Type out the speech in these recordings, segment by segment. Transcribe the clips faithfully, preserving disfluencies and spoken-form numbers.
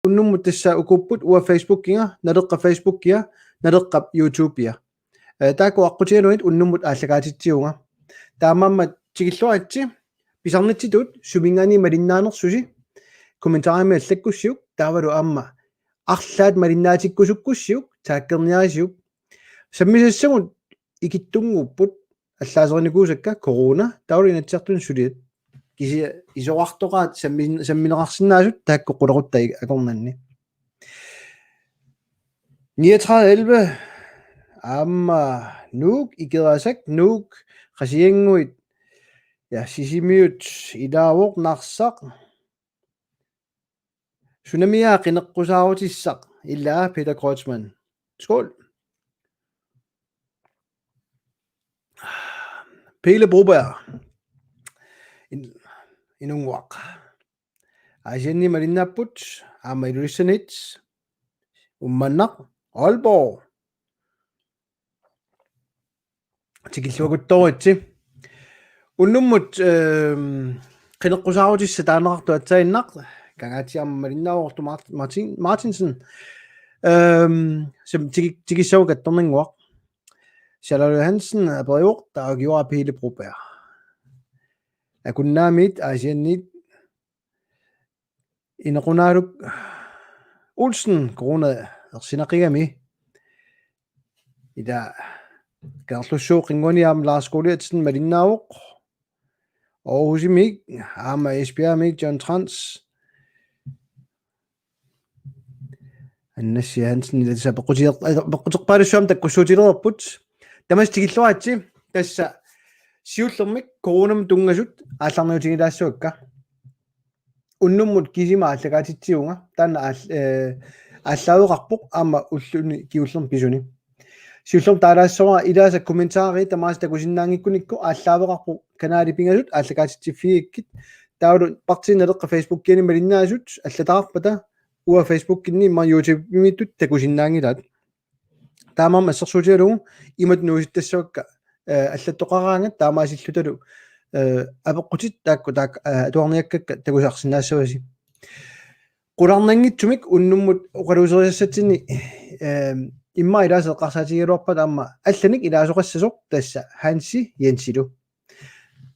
unnummut tassa ukuupput uanga Facebookinga, Naleqqap Facebookia, Naleqqap YouTubea. Eh, taakku aqqutigalugit unnummut aallakaatitsivunga. Taamaammat tikilluaritsi, pisarnitsitut suminngaanniit malinnaanersusi, kommentarimi allakkussiuk, taavalu aamma arlaat malinnaatikkusukkussiuk, taakkerniarisiuk. Sammisassagut ikittunnguupput, allaasereernikuusakka corona, taavalu Inatsisartuni suliat. Kisianni isorartoqaat sammin-, sammineqarsinnaasut taakku qulequttai akornanni. Niogtredive elleve, aamma Nuuk, Ikerasak, Nuuk, Qasigiannguit, ja, Sisimiut, ilaavoq, Narsaq. Sunamia qineqqusaarutissaq, ila Peter Kreutzmann. Skål. Pele Broberg. In-, Inunnguaq. Aasianni malinnaapput, aamma Ilulissanit, Uummannaq, Aalborg. Tikilluaqqutoritsi. Unnummut, ehm, qineqqusaarutissaq taaneqartoq aatsaannaq, Kangaatsiaq aamma malinnaavoq, Otto Mart-, Martin, Martinsen. Ehm, sam-, tigi-, tikissavakka Tornannguaq. Charlotte Hansen, aperivoq, taava akiuara Pele Broberg. Akunnaamiit, Aasianniit, Inequnaaluk Olsen, corona ersinaqigami. Ila Kangerlussuup qinnguani aamma Lars Goliathsen malinnaavoq. Aarhusimiit, aamma Esbjergimiit John Trans. Annassi Hansen, ila tassa peqquteq-, peqquteqarpaalussuarmik takkussuutilereerput. Tamassi tikilluaritsi, tassa siullermik coronamut tunngasut aallarniutigilaassavakka. Unnummut kisima aallakaatitsivunga, taanna aal-, eh, aallaaveqarpoq aamma ulluni kingullermi pisuni. Siullermik taalaassavara, ilaasa kommentarit tamaasa takusinnaanngikkunikku aallaaveqarpoq, kanali pingasut aallakaatitsiffigikkit. Taavalu Partii Naleqqap Facebookiani malinnaasut allataqarpata uanga Facebookinni immaqa YouTubemiittut takusinnaanngilaat. Taamaammat assersuutigalugu imatut nuisittassavakka, eh, allattoqaraangat taamaasillutalu, eh, apeqqutit taakku taak-, eh, atuarniakkakka takusarsinnaassavasi. Qularnanngitsumik unnummut oqaluuserisassatsinni, eh, immaqa ilaasa eqqarsaatigigaluarpata aamma allanik ilaasoqassasoq tassa Hansi Jensilu.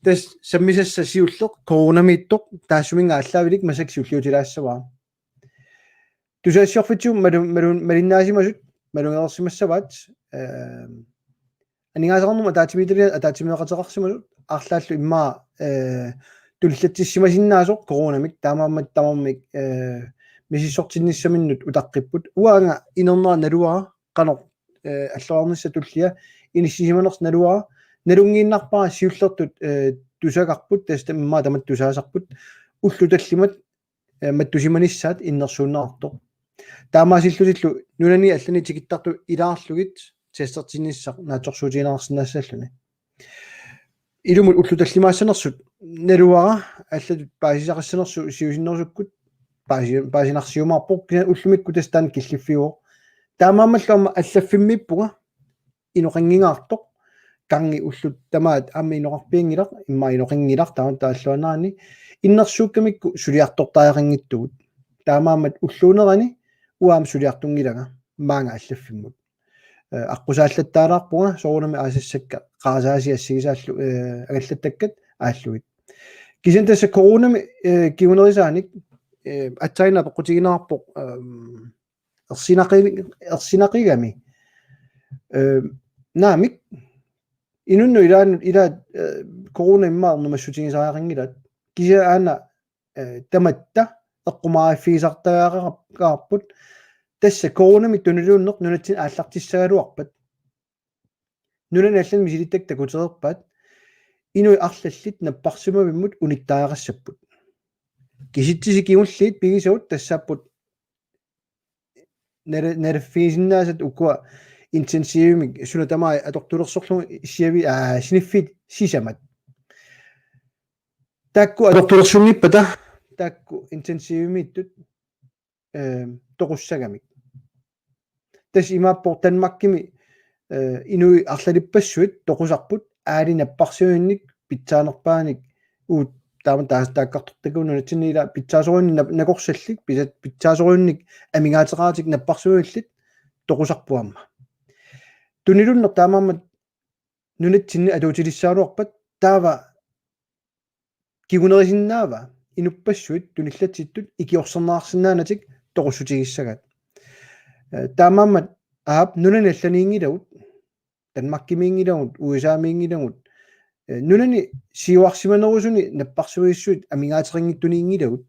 Tassa sammisassaq siulleq coronamiittoq, taassuminnga aallaavilik massakkut siulliutilaassavara. Tusagassiorfitsigut malu-, malu-, malinnaasimasut malugereersimassavaat, eh, aningaasaqarnermut ataatsimiititaliat ataatsimeeqateqarsimasut arlaallu immaqa, eh, tulillatsissimasinnaasoq coronamik, taamaammat tamarmik, eh, misissortinnissaminnut utaqqipput. Uanga inernera naluara, qanoq, eh, alloriarnissaq tullia inissisimanersoq naluara, nalunngiinnarpara siullertut, eh, tusagarput, tassa immaqa tamatta tusaasarput, ullut tallimat, eh, mattusimanissaat innersuunneqartoq. Taamaasillutillu nunani allani tikittartut ilaarlugit testertinnissaq naatsorsuutigineqarsinnaassalluni. Ilumut ullut tallimaassanersut naluara, allatut paasisaqassanersut siusinnerusukkut paasi-, paasinarsiumaarpoq, kisianni ullumikkut tassa taanna killiffiuvoq. Taamaammallu aamma allaffimmiippunga inoqanngingaartoq. Gangi ullut tamaat aamma inoqarpianngilaq, immaqa inoqanngilaq, taava taalluannaani innersuukkamikku suliartortariaqanngitsugut. Taamaammat ulluunerani uanga aamma suliartunngilanga maanga allaffimmut. Eh, aqqusaallattaalaarpunga soorunami aasassakka qarasaasiat assigisaallu, eh, angallattakkat aallugit. Kisianni tassa coronami, eh, kingunerisaanik, eh, aatsaannaq apeqqutigineqarpoq, ehm, ersinaqi-, ersinaqigami. Eh, naamik, inunnut ilaannut ilaat, eh, corona immaqa ernumassutigisariaqanngilaat. Kisianni aana, eh, tamatta eqqumaariffigisartariaqarput, tassa coronamik tunuliunneq nunatsinni aallartissagaluarpat. Nunani allani misilittakkat takutereerpaat. Inuit arlallit napparsimavimmut unittariaqassapput. Kisitsisit kingulliit pigisavut tassaapput nala-, nalaffigisinnaasat ukua intensivimik suna tamaat atortulersorlugu siavi-, aa, siniffiit sisamat. Taakku atortulersunngippata, taakku intensivimiittut, eh, toqussagamik. Tassa imaappoq Danmarkimi, eh, inuit arlalippassuit toqusarput aali napparsimavinnik pitsaanerpaanik uut taama taas taakkartortakkavut nunatsinni ila pitsaasorujunnik nap-, nakorsallit, pisa-, pitsaasorujunnik amigaateqaratik napparsimavillit toqusarput aamma. Tunilunneq taamaammat nunatsinni atuutilissagaluarpat taava kingunerisinnaava inuppassuit tunillatsittut ikiorserneqarsinnaanatik toqussutigissagat. Eh, taamaammat aap nunani allaniinngilagut, Danmarkimiinngilagut, U S A-miinngilagut, eh, nunani siuarsimanerusuni napparsimavissuit amigaateqanngitsuniinngilagut.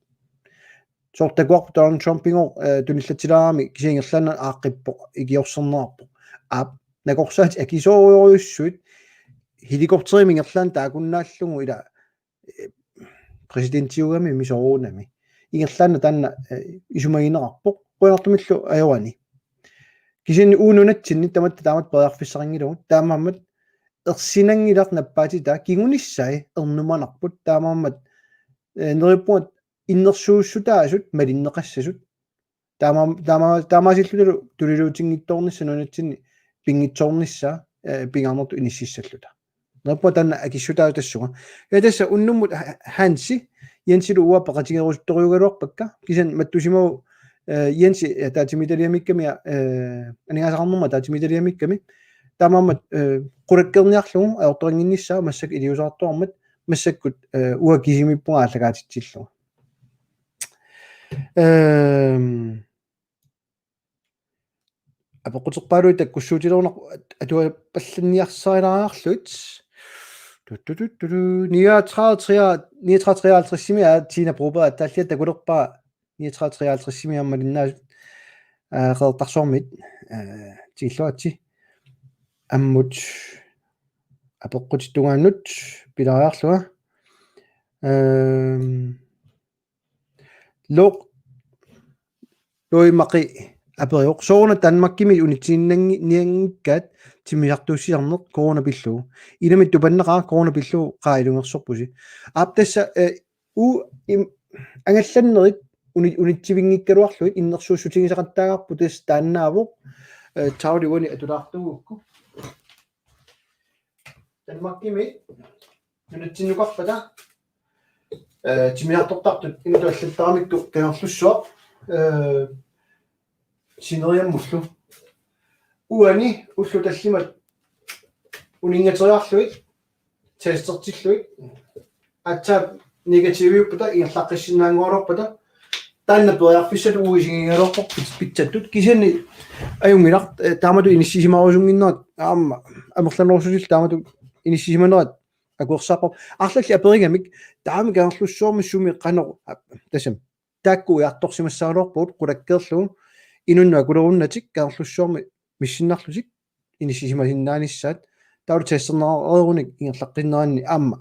Soorlu takuarput Donald Trumpigooq, eh, tunillatsilaarami kisianni ingerlaannaq aaqqippoq, ikiorserneqarpoq. Aap, nakorsaatit akisoorujussuit helikopterimik ingerlaannaq taakkunnaallugu ila, eh, præsidentiugamimi soorunami. Ingerlaannaq taanna, eh, isumagineqarpoq. Qujanartumillu ajorani. Kisianni uagut nunatsinni tamatta taamatut periarfissaqanngilagut. Taamaammat ersinanngilaq nappaatitaa kingunissai ernumanarput. Taamaammat, eh, neriuppunga innersuussutaasut malinneqassasut. Taama-, taama-, taamaasillutalu tuliluutinngitsoornissaa nunatsinni pinngitsoornissaa, eh, pingaarnertut inississalluta. Neriuppunga taanna akissutaasoq tassunga. Ja tassa unnummut Ha-, Hansi, Jensilu uanga peqatigerusuttorujugaluarpakka, kisianni mattusimavoq, eh, Jensi, eh, ataatsimiititaliamiikkami, eh, aningaasaqarnermut ataatsimiititaliamiikkami. Taamaammat, eh, qulakkeerniarlugu ajortoqannginnissaa massakkut iliuuseqartuarmat, massakkut, eh, uanga kisimiippunga aallakaatitsillugu. Ehm, apeqquterpaaluit takkussuutilerunarpoq at-, atuapallanniarsarilaarluit. Tu, tu, tu, tu, tu. Niogtredive, niogtredive treoghalvtredsimi aa Tina Broberg aatsaat takulerpaa niogtredive treoghalvtredsimi aamma malinnaasut, aa, Qeqertarsuarmiit, aa, tikilluaritsi. Ammut apeqqutit tungaannut pilaariarlunga. Ehm, Luk Luimaqi aperivoq: Sooruna Danmarkimi unitsiinnangi-, nianngikkaat timmisartuussisarneq corona pillugu? Ilami tupannaqaaq corona pillugu qaa ilungersorpusi. Aap tassa, eh, u-, im-, angallannerit uni-, unitsivinngikkaluarlugit innersuussutigisaqattaagarput tassa taannaavoq, eh, tavle uani atulaartuugukku. Danmarkimi nunatsinnukarpata, eh, timmisartortartut inuttut allattaramikku Kangerlussuaq, eh, sineriammullu. Uani ullut tallimat uninngateriarlugit, testertillugit, aatsaat negativiuppata, ingerlaqqissinnaanngoraluarpata, taanna periarfissatut uagut isigigaluarparput pits-, pitsattut, kisianni ajunngilaq, eh, taamatut inissisimarusunnginnerat aamma amerlanerussutillu taamatut inissisimanerat akuersaarparput. Arlallit aperigamik, taama Kangerlussuarmi sumi qanoq, ap-, tassami. Taakku ujartorsimassagaluarpagut qulakkeerlugu inunnut akulerunnatik Kangerlussuarmi missinnaarlutik inissisimasinnaanissaat, taavalu testerneqareerunik ingerlaqqinneranni aamma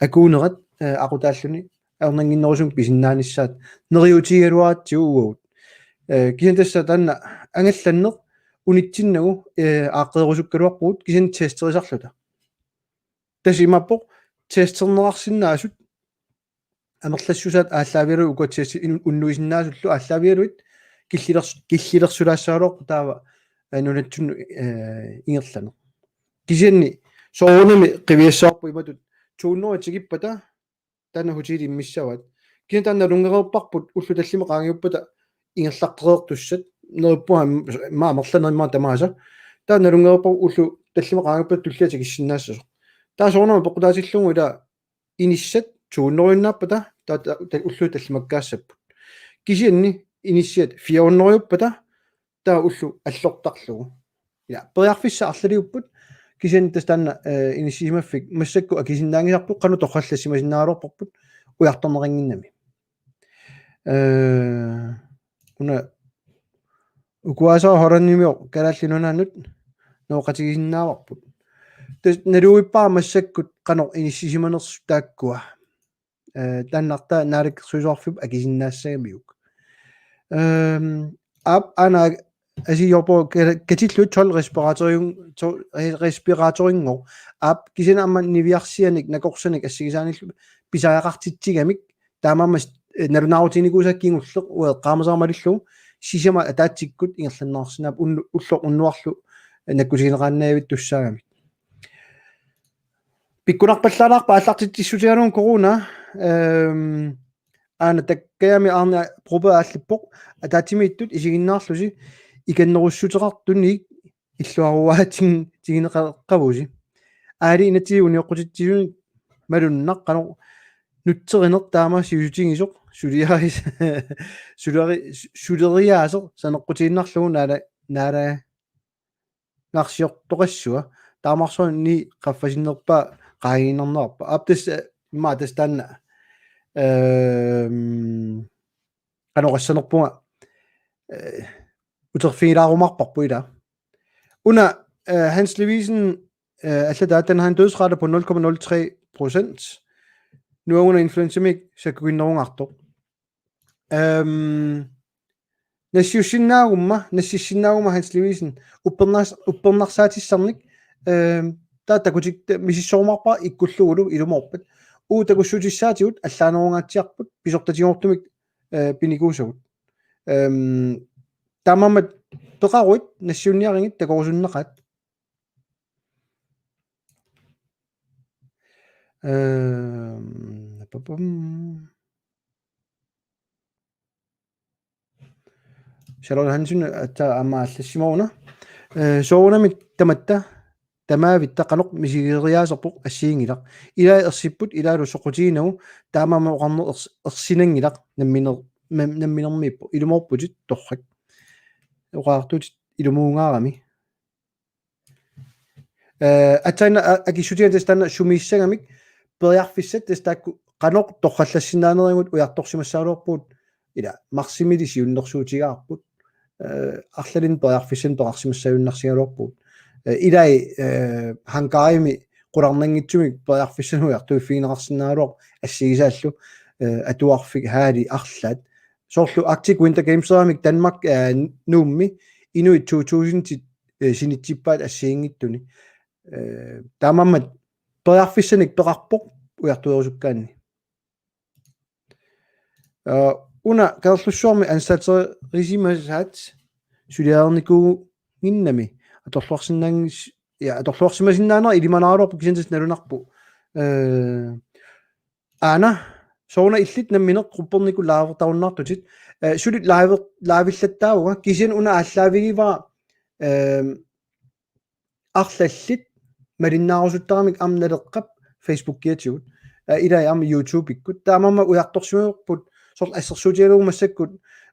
akuunerat, eh, aqutaalluni ajornannginnerusumik pisinnaanissaat neriuutigigaluaratsigu uagut. Eh, kisianni tassa taanna angallanneq unitsinnagu, eh, aaqqeerusukkaluarpugut kisianni testerisarluta. Tassa imaappoq testerneqarsinnaasut amerlassusaat aallaavigalugit, ukua testit in-, unnuisinnaasullu aallaavigalugit killilers-, killilersulaassaagaluarpoq taava, eh, nunatsinnut, eh, ingerlaneq. Kisianni soorunami qiviassavarput imatut to hundrede tikippata taanna hoteli immissavaat. Kisianni taanna nalunngereerparput ullut tallimat qaangiuppata ingerlaqqilereertussat, neriuppunga im-, immaqa amerlanerit immaqa tamaasa. Taanna nalunngereerparput ullut tallimat qaangiuppata tulliani tikissinnaassasoq. Taava soorunami apeqqutaatillugu ila inissat to hundrede-innaappata, taava ta-, ta-, ullut tallimakkaassapput. Kisianni inissiat fire hundrede-uppata, taava ulloq allortarlugu. Ja, periarfissat arlaliupput, kisianni tassa taanna, eh, inissisimaffik massakkut akisinnaanngisarput, qanoq torrallassimasinnaagaluarparput ujartorneqannginnami. Eh, una ukuaasera Hollandimioq Kalaallit Nunaannut nooqatigisinnaavarput. Tassa naluvippara massakkut qanoq inissisimanersut taakkua. Eh, taannartaa naalakkersuisoqarfiup akisinnaassagamiuk. Ehm, aap, aana Asi Jorbo ka-, katillugit tolv respiratorium-, to-, re-, respiratorinngoq. Aap, kisianni aamma niviarsianik, nakorsanik assigisaanillu pisariaqartitsigamik, taamaammat, eh, nalunaarutiginikuusaat kingulleq, uanga eqqaamasara malillugu, sisamat ataatsikkut ingerlanneqarsinnaapput unnu-, ulloq unnuarlu, eh, nakkutigineqaannavittussaagamik. Pikkunarpallaalaarpa aallartitsissutigalugu corona, Øhm, aana takkajami aarna probe aallippoq, ataatsimiittut isiginnaarlusi ikannerussuteqartunik illuaruaatigineqareqavusi. Aali inatsit unioqqutitsisunik malunnaq qanoq nutserineq taama siusutigisoq suliaris-, suliari-, suleriaaseq saneqqutiinnarlugu naala-, naala-, ngarsiortoqassua, taamarsuarni qaffasinnerpaa qaangiinnarnerarpaa. Aap tassa, immaqa tassa taanna, øhm, qanoq oqassanerpunga, øh, uterfigilaarumaarparput ilaa. Una, øh, Hans Levisen, øh, allataataa, han har en dødsrate på nul komma nul tre procent. Nuannguna influenzamik sakkuginnerungaartoq. Øhm, nassiussinnaagumma, nassissinnaagumma Hans Levisen, uppernars-, uppernarsaatissarnik, øhm, taava takutik-, ta-, misissorumaarpara ikkullugulu ilumoorpat. Uagut takussutissaatigut allaanerungaatsiarput, pisortatigoortumik, øh, pinikuusagut. Øhm, taamaammat peqaruit, nassiunniarigit, takorusunnaqaat. Øhm, papapam. Charlotte Hansen, aatsaat aamma aallassimaguna. Øh, soorunami tamatta, tamaavitta qanoq misigeriaaserpoq assigiinngilaq. Ilai ersipput, ilaalu soqutiginagu, taamaammat oqarneq ers-, ersinanngilaq, namminer-, nam-, namminermiippoq. Ilumoorputit, torrak. Oqaartuutit ilumuungaarami. Øh, aatsaat una a-, akissutigaara tassa taanna sumiissagamik periarfissat tassa taakku qanoq torrallassinnaaneranut ujartorsimassagaluarpugut, ilaa, marsimiilli siunnersuutigaarput. Øh, arlalinnik periarfissanik peqarsimassagunarsigaluarpugut. Øh, ilai, øh, hangarimi qularnanngitsumik periarfissanik ujartuiffigineqarsinnaagaluaq assigisaallu, øh, atuarfik, halli, arlaat. Soorlu Arctic Winter Games-eramik Danmark, øh, Nuummi inuit to tusindit, øh, sinitsippaat assigiinngitsuni. Øh, taamaammat periarfissanik peqarpoq ujartuerusukkaanni. Øh, una Kangerlussuarmi ansatserisimasaat suliarinikuunnginnami atorluarsinnaanngis-, ja, atorluarsimasinnaanera ilimanaaraluarpoq kisianni tassa nalunarpoq. Øh, aana, sooruna illit nammineq quppernikut livertarunnaartutit. Øh, suli live-, livellattaavunga, kisianni una aallaavigivara, øh, arlallit malinnaarusuttaramik aamma Naleqqap Facebookiatigut. Øh, ilai aamma YouTubeikkut. Taamaammat ujartorsimavarput, soorlu assersuutigalugu massakkut,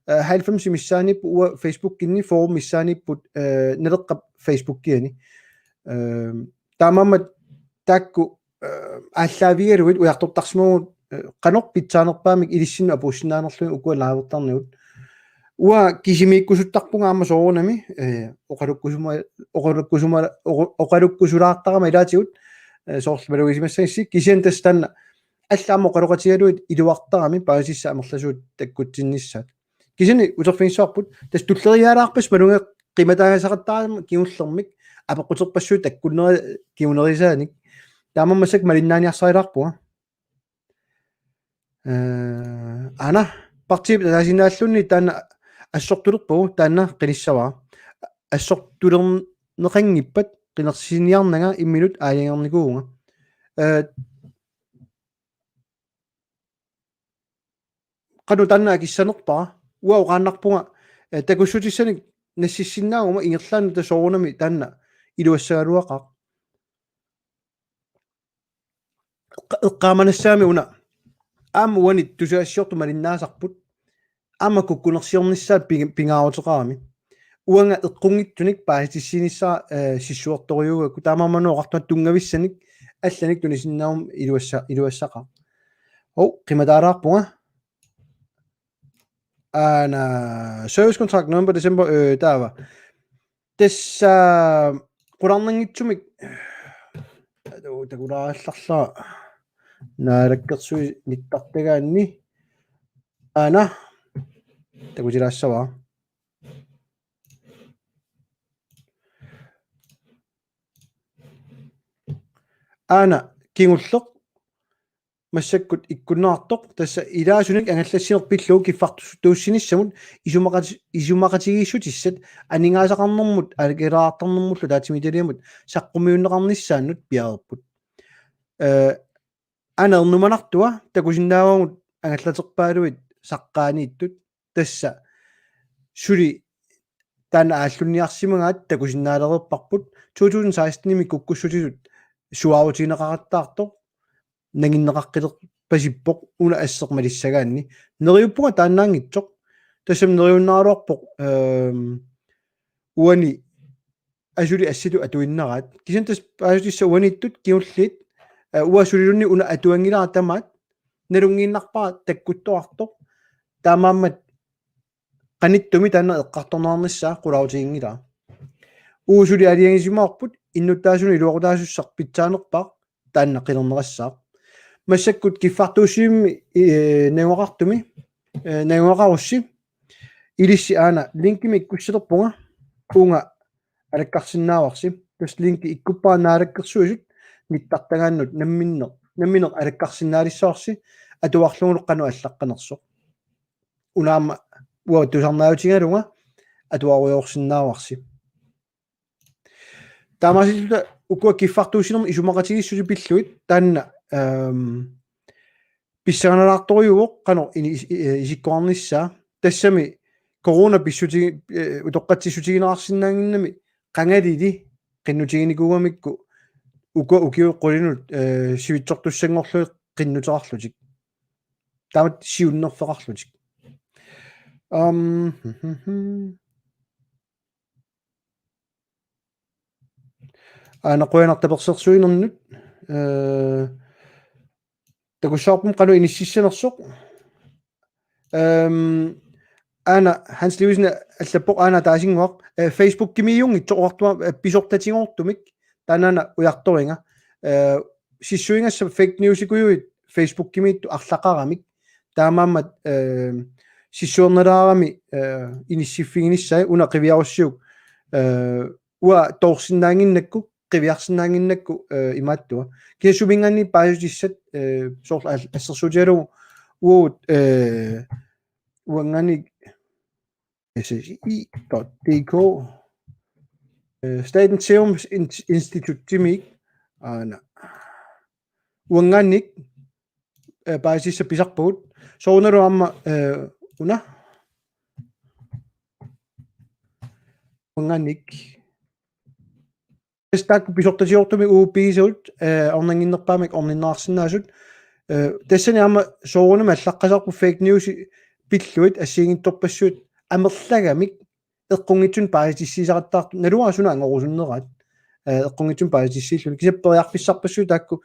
øh, halvfems missaaniipput uanga Facebookinni, fyrre missaaniipput, øh, Naleqqap Facebookiani. Øh, taamaammat taakku øh, aallaavigalugit ujartortarsimavugut, øh, qanoq pitsaanerpaamik ilissinnut apuussinnaanerlugit ukua livertarnigut. Uanga kisimiikkusuttarpunga aamma soorunami, øh, oqalukkusuma-, oqalukkusuma-, oqu-, oqalukkusulaartarama ilaatigut, øh, soorlu malugisimassagissi, kisianni tassa taanna allat aamma oqaloqatigalugit iluartarami paasissutissat amerlasuut takkutsinnissaat. Kisianni uterfigissavarput, tassa tulleriiaalaarpassi malugit qimataagasaqattaarama kingullermik apeqquterpassuit takkunneri kingunerisaanik. Taamaammat massakkut malinnaaniarsarilaarpunga. Øh, aana, partiip ataasiinnaalluunniit taanna assortulerpagu, taanna qinissavara. Assortulerneqanngippat qinersiniarnanga imminut aajangernikuuvunga. Øh, qanoq taanna akissanerpara, uanga oqaannarpunga, øh, takussutissanik nassissinnaaguma ingerlaannaq soorunami taanna iluassagaluaqaaq. Eqqa-, eqqaamanassaami una. Aamma uani tusagassiortut malinnaasarput. Aamma kukkunersiornissaat ping-, pingaaruteqarami. Uanga eqqunngitsunik paasitissiinissara, øh, sissuertorujuugakku, taamaammat oqartunga tunngavissanik allanik tunisinnaaguma iluassa-, iluassaqaaq. Hov, qimataalaarpunga. Aana, servicekontrakt november, december, øh, taava. Tassa qularnanngitsumik. Atu, takulaarallarlara. Naalakkersuisut nittartagaanni. Aana. Takutilaassavara. Aana, kingulleq massakkut ikkunnaartoq, tassa ilaasunik angallassineq pillugu kiffartuussinissamut isumaqati-, isumaqatigiissutissat aningaasaqarnermut, aalakkalaartarnermullu ataatsimiititaliamut saqqummiunneqarnissaannut piareerput. Øh, aana ernumanartua takusinnaavagut angallaterpaaluit saqqaaniittut, tassa suli taanna aallunniarsimagaat takusinnaalereerparput. To tusind seksten-imi kukkussutitut suaarutigineqarattaartoq nanginneqaqqilerpasippoq una asseq malissagaanni. Neriuppunga taannaanngitsoq. Tassami neriunnaraluarpoq, øhm, uani asuli assitut atuinnaraat. Kisianni tassa paasissutissat uaniittut kingulliit, øh, uanga suliluunniit una atuanngilara tamaat, nalunngiinnarpara takkuttoqartoq. Taamaammat qanittumi taanna eqqartorneqarnissaa qulaatiginngilara. Uagut suli aalajangiisimavarput innuttaasunut iluaqutaasussaq pitsaanerpaaq taanna qinerneqassaaq. Massakkut kiffartuussivimmik, øh, najugaqartumi, øh, najugaqarussi, ilissi aana linkimik ikkussilerpunga, uunga alakkarsinnaavarsi. Tassa linki ikkuppara Naalakkersuisut nittartagaannut namminneq, namminneq alakkarsinnaalissavarsi atuarlugulu qanoq allaqqanersoq. Una aamma uanga tusarnaarutigalugu atuarujoorsinnaavarsi. Taamaasillunga ukua kiffartuussinermi isumaqatigiissutit pillugit taanna, øhm, pissanganalaartorujuuvoq qanoq ini-, is-, i-, isikkoqarnissaa. Tassami corona pissutigi-, øh, utoqqatsissutigineqarsinnaannginnami qangalili qinnutiginikuugamikku ukua ukiut qulinut, øh, sivitsortussanngorlugit qinnuteqarlutik. Taamatut siunnerfeqarlutik. Øhm, Aana qujanaq tapersersuinernut. Øh, takussavarput qanoq inississanersoq. Øhm, aana Hans Lewisen allappoq aana ataasinnguaq. Øh, Facebookimiiunngitsoq oqartunga, øh, pisortatigoortumik. Taannaana ujartoriga. Øh, sissuigassat fake newsikujuit Facebookimiittut arlaqaramik. Taamaammat, øh, sissuernalaarami, øh, inissiffiginissai una qiviarussiuk, øh, uanga toorsinnaannginnakku, qiviarsinnaannginnakku, øh, imaattua. Kisianni suminngaanniit paasissutissat, øh, soorlu al-, assersuutigalugu uagut, øh, uanngaanniit S S I dot D K, øh, Statens Serum In-, Instituttimiit, aana. Uanngaanniit, øh, paasissutissat pisarpagut. Soorunalimi aamma, øh, una. Uanngaanniit. Tassa taakku pisortatigoortumik uagut pigisavut, øh, ornannginnerpaamik orninneqarsinnaasut. Øh, tassani aamma soorunami allaqqasarput fake news pillugit assigiinngitsorpassuit amerlagamik eqqunngitsunik paasissutissiisaqattaartut, naluara suna angorusunneraat. Øh, eqqunngitsunik paasissutissiilluni. Kisianni periarfissarpassuit taakku,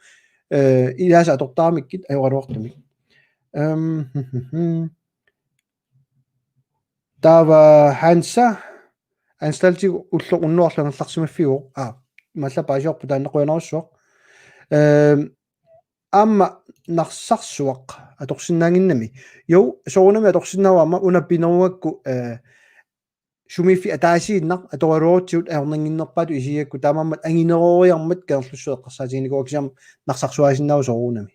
øh, ilaasa atortaramikkit ajoraluartumik. Øhm, Taava Hansa, anstalti ulloq unnuarlu angerlarsimaffiuvoq. Aa, imaallaat paasivarput taanna, qujanarsuaq. Øhm, aamma Narsarsuaq atorsinnaannginnami. Jo, soorunami atorsinnaavara aamma una pinerugakku, øh, sumiiffiit ataasiinnaq atoraluarutsigu ajornannginnerpaatut isigigakku, taamaammat anginerooriarmat Kangerlussuaq eqqarsaatiginikuuara, kisianni Narsarsuaasinnaavoq soorunami.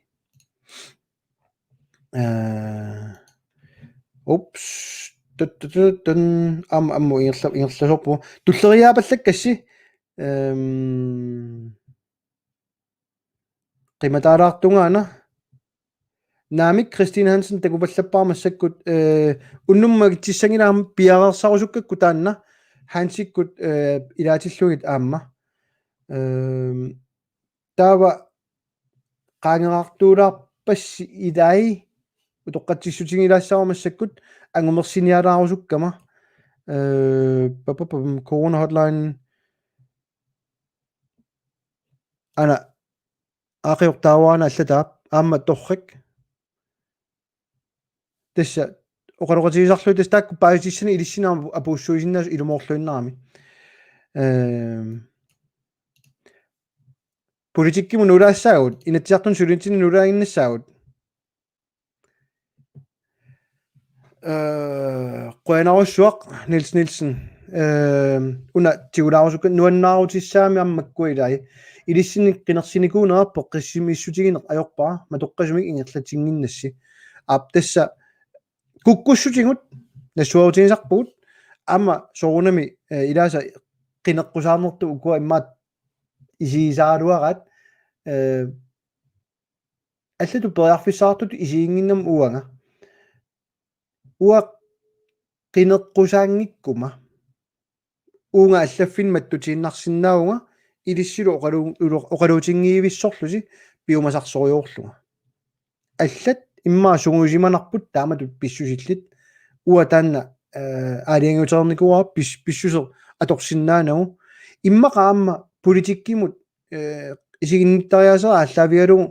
Øh, ups. Tut, tut, tut, tun. Am-, ammut ingerla-, ingerlasoorpugut. Tulleriiaapallakkassi. Øhm, qimataalaartungaana. Naamik, Christine Hansen takupallappara massakkut, øh, unnummut makitsissanngilara aamma piareersarusukkakku taanna Hansikkut, øh, ilaatillugit aamma. Øhm, taava qaangerartuulaarpassi ilai utoqqatsissutigilaassavarput massakkut angumersinialaarusukkama. Øh, pa, pa, pa, Corona Hotline. Aana aaqiortaavara aana allataap aamma torrak. Tassa oqaloqatigisarlugit tassa taakku paasissutissani ilissinnut aamma apuussuisinnaasut ilumoorluinnarami. Øhm, politikkimut nuulaassaagut, Inatsisartuni sulinitsinnut nuulaaginnassaagut. Øh, qujanarsuaq, Niels Nielsen. Øh, una tigulaarusukka nuannaarutissaammi aamma makkua ilai. Ilissinni qinersinikuunerarpoq, qissimmissutigineq ajorpara, matoqqasumik ingerlatinnginnassi. Aap, tassa kukkussutigut nassuerutigisarpugut, aamma soorunami, øh, ilaasa qineqqusaarnertut ukua immaqa isigisaraluaraat, øh, allatut periarfissaqartutut isiginnginnama uanga. Uanga qineqqusaanngikkuma. Uunga allaffinnik mattutiinnarsinnaavunga ilissilu oqalu-, ulo-, oqaluutinngivissorlusi piumasarsorujoorlunga. Allat immaqa sungiusimanarput taamatut pissusillit. Uanga taanna, eh, aalajangiutereernikuuara pis-, pissuseq atorsinnaanagu. Immaqa aamma politikkimut, eh, isiginnittariaaseq aallaavigalugu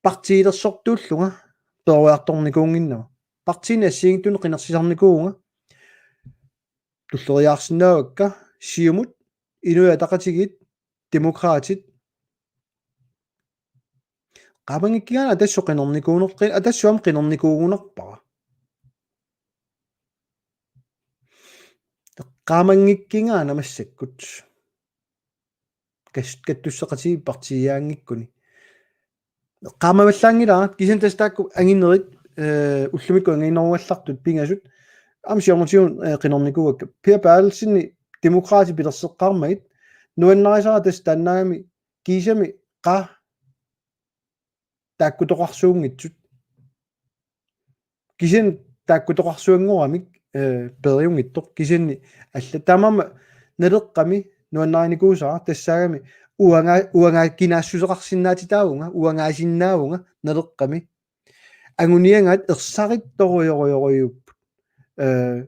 partiilersortuullunga peroriartornikuunnginnama. Partiini assigiinngitsunik qinersisarnikuuvunga. Tulleriiaarsinnaavakka Siumut, Inuit Ataqatigiit, Demokraatit. Qaamanngikkikkaangat Atassut qinernikuuner-, qi-, Atassut aamma qinernikuugunarpara. Qaamanngikkikkaangat massakkut. Kas-, kattusseqatigiit partiiaanngikkuni. Qaamavallaanngilara, kisianni tassa taakku anginerit, eh, ullumikkut anginerugallartut pingasut. Aamma siornatigut, eh, qinernikuuakka. Per Berthelsen, Demokraatit pilerseqqaarmagit. Nuannarisara tassa taannaami kiisami qaa taakkutoqarsuunngitsut. Kisianni taakkutoqarsuanngoramik, eh, periunngitsoq. Kisianni alla taamaammat Naleqqami nuannarinikuusara tassaagami uanga-, uanga kinaassuseqarsinnaatitaavunga, uangaasinnaavunga Naleqqami. Anguniagaat ersarittorujorujorujuupput. Eh,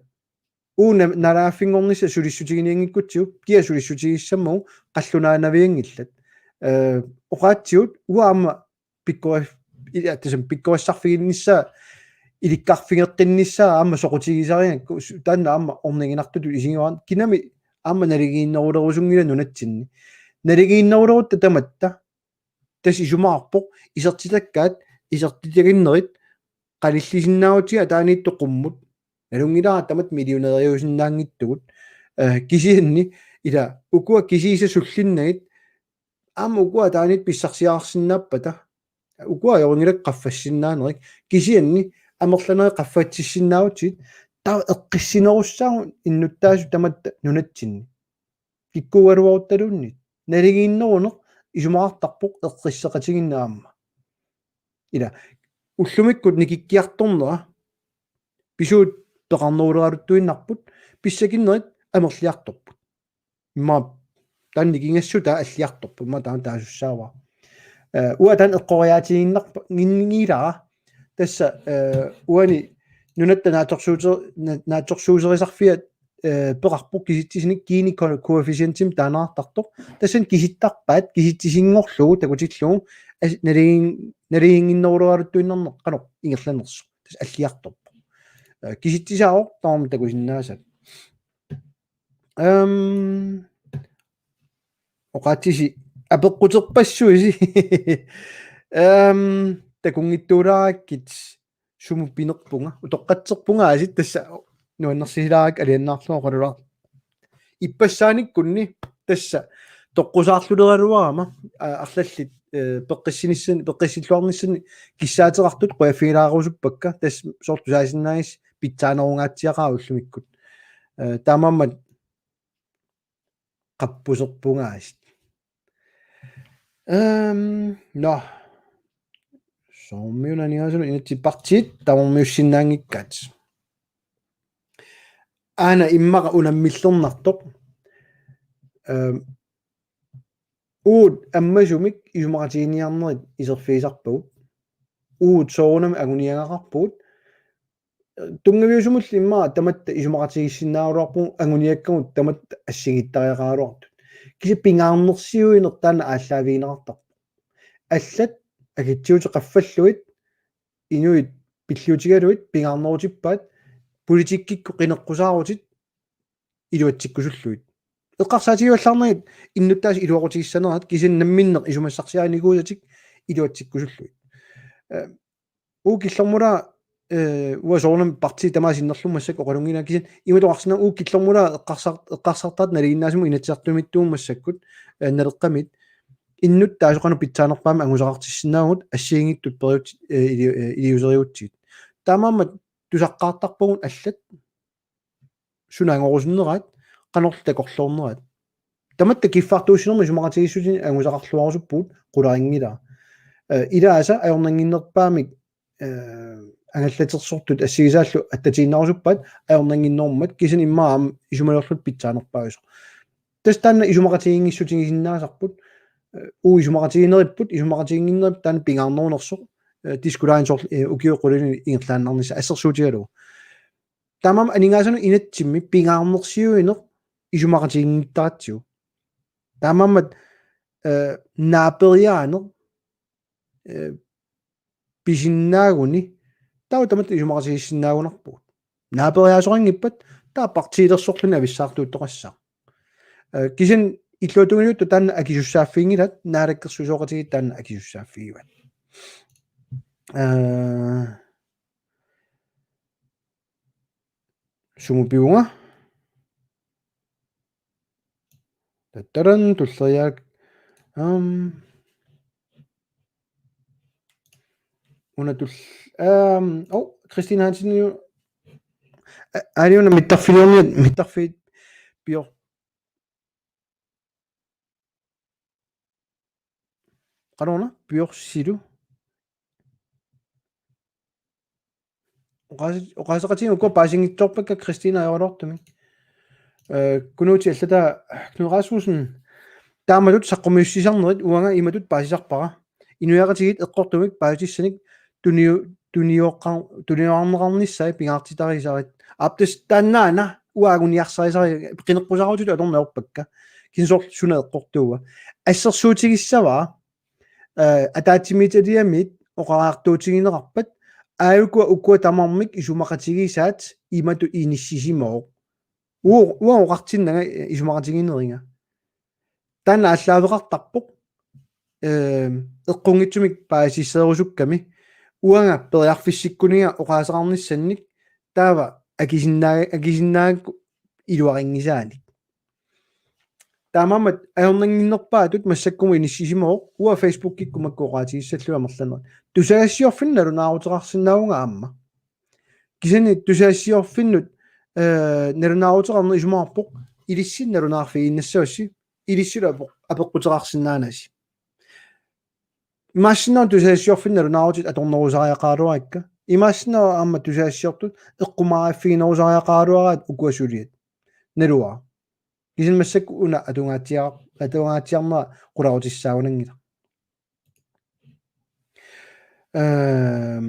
uuna naalagaaffinngornissaq sulissutiginianngikkutsigu, kia sulissutigissammagu qallunaanavianngillat. Eh, oqaatsigut uanga aamma pikkori-, ila, tassami pikkorissarfiginnissaa, ilikkarfigeqqinnissaa aamma soqutigisarigakku, su-, taanna aamma orniginartutut isigivarput, kinami aamma naligiinnerulerusunngilaq nunatsinni. Naligiinnerulerutta tamatta, tassa isumaqarpoq, isertitakkaat, isertitaginnerit, qanillisinnaagutsigit ataaniittut qummut. Nalunngilara tamatta millionæriusinnaanngitsugut. Eh, kisianni, ila, ukua kisiisa sullinnagit, aamma ukua ataaniittut pissarsiarsinnaappata. Ukua ajorinngilakka qaffassinnaanerit. Kisianni, amerlanerit qaffatsissinnaagutsigu, taava eqqissinerussaagut innuttaasut tamatta nunatsinni. Kikkuugaluaruttaluunniit. Naligiinneruneq isumaqartarpoq eqqisseqatigiinneq aamma. Ila, ullumikkut nikikkiartornera, pisuut peqarneruleraluttuinnarput, pissakinnerit amerliartorput. Immaqa taanna nikingassutaa alliartorpoq, immaqa taanna taasussaavara. Eh, uanga taanna eqqoriaatigiinnarpa-, -ginnigilara, tassa, eh, uani nunatta naatsorsuuter-, na-, naatsorsuuterisarfia, eh, peqarpoq kisitsisinik Gini ko-, koefficientimik taaneqartartoq. Tassani kisittarpaat, kisitsisinngorlugu takutillugu, as-, naligiin-, naligiinnginneruleraluttuinnarneq qanoq ingerlanersoq. Tassa alliartorpoq. Eh, kisitsisaavoq tamarmik takusinnaasaat. Ehm, oqaatsisi apeqquterpassuisi. Ehm, takunngitsuulaarakkit sumut pinerpunga. Utoqqatserpunga aasiit tassa nuannersisilaarakku alianaarlugu oqalulaar. Ippassaanikkunni tassa toqqusaarluleraluarama, a-, arlallit, eh, peqqissinissani, peqqissilluarnissani kissaateqartut qujaffigilaarusuppakkit, tassa soorlu tusaasinnaagit pitsaanerungaatsiaqaaq ullumikkut. Eh, taamaammat qappuserpunga aasiit. Ehm, nå. Soormiuna aningaasanut inatsit partiit tamarmiussinnaanngikkaat. Aana immaqa unammillernartoq. Ehm, uagut ammasumik isumaqatiginiarnerit iserfigisarpagut. Uagut soorunami anguniagaqarpugut. Tunngaviusumullu immaqa tamatta isumaqatigiissinnaagaluarpugut anguniakkagut tamatta assigiittariaqaraluartut. Kisianni pingaarnersiuineq taanna aallaavigineqartarpoq. Allat akitsiutit qaffallugit, inuit pilliutigalugit pingaarnerutippaat, politikkikkut qineqqusaarutit iluatsikkusullugit. Eqqarsaatigivallaarnagit innuttaasut iluaqutigissanerat, kisianni namminneq isumassarsiarinikuusatik iluatsikkusullugit. Eh, uagut killormut, eh, uanga soorunami partiit tamaasa sinnerlugu massakkut oqalunngilara, kisianni imatut oqarsinnaavunga uagut killormut eqqarsar-, eqqarsartaratta nalinginnaasumut Inatsisartumiittugut massakkut, eh, Naleqqamiit. Innuttaasut qanoq pitsaanerpaamik angusaqartissinnaavugut assigiinngitsut periut-, eh, ili-, eh, iliuuserigutsigit. Taamaammat tusaqqaartarpagut allat suna angorusunneraat, qanorlu takorloorneraat. Tamatta kiffartuussinermi isumaqatigiissutinik angusaqarluarusuppugut, qularinngilara. Eh, ilaasa ajornannginnerpaamik, eh, angallatersortut assigisaallu attatiinnarusuppaat ajornannginnerummat, kisianni immaqa aamma isumaliorluta pitsaanerpaagisoq. Tassa taanna isumaqatigiinngissutigisinnaasarput, eh, uagut isumaqatigiinneripput, isumaqatigiinnginnerup taanna pingaarnerunersoq, eh, Disco Line soorlu, eh, ukiut qulinut ingerlaannarnissaq assersuutigalugu. Taamaammat aningaasanut inatsimmi pingaarnersiuineq isumaqatiginngittaratsigu. Taamaammat, eh, naaperiaaneq, eh, pisinnaaguni, taava tamatta isumaqatigiissinnaagunarpugut. Naaperiaasoqanngippat, taava partiilersorluni avissaartuuttoqassaaq. Eh, kisianni illuatungiliuttut taanna akisussaaffiginngilaat, naalakkersuisooqatigiit taanna akisussaaffigivaat. Eh, sumut pivunga? Tattaran tulleriaak. Am, una tull-, am, oh, Christine Hansen jo. A-, aali una mittarfiliorniat, mittarfiit pior-, qanoruna, piorsilu. Oqaasi-, oqaaseqatigiit ukua paasinngitsoorpakka Christina ajoraluartumik. Eh, Kunuuti allataa Knud Rasmussen. Taamatut saqqummiussisarnerit uanga imatut paasisarpara. Inuiaqatigiit eqqortumik paasitissanik tuniu-, tuniuoqqa-, tuniuarneqarnissaat pingaartitarisarit. Aap tassa taannaana uagut niarsarisari qineqqusaarutitut atorneq ajorpakka. Kisianni soorlu suna eqqortuua. Assersuutigissavara, eh, ataatsimiititaliamiit oqariartuutigineqarpat, aajuku ukua tamarmik isumaqatigisaat imatut inissisimavoq. Uu-, uanga oqartinnanga isumaqatigineriga. Taanna aallaaveqartarpoq, eh, eqqunngitsumik paasisseerusukkami. Uanga periarfissikkuniga oqaaseqarnissannik taava akisinnaa-, akisinnaagakku iluarinngisaanik. Taamaammat ajornannginnerpaatut massakkumut inissisimavoq, uanga Facebookikkut makku oqaatigissallugu amerlanerit. Tusagassiorfinnut nalunaaruteqarsinnaavunga aamma. Kisianni tusagassiorfinnut, eh, nalunaaruteqarneq isumaqarpoq, ilissi nalunaarfigiinnassavassi, ilissilu apeq-, apeqquteqarsinnaanassi. Imaassinnaavoq tusagassiorfinnut nalunaarutit atornerusariaqaraluarikka. Imaassinnaavoq aamma tusagassiortut eqqumaariffiginerusariaqaraluaraat ukua suliat. Naluara. Kisianni massakkut una atungaatsiar-, atungaatsiarnera qularutissaagunanngilaq. Ehm,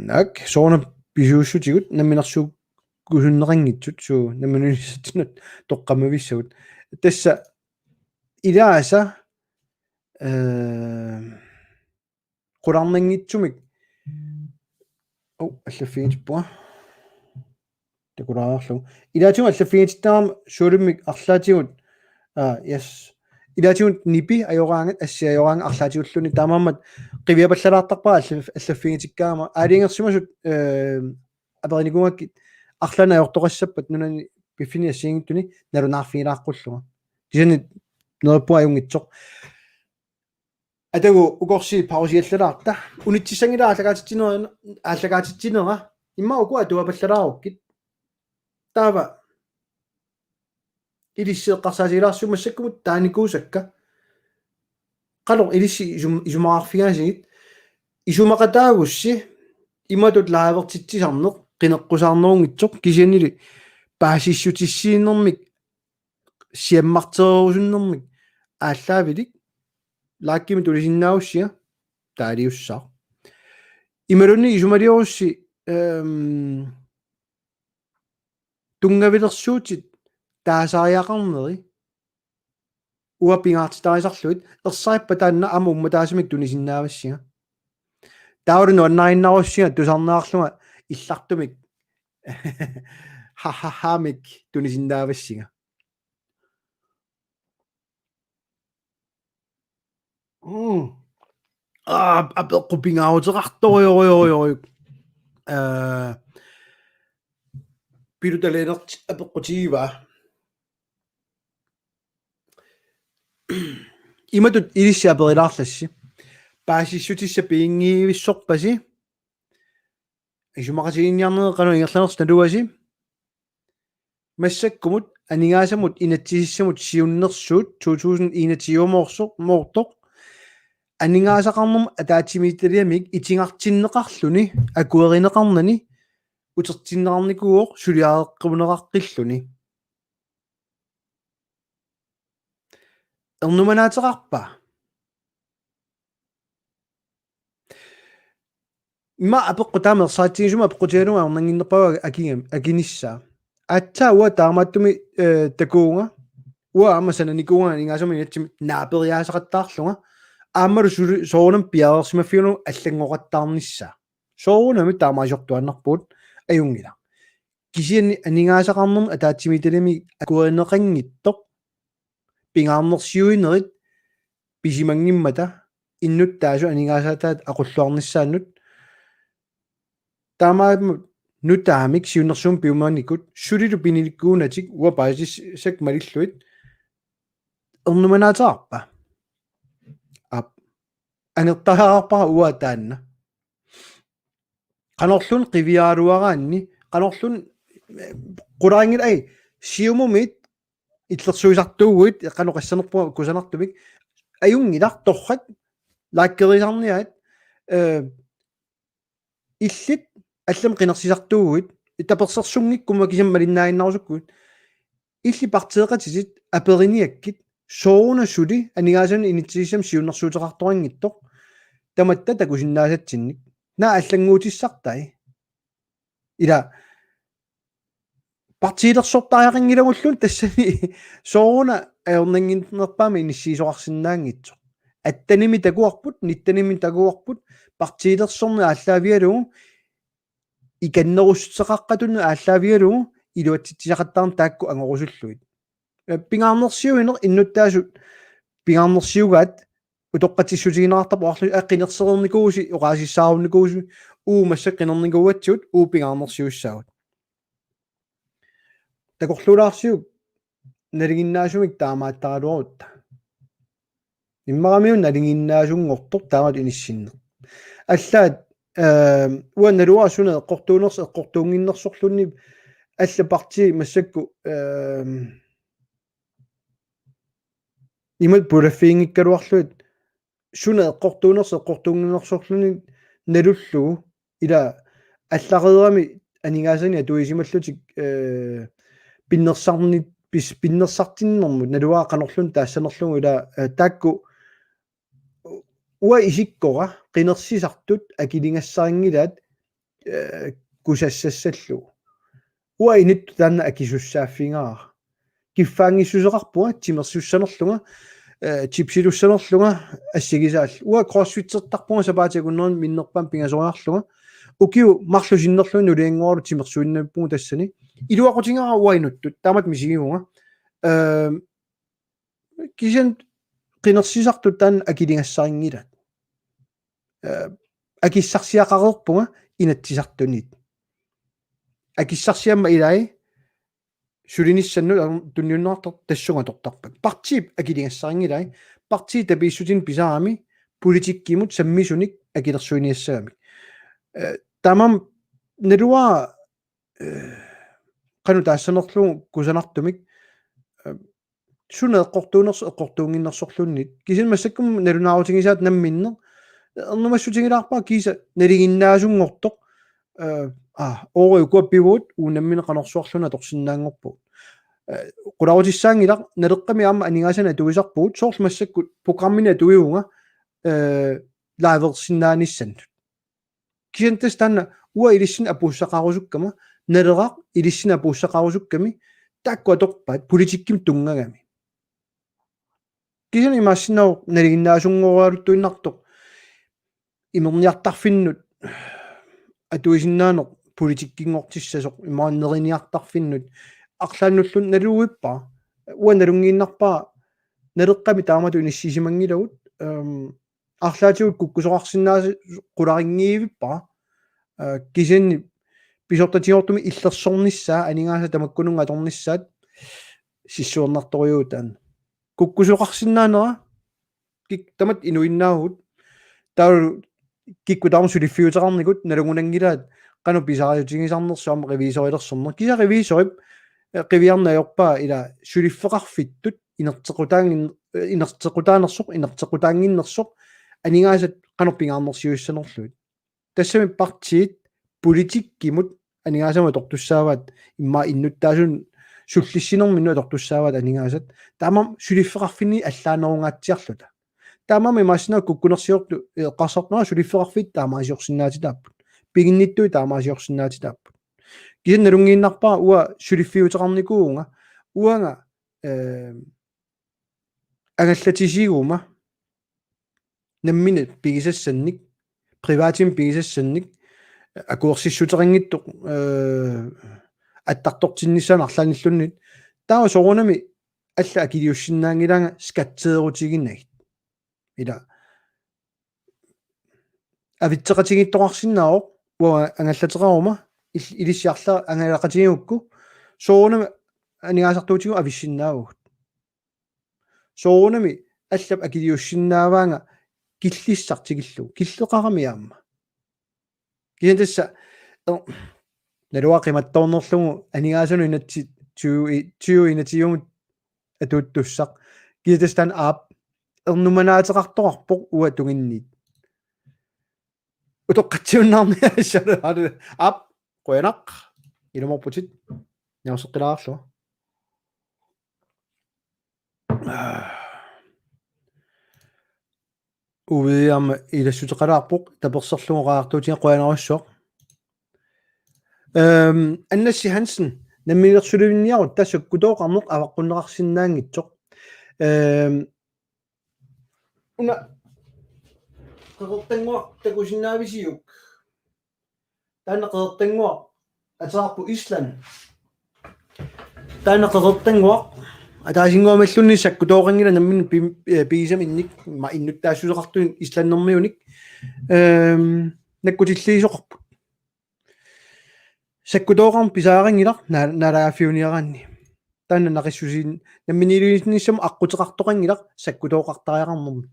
naak, soorunami pisuussutigut namminersuukkusunneqanngitsut, suu, namminersortitsinnut toqqammavissagut. Tassa ilaasa, ehm, qularnanngitsumik. Oh, allaffigitippunga. Takulaarlugu. Ilaatigut allaffigitittarama suulimmik arlaatigut. Ah, yes. Ilaatigut nipi ajoraangat, assi ajoraangat arlaatigulluunniit, taamaammat qiviapallalaartarpara allaf-, allaffigitikkaangama. Aalajangersimasut, eh, aperinikuugakkit arlaannik ajortoqassappat nunani piffinni assigiinngitsuni nalunaarfigilaaqqullugu. Kisianni neriuppunga ajunngitsoq. Atagu ukorsi pausillalaarta. Unitsissanngilara aallakaatitsinera, aallakaatitsinera. Immaqa uku atuapallalaarukkit. Taava ilissi eqqarsaatigilaarsiuk massakkumut taanikuusakka. Qanoq ilissi isum-, isumaqarfigaasigit. Isumaqataagussi imatut livertitsisarneq qineqqusaarnerunngitsoq, kisiannili paasissutissiinermik siammartererusunnermik aallaavilik, likkimik tunisinnaagussigit taaliussaaq. Imaluunniit isumaliorussi, ehm, tunngavilersuutit taasariaqarneri uanga pingaartitarisarlugit, ersarippat taanna aamma uummataasamik tunisinnaavassinga. Taavalu nuannariinnarussinga tusarnaarlunga illartumik ha-ha-ha-mik tunisinnaavassinga. Mm. Aa, apeqqut pingaaruteqartorujorujorujorujussuuvoq. Aa, Piluta Lennert apeqqutigivaa. Imatut ilissi aperilaarlassi. Paasissutissat piginngivissorpasi? Isumaqatigiinniarnerit qanoq ingerlanersoq naluasi? Massakkumut aningaasamut inatsisissamut siunnersuut to tusind enogtyve-moorsoq, moortoq. aningaasaqarnermut ataatsimiititaliamik itigartinneqarluni akuerineqarnani utertinneqarnikuuvoq suliareqquneqaqqilluni. Ernumanaateqarpa? Ima apeqqut taama ersaatsigisumik apeqqutigalugu ajornannginnerpaavaa akigam-, akinissaa. Aatsaat uanga taamaattumik, eh, takuuvunga. Uanga aamma sananikuuvunga aningaasanut inatsimmi naaperiaasaqattaarlunga. Aammalu suli-, soorunami piareersimaffigalugu allanngoqattaarnissaa. Soorunami taamaaliortuaannarpugut, ajunngilaq. Kisianni aningaasaqarnermut ataatsimiititaliamik akuerineqanngitsoq pingaarnersiuinerit pisimanngimmata innuttaasut aningaasaataat aqulluarnissaannut. Taamaammat nutaamik siunnersuummik piumanikut sulilu pinilikkuunatik uanga paasisakka malillugit ernumanaateqarpa? Aap. Angertariaqarpara uanga taanna. Qanorluunniit qiviaraluaraanni, qanorluunniit, eh, qularinngilaq, ai, Siumumit illersuisartuuguit, qanoq oqassanerpunga kusanartumik, ajunngilaq, torrak, laakkeriisarniaat, eh, illit allamik qinersisartuuguit, tapersersunngikkuma kisianni malinnaaginnarusukkuit, illit partiiqatitit aperiniakkit, sooruna suli aningaasanut inississamik siunnersuuteqartoqanngitsoq, tamatta takusinnaasatsinnik. Naak allannguutissartai? Ila partiilersortariaqanngilagulluunniit tassani sooruna ajornannginnerpaamik inissiisoqarsinnaanngitsoq. Attenimi takuarput, nittenimi takuarput, partiilersorneq aallaavigalugu, ikinnerussuteqaqqatunut aallaavigalugu iluatsitsisaqattaarneq taakku angorusullugit. Eh, pingaarnersiuineq innuttaasut pingaarnersiugaat utoqqatsissutigineqartarpoq, oqarluni, aa, qinersereernikuuvusi, oqaasissaarunnikuuvusi, uagut massakkut qinernikuugatsigut, uagut pingaarnersiuissaagut. Takorluulaarsiuk nalinginnaasumik taamaattaraluarutta. Immaramiut nalinginnaasunngortoq taamatut inissinneq. Allaat, eh, uanga naluara suna eqqortuunersoq, eqqortuunnginnersorluunniit, allat partiit massakkut, eh, imatut pulaffiginngikkaluarlugit, suna eqqortuunersoq, eqqortuunnginnersorluunniit nalullugu, ila allareerami aningaasanik atuisimallutik, eh, pinnersarni-, pis-, pinnersartinnermut, naluara qanorluunniit taassanerlugu, ila, eh, taakku uanga isikkora qinersisartut akiligassarinngilaat, eh, kusassassallugu. Uanga inuttut taanna akisussaaffigaara. Kiffaanngissuseqarpunga, timersussanerlunga, eh, chipsitussanerlunga, assigisaallu. Uanga crossfittertarpunga sapaatip akunneranut minnerpaamik pingasoriarlunga. Ukiut marluk sinnerlugit nuliannguaralu timersuinnarpunga tassani. Iluaqutigaara uanga inuttut, taamatut misigivunga. Eh, kisianni qinersisartut taanna akiligassarinngilaat. Eh, akissarsiaqareerpunga Inatsisartunit. Akissarsiamma ilai sulinissannut, am, tunniunneqartartut tassunga atortarpakka. Partiip akiligassarinngilaat, partiit tapiissutinik pisarami politikkimut sammisunik akilersuiniassagamik. Eh, taamaammat naluara, eh, qanoq taassanerlugu kusanartumik, eh, suna eqqortuunersoq, eqqortuunnginnersorluunniit. Kisianni massakkut nalunaarutigisaat namminneq. Ernumassutigilaarpara kiisa nalinginnaasunngortoq. Eh, aa, oori ukua pivugut, uagut nammineq qanorsuarluunniit atorsinnaanngorpugut. Eh, qularutissaanngilaq, Naleqqami aamma aningaasanik atuisarpugut, soorlu massakkut programmini atuivunga, eh, liversinnaanissamut. Kisianni tassa taanna uanga ilissinnut apuussaqarusukkama, Naleraq ilissinnut apuussaqarusukkami, taakku atorpaat politikkimut tunngagami. Kisianni imaassinnaavoq nalinginnaasunngoriartuinnartoq imerniartarfinnut atuisinnaaneq, politikkinngortissasoq, imaanneriniartarfinnut arlaannullu naluvippara. Uanga nalunngiinnarpara Naleqqami taamatut inissisimanngilagut, ehm, arlaatigut kukkusoqarsinnaasaq qularinngivippara. Eh, kisianni pisortatigoortumik illersornissaa, aningaasat tamakkununnga atornissaat sissuernartorujuuvoq taanna. Kukkusoqarsinnaanera kik-, tamatta inuinnaavugut. Taavalu kikkut tamarmik suliffiuteqarnikut nalugunanngilaat qanoq pisariutigisarnersoq aamma revisorilersorneq. Kisianni revisorip, eh, qiviarneq ajorpaa ila suliffeqarfittut inerteqqutaangin-, eh, inerteqqutaanersoq, inerteqqutaannginnersoq, aningaasat qanoq pingaarnersiuissanerlugit. Tassami partiit politikkimut aningaasamut atortussaavaat, immaqa innuttaasunut sullissinerminnut atortussaavaat aningaasat. Taamaammat suliffeqarfinni allaanerungaatsiarluta. Taamaammat imaassinnaavoq kukkunersiortut eqqarsartut suliffeqarfiit taamaasiorsinnaatitaapput. Piginnittuit taamaasiorsinnaatitaapput. Kisianni nalunngiinnarpara uanga suliffiuteqarnikuuvunga, uanga, eh, angallatisiguma nammineq pigisassannik, privatimik pigisassannik, akuersissuteqanngitsoq, eh, attartortinnissaanut arlaannilluunniit. Taava soorunami allat akiliussinnaanngilaannga skatteerutiginagit. Ila avitseqatigiittoqarsinnaavoq, uanga angallateqaruma, il-, ilissi arlaat angalaqatigigukku, soorunami aningaasartuutigut avissinnaavugut. Soorunami allap akiliussinnaavaanga killissaq tikillugu, killeqarami aamma. Kisianni tassa, eh, naluara qimattoornerlugu aningaasanut inatsit tyve, tyve enogtyvemut atuuttussaq. Kisianni tassa taanna aap ernumanaateqartoqarpoq uanga tunginniit. Utoqqatsiunnaarniassalu aap, qujanaq. Ilumoorputit. Naammasseqqilaarlugu. Uviam ilassuteqalaarpoq, taperserlugu oqariartuutiga qujanarsuaq. Ehm, Annassi Hansen, namminersulivinniarutta sakkutooqarneq avaqqunneqarsinnaanngitsoq. Ehm, una Qeqertannguaq takusinnaavisiuk? Taanna Qeqertannguaq ateqarpoq Island. Taanna Qeqertannguaq ataasinnguamilluunniit sakkutooqanngilaq nammineq pi-, eh, pigisaminnik, ma innuttaassuseqartunik islandermiunik, ehm, nakkutilliisoqarput. Sakkutooqarneq pisariaqanngilaq na-, naalagaaffiuniaraanni. Taanna naqissusiin-, namminiilivinnissamut aqquteqartoqanngilaq sakkutooqartariaqarnermik.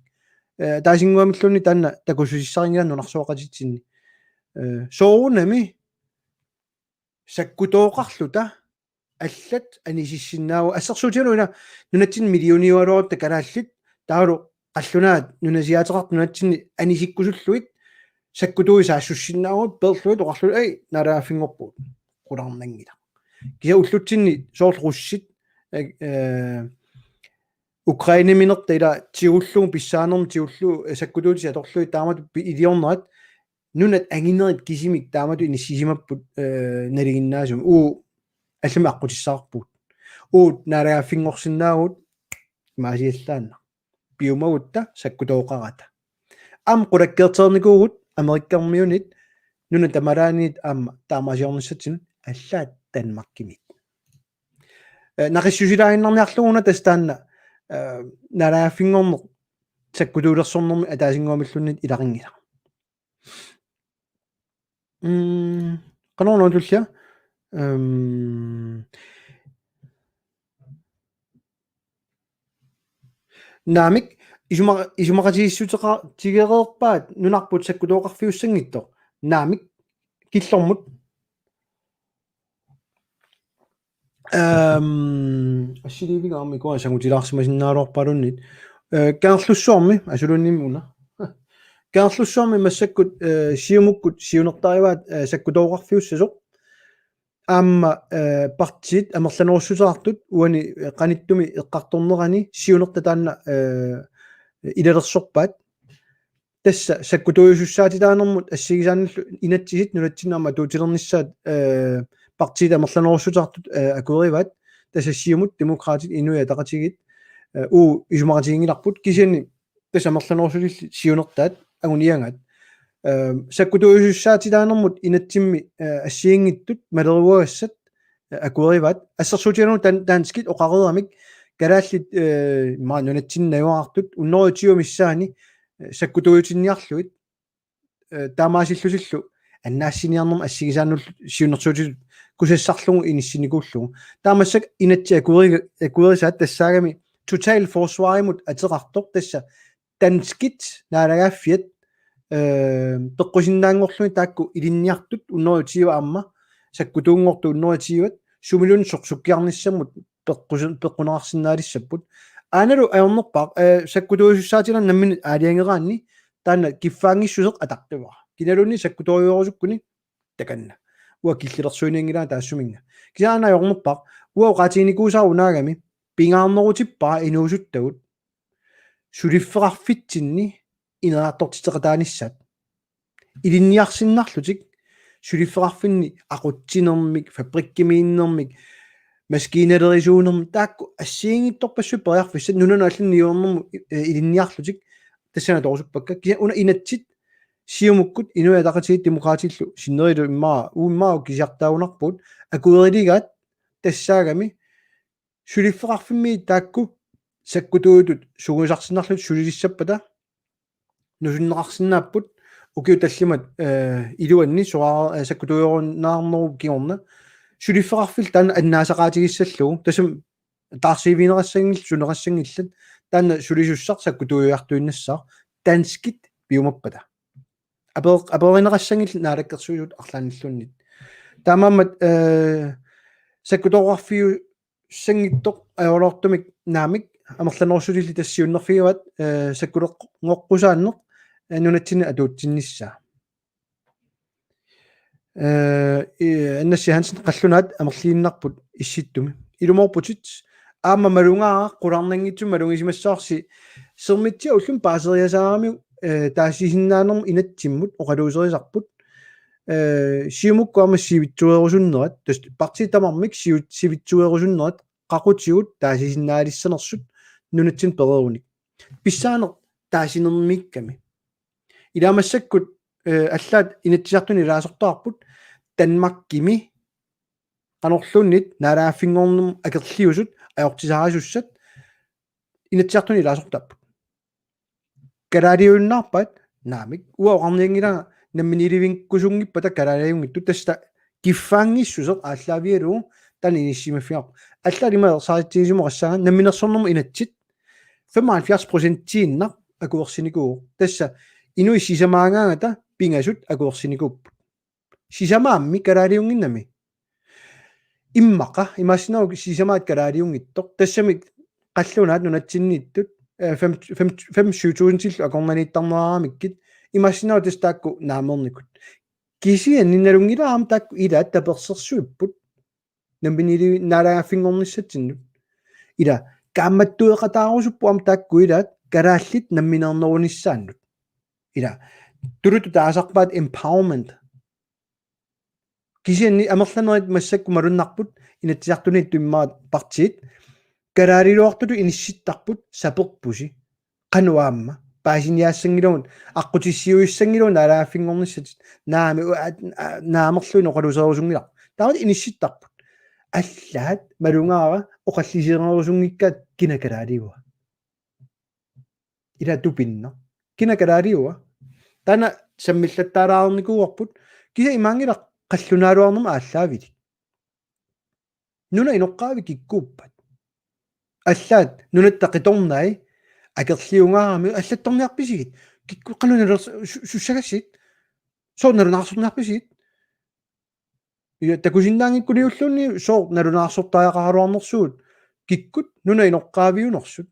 Eh, ataasinnguamilluunniit taanna takussusissarinngilara nunarsuaqatitsinni. Eh, soorunami sakkutooqarluta allat anisissinnaavagut, assersuutigalugu ila nunatsinni millioniugaluarutta kalaallit, taavalu qallunaat nunasiaateqartut nunatsinni anisikkusullugit sakkutuui saassussinnaavagut, peerlugit oqarlugit: Ai, naalagaaffinngorpugut. Qularnanngilaq. Kisianni ullutsinni soorlu russit, eh, eh, Ukraineminerta ila tigullugu pissaanermut tigullugu, eh, sakkutuutit atorlugit taamatut pi-, iliornerat, nunat anginerit kisimik taamatut inissisimapput, eh, nalinginnaasumik. Uagut allamik aqqutissaqarpugut. Uagut naalagaaffinngorsinnaavugut imaasiallaannaq. Piumagutta sakkutooqarata. Aamma qulakkeertereernikuuvugut Amerikkarmiunit, nunat tamalaanniit aamma taamaasiornissatsinnut, allaat Danmarkimiit. Eh, naqissusilaaginnarniarlugu una tassa taanna, eh, naalagaaffinngorneq sakkutuulersornermi ataasinnguamilluunniit ilarinngilaq. Mm, qanoruna tullia? Ehm, naamik, isuma-, isumaqatigiissuteqa-, tigereerpaat nunarput sakkutooqarfiussanngitsoq. Naamik, killormut. Ehm, assiliivigaarmi kua sangutilaarsimasinnaagaluarpaaluunniit. Eh, Kangerlussuarmi, asuluunniimmi una. Kangerlussuarmi massakkut, eh, Siumukkut siunertarivaat, eh, sakkutooqarfiussasoq. Aamma, eh, partiit amerlanerussuteqartut uani, eh, qanittumi eqqartornerani siunertat taanna, eh, ilalersorpaat. Tassa sakkutuujusussaatitaanermut assigisaanillu inatsisit nunatsinnut aamma atuutilernissaat, eh, partiit amerlanerussuteqartut, eh, akuerivaat. Tassa Siumut, Demokraatit, Inuit Ataqatigiit, eh, uagut isumaqatiginngilarput, kisianni tassa amerlanerussutillit siunertaat anguniagaat. Eh, sakkutuujusussaatitaanermut inatsimmi, eh, assigiinngitsut maleruagassat, eh, akuerivaat. Assersuutigalugu dan-, danskit oqareeramik kalaallit, eh, immaqa nunatsinni najugaqartut hundrede tyve missaanni, eh, sakkutuujutinniarlugit, eh, taamaasillutillu annaassiniarnermut assigisaannullu siunnersuutitut kusassarlugu inissinikuullugu. Taava massakkut inatsit akueri-, akuerisaat tassaagami totalforsvarimut ateqartoq, tassa danskit naalagaaffiat, eh, peqqusinnaanngorlugit taakku ilinniartut hundrede tyve aamma sakkutuunngortut hundrede tyve, sumiluunniit sorsukkiarnissammut peqqus-, peqquneqarsinnaalissapput. Aanalu ajornerpaaq, eh, sakkutuujusussaatigalugu nammineq aalajangeraanni Taanna kiffaanngissuseq ataqqivara. Kinaluunniit sakkutorujorusukkuni takanna. Uanga killilersuinianngilara taassuminnga. Kisianni ajornerpaaq, uanga oqaatiginikuusara unaagami, pingaarnerutippara inuusuttagut suliffeqarfitsinni ineriartortitseqataanissaat. Ilinniarsinnarlutik suliffeqarfinni aqutsinermik, fabrikkimiinnermik, maskiinalerisuunermik, taakku assigiinngitsorpassuit periarfissat nunanut allanut niuernermut, eh, ilinniarlutik tassani atorusuppakka. Kisianni una inatsit Siumukkut Inuit Ataqatigiit Demokraatillu sinnerilu immaqa, uu immaqa kisiartaagunarpugut, akueriligaat tassaagami suliffeqarfimmi taakku sakkutuutut sungiusarsinnarlutik sulilissappata nusunneqarsinnaapput ukiut tallimat, eh, iluanni soraara-, eh, sakkutuujorunnaarnerup kingorna suliffeqarfillu taanna annaasaqaatigissallugu, tassami taarsiivigineqassanngillat, suneqassanngillat, taanna sulisussaq sakkutuujuartuinnassaaq, danskit piumappata. Apeq-, apeqquteqassanngillat naalakkersuisut arlaannilluunniit. Taamaammat, eh, sakkutoqarfiu- sanngitsoq ajoraluartumik naamik amerlanerussutillit tassa siunnerfigivaat, eh, sakkuleqqoqqusaanneq, eh, nunatsinni atuutsinnissaa. Eh, i-, Annassi Hansen, qallunaat amerliinnarput Issittumi. Ilumoorputit, aamma malugaara qularnanngitsumik malugisimassavarsi, Sermitsiaq ullumi paaseriasaaramiuk, eh, taasisinnaanermut inatsimmut oqaluuserisarput, eh, Siumukkut aamma sivitsuerusunnerat, tassa partiit tamarmik siu-, sivitsuerusunnerat qaqutigut taasisinnaalissanersut nunatsinni pereerunik. Pissaaneq taasinermiikkami. Ilaa massakkut, eh, allaat Inatsisartuni ilaasortagarput Danmarkimi qanorluunniit naalagaaffinngornermut akerliusut ajortisaarisussat Inatsisartuni ilaasortaapput. Kalaaliunnaarpaat naamik. Uanga oqarnianngilara namminiilivinnikusunngippata kalaaliunngitsut, tassa kiffaanngissuseq aallaavigalugu taanna inissisimaffigaarput. Allaat ima ersaritsigisumik oqassaanga namminersornermut inatsit femoghalvfjerds procentiinnaq akuersinikuuvoq. Tassa inuit sisamaagaangata pingasut akuersinikuupput. Sisamaammi kalaaliunnginnami. Immaqa, imaassinnaavoq sisamaat kalaaliunngitsoq. Tassami qallunaat nunatsinniittut, eh, fem, fem, fem syv tusindillu akornanniittarneraramikkit. Imaassinnaavoq tassa taakku naamernikut. Kisianni nalunngilara aamma taakku ilaat tapersersuipput. Namminiili-, naalagaaffinngornissatsinnut. Ila, kaammattueqataarusupput aamma taakku ilaat kalaallit nammineernerunissaannut. Ila, tuluttut taasarpaat empowerment. Kisianni amerlanerit massakkut malunnarput Inatsisartuniittut immaqa partiit. Kalaaliuartutut inissittarput saperpusi. Qanoq aamma. Paasiniaassanngilagut, aqqutissiuissanngilagut naalagaaffinngornissatit. Naamik, u-, a-, a-, naamerluinnaq oqaluuserusunngilaq. Taava inissittarput. Allaat malugaara oqallisigerusunngikkaat kina kalaaliua. Ila tupinnaq. Kina kalaaliua. Taanna sammillattaalaarnikuuarput. Kisianni imaanngilaq qallunaaluarnermut aallaavilik. Nunap inoqqaavi kikkuuppat? Allaat nunatta qitornai akerliugaarami allattorniarpisigit. Kikkut qanoq nalunaarsor-, su-, sussagassigit? Sooq nalunaarsorniarpisigit? Ja takusinnaanngikkuniulluunniit sooq nalunaarsortariaqaraluarnersugut kikkut nunap inoqqaaviunersut.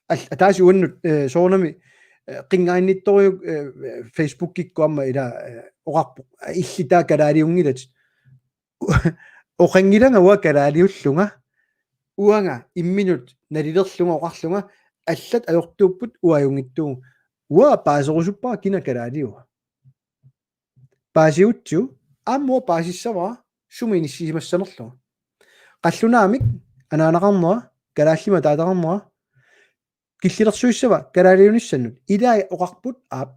Al-, ataaseq uannut, eh, soorunami, eh, qinngaginnittorujuk, eh, Facebookikkut aamma ila, eh, oqarpoq. Illit taava kalaaliunngilatit. Oqanngilanga uanga kalaaliullunga. Uanga imminut nalilerlunga oqarlunga allat ajortuupput uanga ajunngitsuuvugut. Uanga paaserusuppara kina kalaaliua. Paasigutsigu aamma uanga paasissavara sumi inissisimassanerlunga. Qallunaamik anaanaqarnera, kalaallimik ataataqarnera, killilersuissava kalaaliunissannut? Ilai oqarput aap.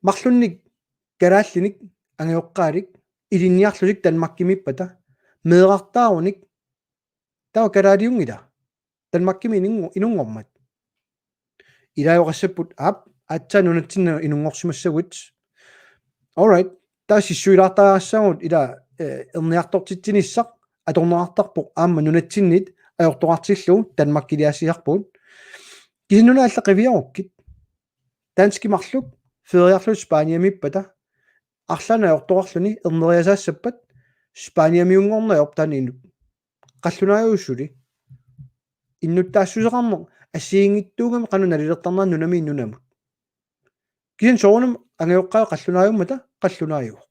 Marlunnik kalaallinik angajoqqaalik ilinniarlutik Danmarkimiippata meerartaarunik taava kalaaliunngilaq. Danmarkimi inungo-, inunngormat. Ilai oqassapput aap, aatsaat nunatsinni inunngorsimassaguit. All right. Taava sissuilaartariaqassaagut ila, eh, erniartortitsinissaq atorneqartarpoq aamma nunatsinniit ajortoqartillugu Danmarkiliaassisarpugut. Kisianni nunat allat qiviarukkit. Danskit marluk feriarlutik Spaniamiippata arlaannik ajortoqarluni erneriasaassappat Spaniamiunngorneq ajorpoq taanna inuk. Qallunaajuvoq suli. innuttaassuseqarneq assigiinngitsuugami qanoq nalilertarnera nunamiit nunamut. Kisianni soorunami angajoqqaavi qallunaajummata qallunaajuvoq.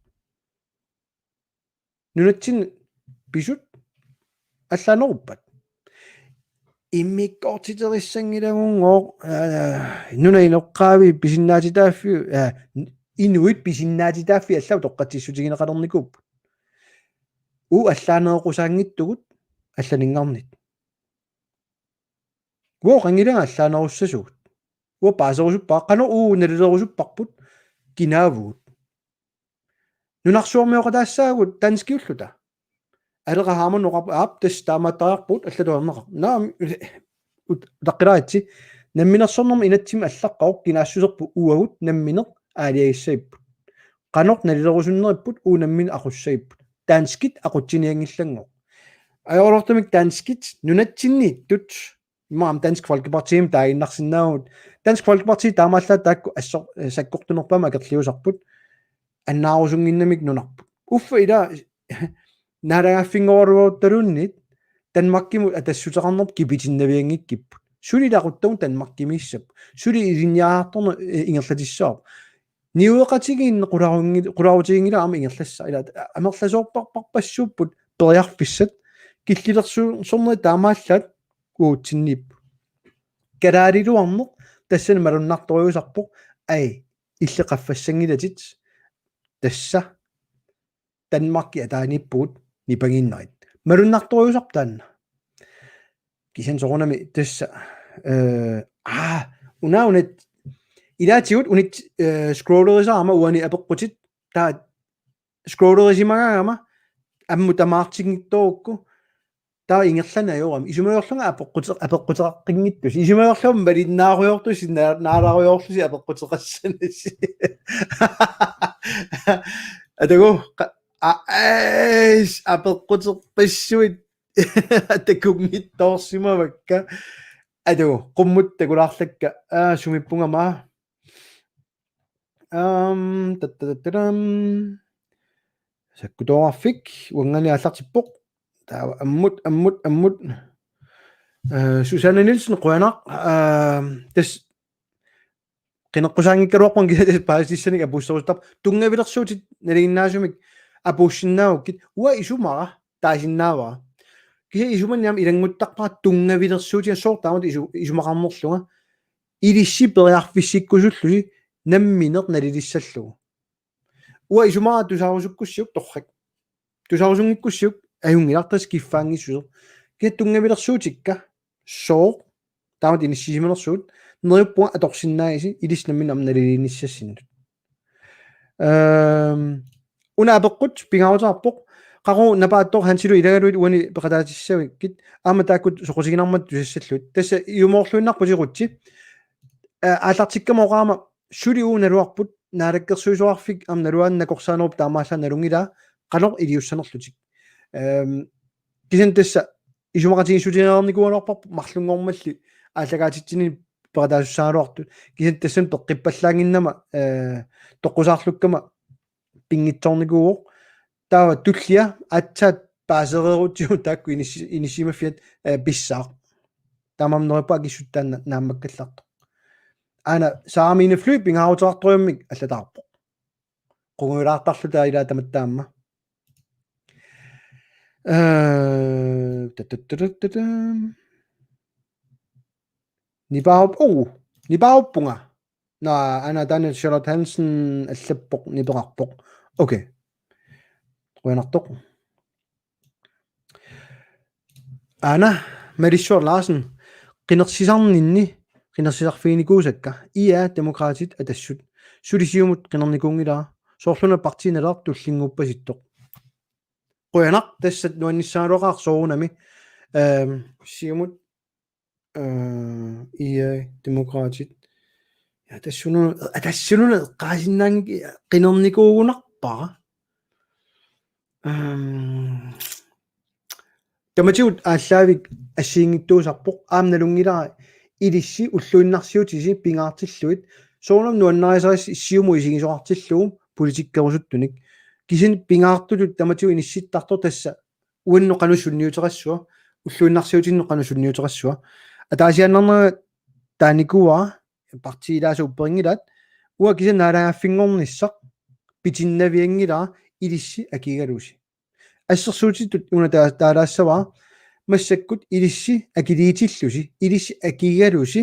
Nunatsinni pisut allaaneruppat. Immikkoortiterissanngilagunngooq, aa, nunap inoqqaavi pisinnaatitaaffiit, aa, inuit pisinnaatitaaffii allat utoqqatsissutigineqalernikuupput. Uagut allaanerusaanngitsugut allaninngarnit. Uagut qanngilanga allaanerussasugut. Uagut paaserusuppara, qanoq uagut nalilerusupparput kinaavugut. Nunarsuarmioqataassaagut danskiulluta. Aleqa Hammond oqarpoq, aap, tassa taamaattariaqarpugut, allatut ajornaqaaq. Naamik, ut-, utaqqilaaritsi. Namminersornermi inatsimmi allaqqavoq, kinaassuserput uagut nammineq aalajangissagipput. Qanoq nalilerusunneripput uagut nammineq aqussagipput. Danskit aqutsinianngillanngooq. Ajoraluartumik danskit nunatsinniittut, immaqa Dansk Folkepartimik taaginnarsinnaavugut. Dansk Folkeparti taamaallaat taakku asso-, eh, sakkortunerpaamik akerliusarput, annaarusunnginnamik nunarput. Uffa ila naalagaaffinngorluarutaluunniit Danmarkimut atassuteqarnerput kipitinnavianngikkipput. Suli ilaquttagut Danmarkimiissapput. Suli ilinniartorneq, eh, ingerlatissavarput. Niueqatigiinneq qularunngi-, qularutiginngilara aamma ingerlassaaq. Ila amerlasoorparparpassuupput periarfissat, killilersuinermi taamaallaat uatsinniippoq. Kalaaliuarneq tassani malunnartorujussuusarpoq, ai, illit qaffassanngilatit, tassa Danmarki ataaniippugut nipangiinnarit. Malunnartorujussuusarpoq taanna. Kisianni soorunami tassa, eh, aa, una unit, ilaatigut unit, eh, scrollerisaarama uani apeqqutit, taava scrollerisimagaangama ammut tamaartinngitsoorukku, taava ingerlaannaq ajorami. Isumajorlunga apeqqute-, apeqquteqaqqinngittusi. Isumajorlunga malinnaarujoortusi, na-, naalarujoorlusi apeqquteqassanasi. Atagu, qa-, a-, ais, apeqquterpassuit. Takunngitsoorsimavakka. Atagu, qummut takulaarlakka. Aa, sumiippunga maa. Aam, tattatattaram. Sakkutooraarfik, uanngaanniit aallartippoq. Taava ammut, ammut, ammut. Eh, Susanne Nielsen, qujanaq. Aam, tassa qineqqusaanngikkaluarpunga kisianni tassa paasisassanik apuusserusuttarpoq. Tunngavilersuutit nalinginnaasumik apuussinnaagukkit. Uanga isumara taasinnaavara. Kisianni isumanni aamma ilannguttarpara tunngavilersuutiga sooq taamatut isu-, isumaqarnerlunga. Ilissi periarfissikkusullusi nammineq nalilissallugu. Uanga isumara tusarusukkussiuk torrak. Tusarusunngikkussiuk ajunngilaq, tassa kiffaanngissuseq. Kisianni tunngavilersuutikka sooq taamatut inissisimanersugut, neriuppunga atorsinnaagisi ilissi nammineq aamma naliliinissassinnut. Ehm, una apeqqut pingaaruteqarpoq, qaqugu Napaattoq Hansilu ilagaluit uani peqataatissavikkit, aamma taakkua soqutiginarmata tusassallugit. Tassa ilumoorluinnarpoq Qutsi, eh, aallartikkama oqarama suli uagut naluarput, naalakkersuisoqarfik aamma naluaanni nakorsaanerup taamaallaat nalunngilaa, qanoq iliussanerlutik. Ehm, kisianni tassa isumaqatigiissutigineqarnikuugaluarparput marlunngormalli aallakaatitsinini peqataasussagaluartut. Kisianni tassani peqqippallaannginnama, eh, toqqusaarlukkama pinngitsoornikuuvoq. Taava tullia aatsaat paasereerutsigu taakku inissi-, inissisimaffiat, eh, pissaaq. Taamaammat neriuppunga akissut taanna naammakkallartoq. Aana saamiinefly pingaaruteqartorujummik allataarpoq. Qungujulaartarluta ilaa tamatta aamma. Eh, tatatatatam. Nipaaruppoq, oh, nipaaruppunga. Naa, aana taanna Charlotte Hansen allappoq nipeqarpoq. Okay. Qujanartoq. Aana Malissuaq Larsen, qinersisarninni qinersisarfiginikuusakka, I A, Demokraatit, Atassut. Suli Siumut qinernikuunngilara. Soorluna Partii Naleraq tullinnguuppasittoq. Qujanaq, tassa nuannissagaluaqaaq soorunami. Ehm, Siumut, eh, I A, Demokraatit. Ja, tassununa, tassununa eqqaasinnaanngik-, qinernikuugunarpara. Ehm, tamatigut aallaavik assigiinngitsuusarpoq, aamma nalunngilara ilissi ulluinnarsiutisi pingaartillugit. Soorunami nuannarisarissi Siumut isigisoqartillugu politikkerusuttunik. Kisianni pingaartutut tamatigut inissittartoq tassa uannut qanoq sunniuteqassua, ulluinnarsiutinnut qanoq sunniuteqassua. Ataasiaannarnanga taanikuuara, partiit ilaasa upperinngilaat, uanga kisianni naalagaaffinngornissaq pitinnavianngilara ilissi akigalusi. Assersuutitut una taa-, taalaassavara, massakkut ilissi akiliitillusi, ilissi akigalusi,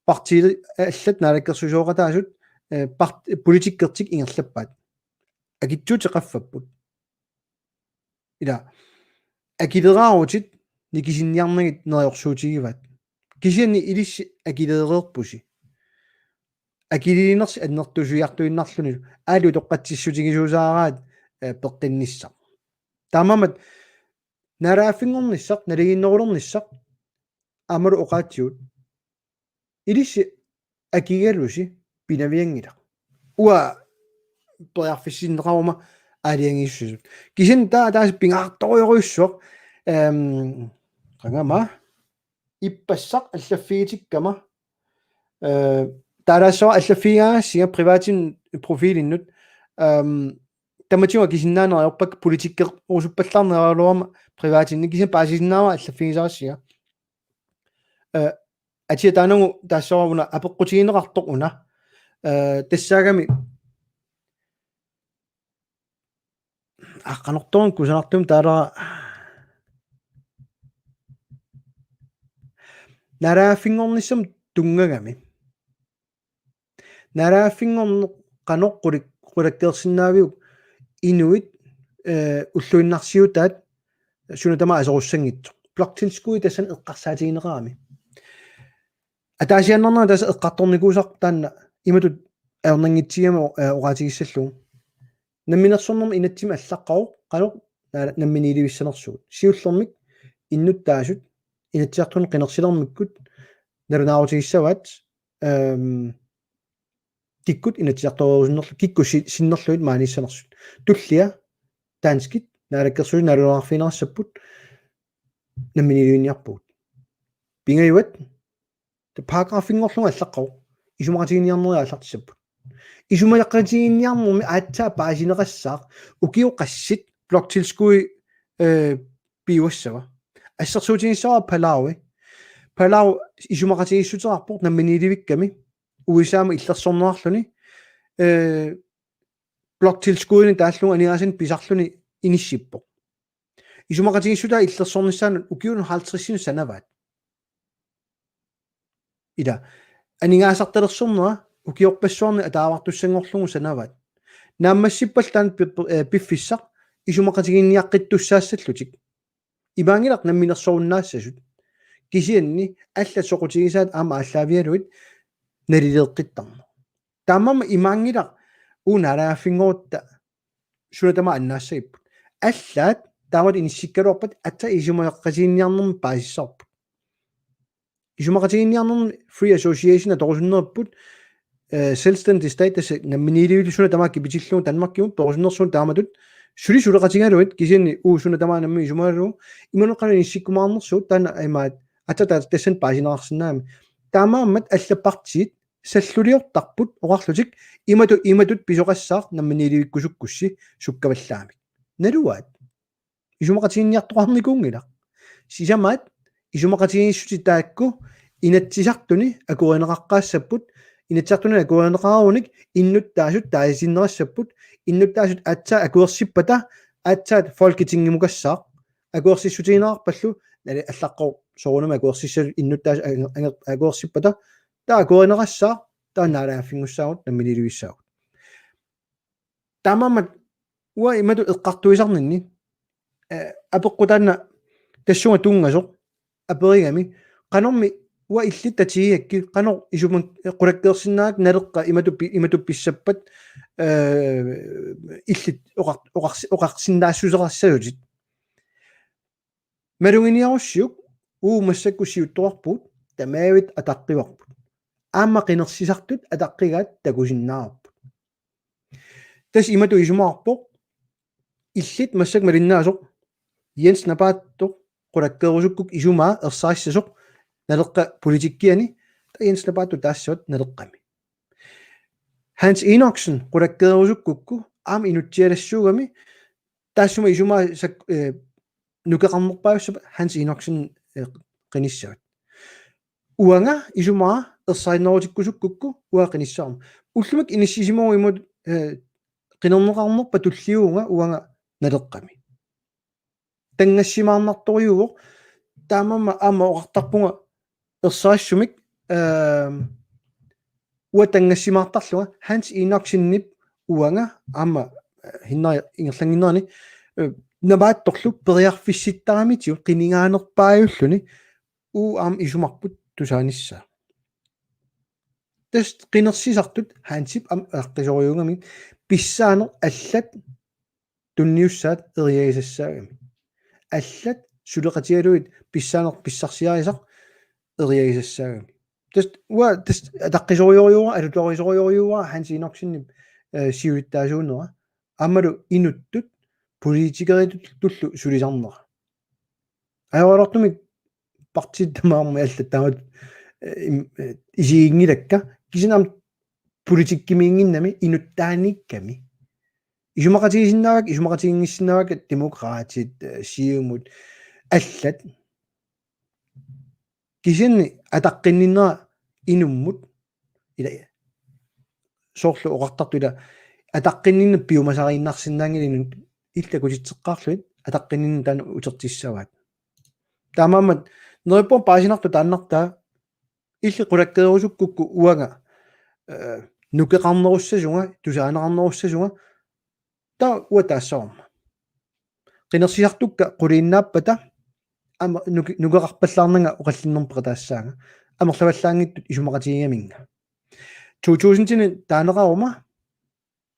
partiit allat naalakkersuisooqataasut, eh, part-, politikkertik ingerlappaat. Akitsuutit qaffapput. Ila, akileraarutit nikisinniarnagit neriorsuutigivaat. Kisianni ilissi akilereerpusi. Akiliinersi annertusiartuinnarluni, aali utoqqatsissutigisuusaaraat, eh, peqqinnissaq. Taamaammat naalagaaffinngornissaq, naligiinnerulernissaq, aammalu oqaatsigut. Ilissi akigalusi pinavianngilaq. Uanga periarfissinneqaruma aalajangiisussasut. Kisianni taava taas pingaartorujorujussuaq, ehm, qanga aamma ippassaq allaffigitikkama, eh, taalaassavara allaffigigaangassinga privatin profilinnut, ehm, tamatigut akisinnaaneq ajorpakka, politikkerusuppallaarneq ajoraluarama privatinni, kisianni paasisinnaavara allaffigisarassiga. Eh, atia taannagu taassavara una apeqqutigineqartoq una. Eh, tassaagami aqqanortoon kusanartumik taalera naalagaaffinngornissamut tunngagami. Naalagaaffinngorneq qanoq qulik-, qulakkeersinnaaviuk inuit, eh, ulluinnarsiutaat suna tamaat aserussanngitsoq. Bloktilskud tassani eqqarsaatigineqarami. Ataasiaannarnera tassa eqqartornikuusara taanna imatut ajornanngitsigigami, eh, oqaatigissallugu. Namminersornermi inatsimmi allaqqavoq qanoq na-, namminiilivissanersugut. Siullermik innuttaasut Inatsisartuni qinersilermikkut nalunaarutigissavaat, ehm, kikkut inatsisartoreerusunnerlu-, kikkut si-, sinnerlugit maanissanersut. Tullia danskit naalakkersuisut nalunaarfigineqassapput, namminiilivinniarpugut. Pingajuat, ta paragraffinngorlugu allaqqavoq, isumaqatiginninniarnerit aallartissapput. Isumaqatiginninniarnermi aatsaat paasineqassaaq, ukiut qassit bloktilskudi, eh, piuassava. Assersuutigissavara Palaui. Palau isumaqatigiissuteqarpoq namminiilivikkami, U S A-mut illersornerarluni, eh, bloktilskudini taallugu aningaasanik pisarluni inissippoq. Isumaqatigiissutaa illersornissaannut ukiunut halvtredsinut sanavaat. Ila, aningaasartalersornera ukiorpassuarni ataavartussanngorlugu sanavaat. Naammassippallu taanna pi-, pi-, eh, piffissaq isumaqatiginninniaqqittussaassallutik. Imaanngilaq namminersorunnaassasut. Kisianni allat soqutigisaat aamma aallaavigalugit nalileeqqittarneq. Taamaammat imaanngilaq uagut naalagaaffinngorutta suna tamaat annaassagipput. Allaat taamatut inissikkaluarpat aatsaat isumaqatiginninniarnermi paasissavarput. Isumaqatiginninniarnermi free association atorusunnerput, eh, selvstændig stat, tassa namminiiliviup suna tamaat kipitillugu Danmarkimut perusunnersugut taamatut, suli suleqatigalugit, kisianni uagut suna tamaat nammineq isumagalugu, imaluunniit qanoq inissikkumaarnersugut, taanna imaat aatsaat tassani paasineqarsinnaammat. Taamaammat allat partiit salluliortarput oqarlutik imatut, imatut pisoqassaaq namminiilivikkusukkussi sukkavallaamik. Naluaat. Isumaqatiginninniartoqarnikuunngilaq. Sisamaat isumaqatigiissutit taakku Inatsisartuni akuerineqaqqaassapput, Inatsisartuni akuerineqarunik innuttaasut taasitinneqassapput, innuttaasut aatsaat akuersippata, aatsaat Folketingimukassaaq, akuersissutigineqarpallu, nali allaqqavoq soorunami akuersissatut innuttaasut ange-, ange-, akuersippata, taava akuerineqassaaq, taava naalagaaffinngussaagut, namminiilivissaagut. Taamaammat uanga imatut eqqartuisarninni, eh, apeqqut taanna tassunga tunngasoq aperigami, qanormi uanga illit tatigigakkit, qanoq isuma-, qulakkeersinnaagakkit Naleqqap imatut pi-, imatut pissappat, eh, illit oqar-, oqars-, oqarsinnaassuseqassasutit. Maluginiarussiuk uagut massakkut siuttoqarpugut, tamaviat ataqqivarput. Aamma qinersisartut ataqqigaat takusinnaavarput. Tassa imatut isumaqarpoq, illit massakkut malinnaasoq, Jens Napaattooq qulakkeerusukkukku isumaa ersarissasoq Naleqqap politikkiani, taava Jens Napaattooq taassavat Naleqqami. Hans Enoksen qulakkeerusukkukku aamma inutsialassuugami, taassuma isumaa sak-, eh, nukeqarnerpaajussapput Hans Enoksen, eh, qinissavat. Uanga isumara ersarinnerutikkusukkukku uanga qinissavarma. Ullumikkut inissisimavoq imut, eh, qinerneqarnerpa tulliuvunga uanga Naleqqami. Tanngassimaarnartorujuuvoq, taamaammat aamma oqartarpunga ersarissumik, ehm, uanga tanngassimaartarlunga Hans Enoksenip uanga aamma, eh, hinnari ingerlannginnerani, eh, Namaattorlu periarfissittaramitsigut qinigaanerpaajulluni uagut aamma isumarput tusaanissaa. Tassa qinersisartut Hansip aamma aqqisorujuugami pissaaneq allat tunniussaat eriagisassaagami. Allat suleqatigalugit pissaaneq pissarsiarisaq eriagisassaagami. Tassa uanga tassa ataqqisorujorujuuara, alutorisorujorujuuara Hans Enoksenip, eh, siulittaasuunera. Aammalu inuttut politikeritullu sulisarnera. Ajoraluartumik partiit tamarmik allat taamatut, eh, im-, eh, isiginngilakka. Kisianni aamma politikkimiinnginnami inuttaaniikkami. Isumaqatigisinnaavakka, isumaqatiginngissinnaavakka Demokraatit, eh, Siumut, allat. Kisianni ataqqinninnera inummut ila soorlu oqartartut ila ataqqinninneq piumasariinnarsinnaanngilaq inunnut, illit takutitseqqaarlugit ataqqinninneq taanna utertissavaat. Taamaammat neriuppunga paasinartoq taannartaa illit qulakkeerusukkukku uanga, eh, nukeqarnerussasunga, tusaaneqarnerussasunga, taava uanga taassavarma. Qinersisartukka quliinnaappata aamma nuke-, nukeqarpallaarnanga oqallinnermut peqataassaanga. Amerlavallaanngitsut isumaqatigigaminga. To tusindini taaneqaruma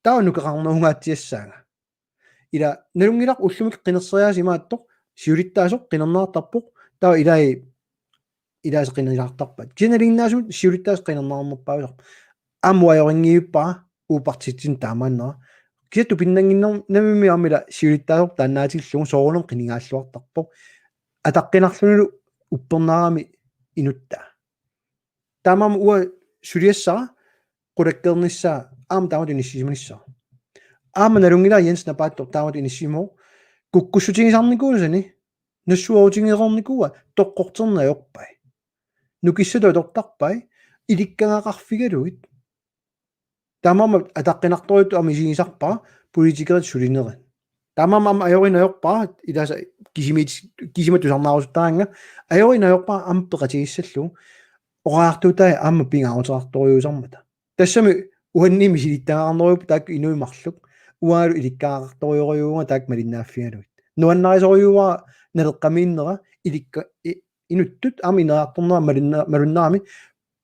taava nukeqarnerungaatsiassaanga. Ila nalunngilaq ullumikkut qinerseriaaseq imaattoq, siulittaasoq qinerneqartarpoq, taava ilai ilaasa qineriartarpaat. Kisianni nalinginnaasumik siulittaasup qinerneqarnerpaasarpoq. Aamma ajorinngivippara uagut partiitsinni taamaannera. Kisianni tupinnannginnami aamma ila siulittaasoq taannaatillugu soorunami qinigaalluartarpoq. Ataqqinarlunilu uppernaarami inuttaa. Taamaammat uanga suliassara qulakkeernissaa aamma taamatut inissisimanissara. Aamma nalunngilaq Jens Napaattoq taamatut inissisimavoq kukkussutigisarnikuusani nassuerutigereernikuua toqqorterneq ajorpai. Nukissatut atortarpai ilikkagaqarfigalugit. Taamaammat ataqqinartorujuttut aamma isigisarpara politikerit sulinerit. Taamaammat aamma ajorineq ajorpara ilaasa kisimiit-, kisima tusarnaarusuttaraannga ajorineq ajorpara aamma peqatigissallugu oqariartuutai aamma pingaaruteqartorujuusarmata. Tassami uannit misilittagaqarnerujuupput taakku inuit marluk uangalu ilikkagaqartorujorujuuvunga taakku malinnaaffigalugit. Nuannarisorujuuara Naleqqamiinnera ilikka-, i-, inuttut aamma ineriartornera malunna-, malunnerami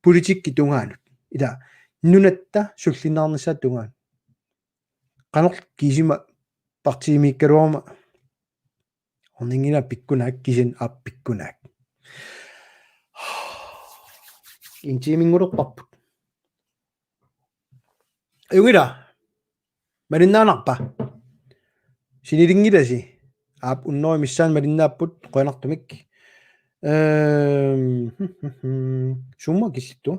politikki tungaanut. Ila nunatta sullinneqarnissaa tungaanut. Qanorlu kiisima partiimiikkaluaruma orninngilanga pikkunaak kisianni aap pikkunaak. En tiiminngulerparput. Ajunngila. Malinnaanarpa? Sinilinngilarsi? Aap, unnerit missaanni malinnaapput qujanartumik. Ehm, summa killittu.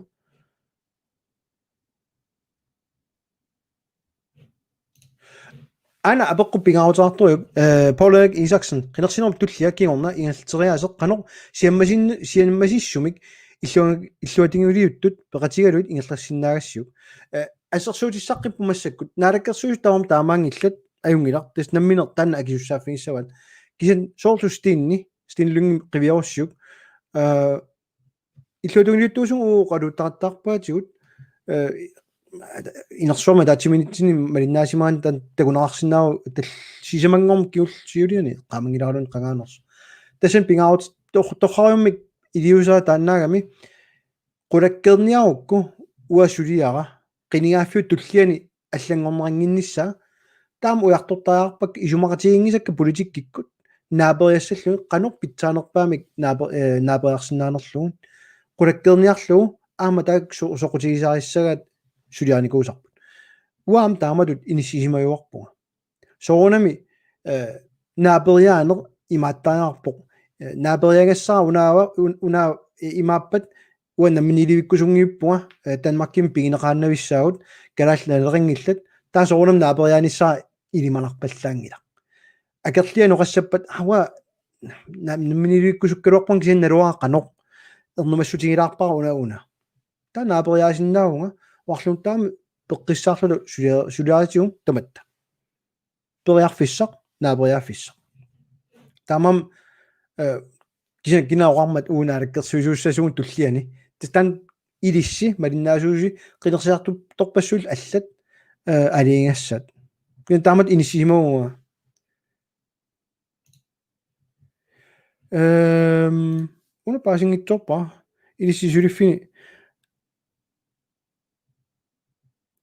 Aana apeqqut pingaaruteqartorujuk, eh, Paul Erik Isaksen, qinersinerup tullia kingorna ingerlateriaaseq qanoq siammasin-, siammasissumik illu-, illuatungiliuttut peqatigalugit ingerlassinnaagassiuk. Eh, assersuutissaqqippoq massakkut, Naalakkersuisut tamarmik taamaanngillat, ajunngilaq, tassa nammineq taanna akisussaaffigissavaat. Kisianni soorlu Steni, Steni Lynge qiviarussiuk, eh, illuatungiliuttuusugut oqaluuttaqattaarpaatigut, eh, inersuarmi ataatsimiinnitsinni malinnaasimagaanni taanna takuneqarsinnaavoq tal-, sisamanngormat kingulliit siuliani, eqqaamanngilaraluunniit qangaanersoq. Tassani pingaarut-, tor-, torrariummik iliuuseraa taannaagami qulakkeerniarukku uanga suliara qinigaaffiup tulliani allanngorneqannginnissaa, taama ujartortariaqarpakka isumaqatiginngisakka politikkikkut naaperiassallugit qanoq pitsaanerpaamik naape-, eh, naaperiarsinnaanerlugu, qulakkeerniarlugu aamma taakku so-, soqutigisarissagaat suliarinikuusarput. Uanga aamma taamatut inissisimajuarpunga. Soorunami, eh, naaperiaaneq imaattariaqarpoq. Eh, naaperiagassara unaava-, un-, una-, eh, imaappat uanga namminiilivikkusunngippunga, eh, Danmarkimi pigineqaannavissaagut, kalaallit naleqanngillat, taava soorunami naaperiaanissara ilimanarpallaanngilaq. Akerlianik oqassappat, aa, uanga na-, namminiilivikkusukkaluarpunga kisianni naluara qanoq ernumassutigilaarpara una una. Taava naaperiaasinnaavunga, oqarlunga taama peqqissaarluta sulia-, suliaritigu tamatta. Periarfissaq, naaperiaaffissaq. Taamaammat, eh, kisianni kina oqarmat uagut naalakkersuisuussasugut tulliani. Tassa taanna ilissi, malinnaasuusi, qinersisartorpassuillu allat, eh, aalajangigassat. Kisianni taamatut inissisimavunga. Ehm, una paasinngitsoorpara. Ilissi suliffini.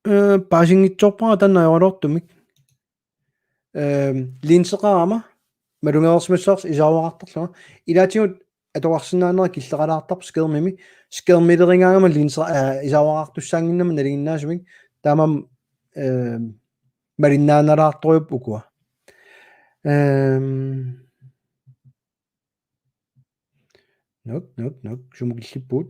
Eh, paasinngitsoorpara taanna ajoraluartumik. Ehm, linseqarama, malugereersimassavarsi isaruaqartarlunga. Ilaatigut atoqarsinnaanera killeqalaartarpoq skærmimi. Skærmilerigaangama linse-, eh, isaruaqartussaannginnama nalinginnaasumik. Taamaammat, ehm, malinnaanalaartorujuupput ukua. Ehm, Nok, nok, nok. Sumut killippugut?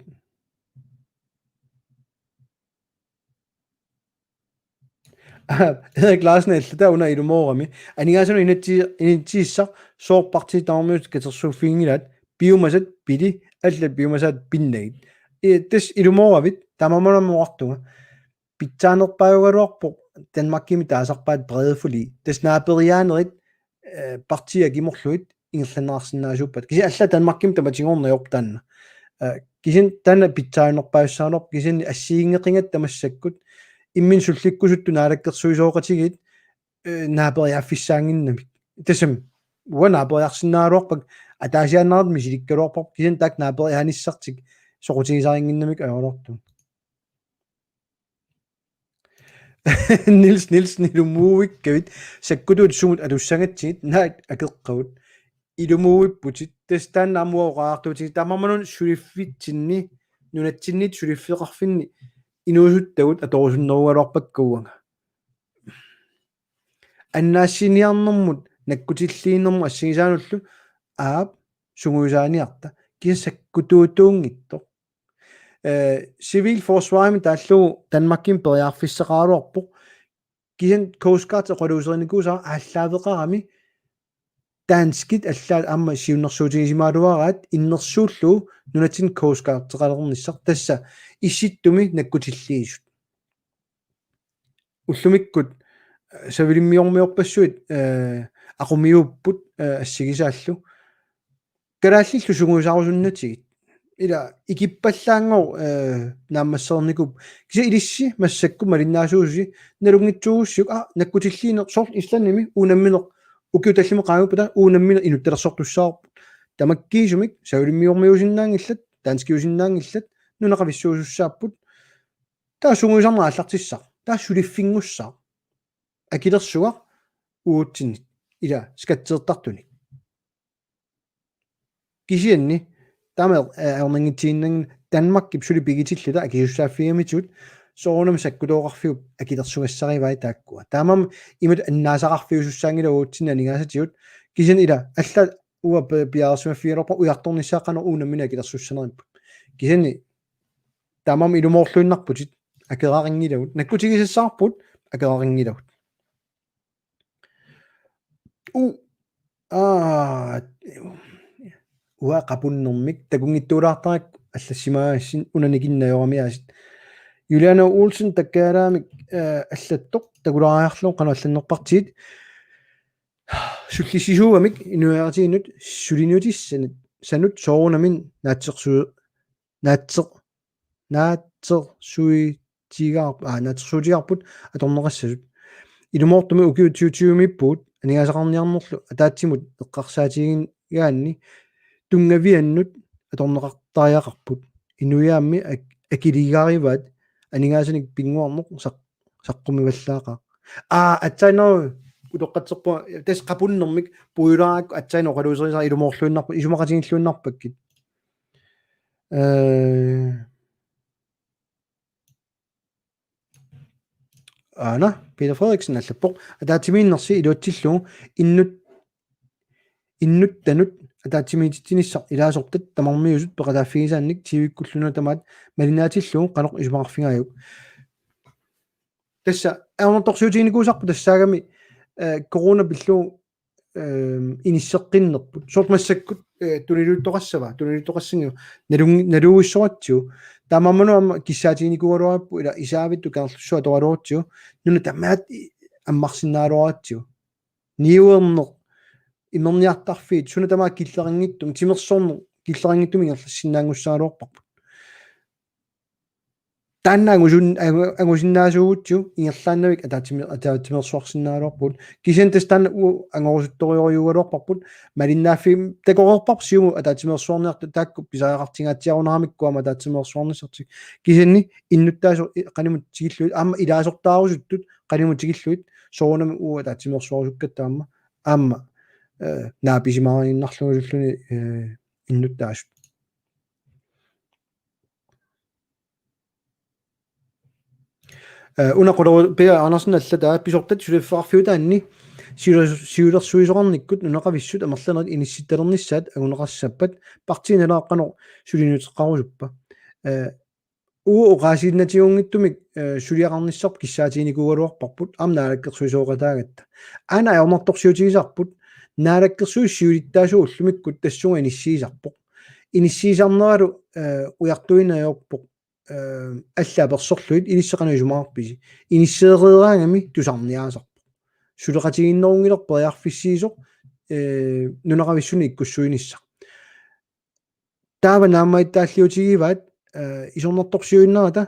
Erik Larsen allattoq una ilumoorami. Aningaasanut inatsi-, inatsisissaq sooq partiit tamarmiut katersuuffiginngilaat, piumasat pili, allat piumasaat pinnagit. Eh, tassa ilumooravit, taamaammat oqartunga. Pitsaanerpaajugaluarpoq Danmarkimi taasarpaat brede forlig. Tassa naaperiaanerit, eh, partiit akimorlugit ingerlanneqarsinnaasuuppat. Kisianni allat Danmarkimi tamatigoorneq ajorput taanna. Eh, kisianni taanna pitsaanerpaajussaanerpoq kisianni assigiinngeqingatta massakkut imminut sullikkusuttut naalakkersuisooqatigiit, eh, naaperiaaffissaannginnamik. Tassami uanga naaperiarsinnaagaluarpara ataasiaannartumik misilikkaluarparput kisianni taakku naaperiaanissartik soqutigisarinnginnamik ajoraluartumik. Niels Nielsen, ilumuuikkavit, sakkutuut sumut atussagatsigit, naak akeqqagut. Ilumuuipputit, tassa taanna aamma oqaatigigatsigu, taamaammat una suliffitsinni, nunatsinniit suliffeqarfinni, inuusuttagut atorusunnerugaluarpakka uanga. Annaassiniarnermut, nakkutilliinermut assigisaanullu, aap, sungiusaaniarta, kisianni sakkutuutuunngitsoq. Eh, civilforsvarimi taallugu Danmarkimi periarfissaqaraluarpoq. Kisianni Coast Guard oqaluuserinikuusara aallaaveqarami danskit allaat aamma siunnersuutigisimagaluaraat innersuullugu nunatsinni Coast Guardeqalernissaq tassa Issittumi nakkutilliisut. Ullumikkut, eh, savalimmiormiorpassuit, eh, aqumiuupput, eh, assigisaallu. Kalaallillu sungiusarusunnatigit. Ila ikippallaanngooq, eh, naammassereernikuupput. Kisianni ilissi massakkut malinnaasuususi nalunngitsuugussiuk, aa, nakkutilliineq soorlu Islandimi uagut nammineq ukiut tallimat qaangiuppata uagut nammineq inuttalersortussaavoq. Tamakkiisumik savalimmiormiuusinnaanngillat, danskiusinnaanngillat, nunaqavissuusussaapput. Taava sungiusarneq aallartissaq. Taava suliffinngussaaq. Akilersugaq uatsinnit. Ila skatsertartunik. Kisianni, taama, eh, ajornanngitsiinnarlugu Danmarkip suli pigitilluta akisussaaffigigamitsigut, soorunami sakkutooqarfiup akilersugassarivai taakkua. Taamaammat imatut annaasaqarfiusussaanngilaq uatsinnit aningaasatigut, kisianni ila, allaat uanga pi-, piareersimaffigaluarpara ujartornissaa qanoq uagut nammineq akilersussaneripput. Kisianni, taamaammat ilumoorluinnarputit, akerarinngilagut. Nakkutigisassavarput, akerarinngilagut. U-, aa, uanga qapunnermik takunngitsuulaartarakku allassimaagassinga una nikinneq ajorami aasiit. Juliana Olsen takkaalaamik, eh, allattoq takulaariarlugu qanoq allannerpartigit. Sullissisuugamik inuiaqatigiinnut suliniutissanut, sanut soorunami naatsorsu-, naatso-, naatsorsuutigaarp-, aa, naatsorsuutigaarput atorneqassasut. Ilumoortumik ukiut tyve tyvemiippugut aningaasaqarniarnerlu ataatsimut eqqarsaatigigaanni tunngaviannut atorneqartariaqarput. Inuiaammi ak-, akiligaarivaat aningaasanik pinnguarneq saq-, saqqumivallaaqaaq. Aa, aatsaannguaq utoqqatserpunga, tassa qapunnermik puigulaarakku aatsaannguaq oqaluuserisara ilumoorluinnarput, isumaqatigiilluinnarpakkit. Eh, aana, Peter Frederiksen allappoq. Ataatsimiinnersi iluatsillugu innut-, innuttanut ataatsimiititsinissaq ilaasortat tamarmiusut peqataaffigisaannik T V-kkulluunniit tamaat malinnaatillugu qanoq isumaqarfigaajuk. Tassa ajornartorsiutiginikuusarput tassaagami, eh, corona pillugu ehm, inisseqqinnerput. Soorlu massakkut, eh, tuniluttoqassava, tuniluttoqassanngilaq, nalungi-, naluuissoratsigu. Taamaammat aamma kissaatiginikuugaluarparput ila isaavittut Kangerlussuaq atoraluarutsigu, nuna tamaat i-, ammarsinnaagaluaratsigu. Niuerneq, imerniartarfiit, suna tamaat killeqanngitsumik, timersorneq killeqanngitsumik ingerlassinnaanngussagaluarparput. Taanna angusun-, angu-, angusinnaasuugutsigu ingerlaannavik ataatsimi-, ataatsimeersuarsinnaagaluarpugut. Kisianni tassa taanna uagut angorusuttorujorujuugaluarparput, malinnaaffi-, takoreerparput Siumup ataatsimeersuarniartut taakku pisariaqartingaatsiarunaramikku aamma ataatsimeersuarnissartik. Kisianni innuttaasoq i-, qanimut tikillugit, aamma ilaasortaarusuttut qanimut tikillugit, soorunami uagut ataatsimeersuarusukkatta aamma, aamma, eh, naapisimaariinnarlugu ulluni, eh, innuttaasut. Eh, una qulleru-, Pia Andersen allataa: pisortat suliffeqarfiutaanni siuler-, siulersuisoqarnikkut nunaqavissut amerlanerit inissittalernissaat anguneqassappat, partiit nalaat qanoq sulinuteqarusuppat? Eh, uagut oqaasiinnatigunngitsumik, eh, suliaqarnissarput kissaatiginikuugaluarparput, aamma naalakkersuisooqataagatta. Aana ajornartorsiutigisarput, naalakkersuisut siulittaasuat ullumikkut tassunga inissiisarpoq. Inissiisarneralu, eh, ujartuineq ajorpoq, eh, allat apersorlugit: ilissi qanoq isumaqarpisi? Inisseereeraangami tusarniaasarpoq. Suleqatigiinnerunngilaq periarfissiisoq, eh, nunaqavissunik ikkussuinissaq. Taava naammagittaalliutigivaat, eh, isornartorsiuinnarata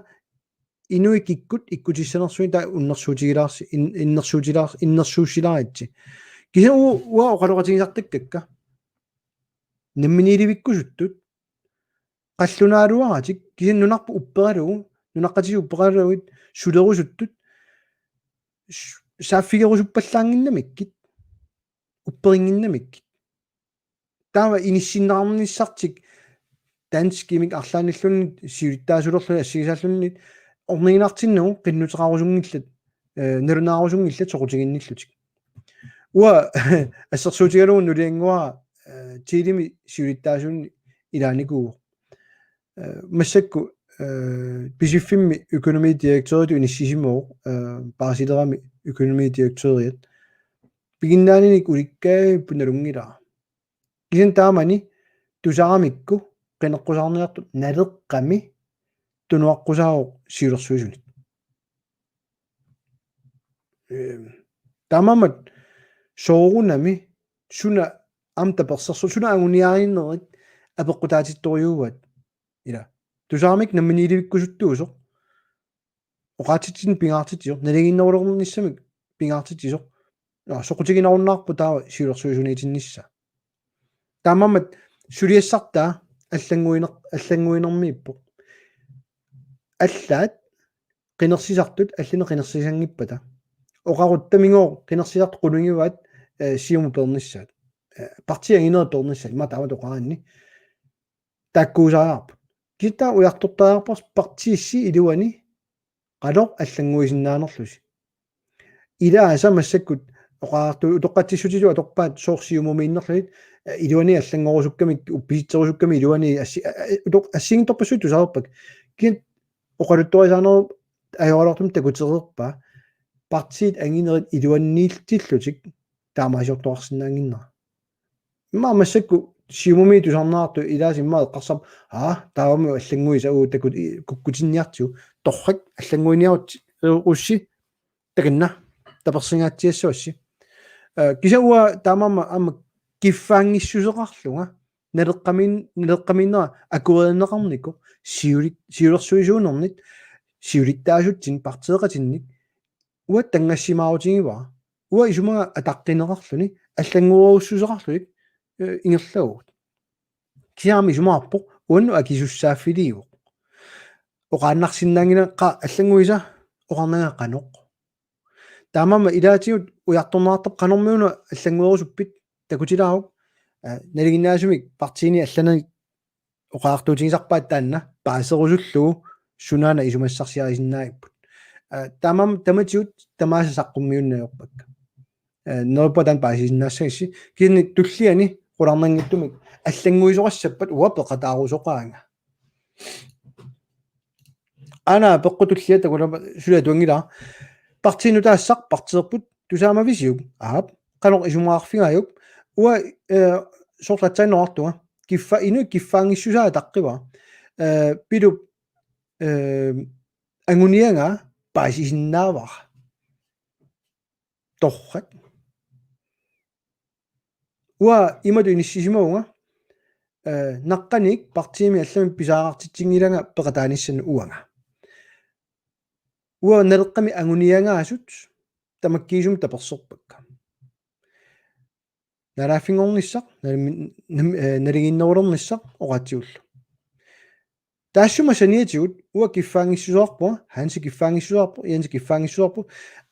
inuit kikkut ikkutissanersuni taava innersuutigilaarsi-, in-, innersuutigilaar-, innersuussilaaritsi. Kisianni u-, uanga oqaloqatigisartakkakka. Namminiilivikkusuttut. Qallunaaluaratik, kisianni nunarput upperalugu, nunaqqatigut upperalugit sulerusuttut, s-, saaffigerusuppallaannginnamikkit, upperinnginnamikkit. Taava inissinneqarnissartik danskimik arlaannilluunniit siulittaasulerluni assigisaalluni orniginartinnagu qinnuteqarusunngillat, eh, nalunaarusunngillat soqutiginnillutik. Uanga assersuutigalugu nuliannguara, eh, Telemi siulittaasunik ilaanikuuvoq. Eh, massakkut, eh, Pisiffimmi økonomidirektøritut inissisimavoq, eh, paasilerami økonomidirektøriat. Piginnaaninik ulikkaarput nalunngilara. Kisianni taamani tusaramikku qineqqusaarniartut Naleqqami tunuaqqusaavoq siulersuisunit. Ehm, taamaammat soorunami suna aamma tapersersoq, suna anguniarinerit apeqqutaatittorujuuaat. Ila. Tusaramik namminiilivikkusuttuusoq. Oqaatsitsinnik pingaartitsisoq, naligiinnerulernissamik pingaartitsisoq. Nå, soqutiginarunnaarpoq taava siulersuisuniitinnissaa. Taamaammat suliassartaa allannguiner-, allannguinermiippoq. Allaat qinersisartut, allanik qinersisanngippata. Oqarutta mingooq qinersisartut qulingivaat, eh, Siumut peernissaat. Eh, partiit anginerit peernissaat, ima taamatut oqaraanni. Taakkuusariaqarput. Kisianni ujartortariaqarparsi partiissi iluani qanoq allannguisinnaanerlusi. Ilaasa massakkut oqaartu-, utoqqatsissutitut atorpaat soorlu Siumumiinnerlugit, eh, iluani allanngorusukkamik, uppisitserusukkamik iluani assi-, a-, a-, utoq-, assigiinngitsorpassuit tusarpakka. Kisianni oqaluttuarisaanerup ajoraluartumik takutereerpaa partiit anginerit iluaniillutik taamaasiortoqarsinnaannginnera. Immaqa massakkut Siumumi tusarnaartut ilaasa immaqa eqqarsarput: aa, taavami allannguisa uu takut-, i-, kukkutinniartigu. Torrak, allannguiniarussi, takanna, tapersinngatsiassavassi. Eh, kisianni uanga taamaammat aamma kiffaanngissuseqarlunga, Naleqqamiin-, Naleqqamiinnera akuerineqarnikoq, siulit-, siulersuisuunernit, siulittaasutsinnit, partiiqatinnit, uanga tanngassimaarutigaara. Uanga isumaga ataqqineqarluni, allannguerussuseqarlutik, eh, ingerlavugut. Kisianni isumaqarpoq, uannut akisussaaffiliivoq. Oqaannarsinnaanngilanga, qaa, allannguisa oqarnanga qanoq. Taamaammat ilaatigut ujartorneqartarpoq qanormi una allannguerusuppit, takutilaaruk, eh, nalinginnaasumik partiini allanik oqaatigisarpaat taanna paaserusullugu sunaana isumassarsiarisinnaagipput. Eh, taamaammat tamatigut tamaasa saqqummiunneq ajorpakka. Eh, neriuppunga taanna paasisinnaassagissi. Kisianni tulliani qularnanngitsumik allannguisoqassappat uanga peqataarusoqaanga. Aana peqqut tullia takulama suli atuanngilara. Partiinut taassaq partiipput tusaamavisiuk? Aap. qanoq isumaqarfigaajuk, uanga, eh, soorlu aatsaannguaq oqartunga. Kiffa-, inuit kiffaanngissusaa ataqqivara. Eh, Pilup, eh, anguniagaa paasisinnaavara. Torrak. Uanga imatut inissisimavunga, eh, naqqaniit partiimi allamik pisariaqartitsinngilara peqataanissannut uanga. Uanga Naleqqami anguniagaasut tamakkiisumik taperserpakka. Naalagaaffinngornissaq, nalimi-, nam-, eh, naligiinnerulernissaq oqaatsigullu. Taassuma saniatigut uanga kiffaanngissuseqarpunga, Hansi kiffaanngissuseqarpoq, Jensi kiffaanngissuseqarpoq,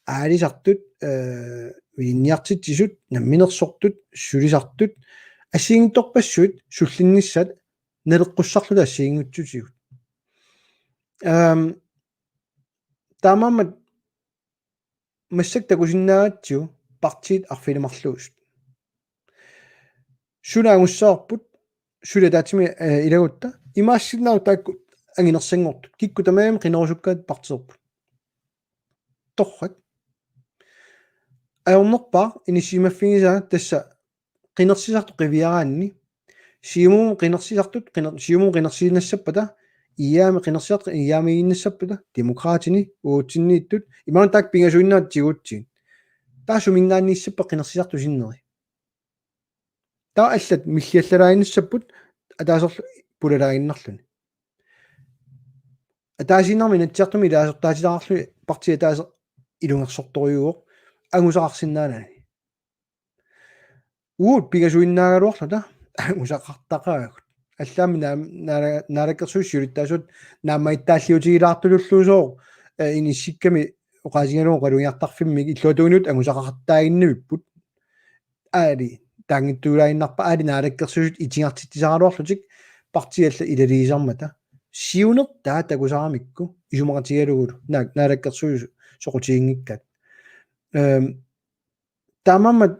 aalisartut, eh, ilinniartitsisut, namminersortut, sulisartut, assigiinngitsorpassuit sullinnissaat naleqqussarluta assigiinngitsutigut. Ehm, taamaammat massakkut takusinnaagatsigu partiit arfinimarluusut. Suna angussavarput, suli ataatsimik, eh, ilagutta, imaassinnaavoq taakku anginersanngortut. Kikkut tamarmik qinerusukkaat partiipput. Torrak. Ajornerpaaq inissisimaffigisaa tassa qinersisartut qiviaraanni. Siumumut qinersisartut, qiner-, Siumumut qinersiinnassappata, I A-mi qinersisartut, I A-miiginnassappata, Demokraatini, uatsinniittut, imaluunniit taakku pingasuinnaat tiguutsigit. Taava suminngaanniissappat qinersisartut sinneri. Taava allat milliallalaaginnassapput ataaserlu pulalaaginnarluni. Ataasiinnarmik Inatsisartuni ilaasortaatitaqarluni partiit ataaseq ilungersortorujuuvoq angusaqarsinnaanani. Uagut pingasuinnaagaluarluta angusaqartaqaagut. Allaammi naa-, naala-, naalakkersuisut siulittaasuat naammagittaalliutigilaartululluusooq, eh, inissikkami oqaatigalugu oqalugiartarfimmik illuatungiliuttut angusaqaqattaaginnavipput. Aali taanngittuulaaginnarpaa, aali naalakkersuisut itigartitsisaraluarlutik partiit allat ilaliisarmata. Siunertaa takusaramikku isumaqatigalugulu naa-, naalakkersuisut soqutiginngikkaat. Ehm, taamaammat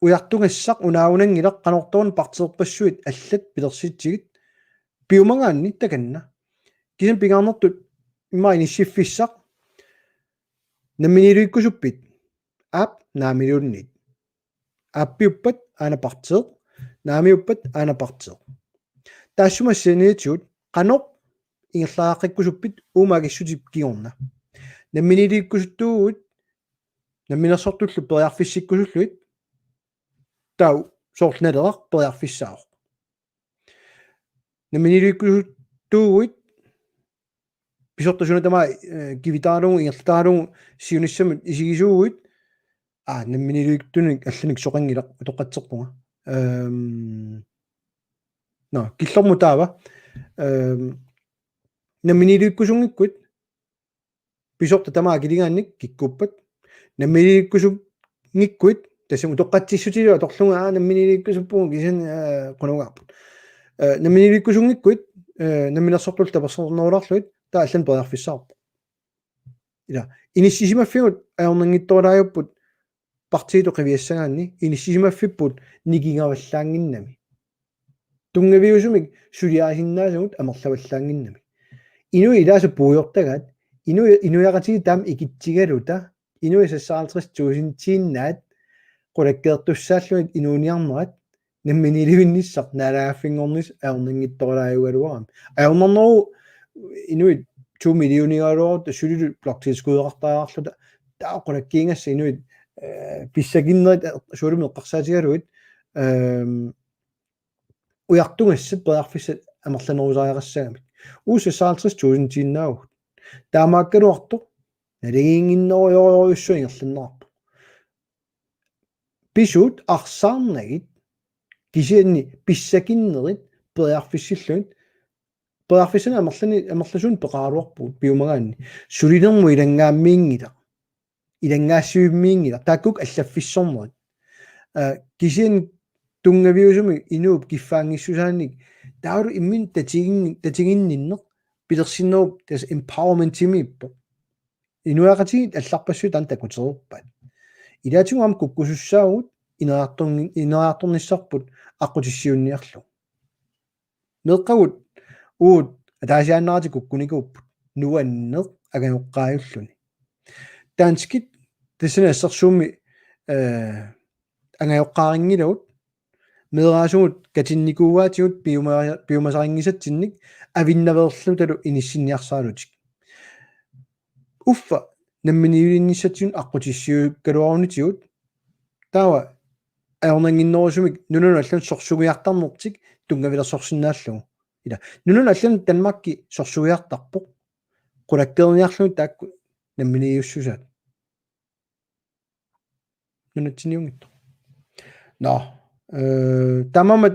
ujartugassaq unaavunanngilaq qanortoq partiiorpassuit allat pilersitsigit piumagaanni takanna. Kisianni pingaarnertut immaqa inissiffissaq namminiilivikkusuppit? Aap, naaminiunniit. Aappiuppat aana partiiq, naamiuppat aana partiiq. Taassuma saniatigut qanoq ingerlariaqqikkusuppit uuma akissutip kingorna. Namminiilivikkusuttuuguit, namminersortullu periarfissikkusullugit, taava soorlu Naleraq periarfissaavoq. Namminiilivikkusuttuuguit pisortat suna tamaat, eh, kivitaralugu, ingerlataralugu, siunissamut isigisuuguit, aa, namminiilivikkusunik allanik soqanngilaq, utoqqatserpunga. Ehm, nå, killormut taava. Ehm, namminiilivikkusunngikkuit, pisortat tamaat akiligaannik kikkuuppat. Namminiilivikkusunngikkuit, tassami utoqqatsissutigalugu atorlugit, aa, namminiilivikkusuppugut kisianni, aa, qunugaarput. Eh, namminiilivikkusunngikkuit, eh, namminersortullu tapersersornerulaarlugit, taava allanik periarfissaavoq. Ila, inissisimaffigut ajornanngitsorujussuupput partiitut qiviassagaanni, inissisimaffipput nikingavallaannginnami. Tunngaviusumik suliarisinnaasagut amerlavallaannginnami. Inuit ilaasa puigortagaat, inu-, inuiaqatigiit taama ikitsigaluta, inuit seksoghalvtreds tusindiinnaat qulakkeertussaallugit inuuniarnerat, namminiilivinnissaq naalagaaffinngornissaq ajornanngitsorujussuugaluarami. Ajornarnerup inuit to millioniugaluarutta sulilu bloktilskuddeqartariaqarluta, taava qulakkiigassat inuit, eh, pissakinnerit, eh, sualummik eqqarsaatigalugit, ehm, ujartugassat periarfissat amerlanerusariaqassagamik. Uagut seksoghalvtreds tusindiinnaavugut. Taamaakkaluartoq naligiinnginnerujorujussuaq ingerlanneqarpoq. Pisuut arsaarnagit, kisianni pissakinnerit periarfissillugit, periarfissanik amerlani-, amerlasuunik peqaraluarpugut piumagaanni. Sulinermut ilanngaammiinngilaq. Ilanngaassivimmiinngilaq. Taakku allaffissornerit. Eh, kisianni tunngaviusumik inuup kiffaanngissusaanik taavalu imminut tatigin-, tatiginninneq pilersinnerup tassa empowermentimiippoq. Inuiaqatigiit allarpassuit taanna takutereerpaat. Ilaatigut aamma kukkusussaavugut ineriartorni-, ineriartornissarput aqqutissiuunniarlugu. Meeqqagut uagut ataasiaannaratik kukkunikuupput, nuanneq angajoqqaajulluni. Danskit tassani assersuummi eh, angajoqqaarinngilagut, meeraasugut katinnikuuaatigut piuma-, piumasarinngisatsinnik avinnaveerlutalu inissinniarsaralutik. Uffa namminiilivinnissatsinnut aqqutissiuukkaluarunitigut, taava ajornannginnerusumik nunanut allanut sorsugiartarnertik tunngavilersorsinnaallugu. Ila, nunanut allanut Danmarki sorsugiartarpoq. Qulakkeerniarlugit taakku namminiilivissusaat. Nunatsinniunngitsoq. Nå, eh, taamaammat,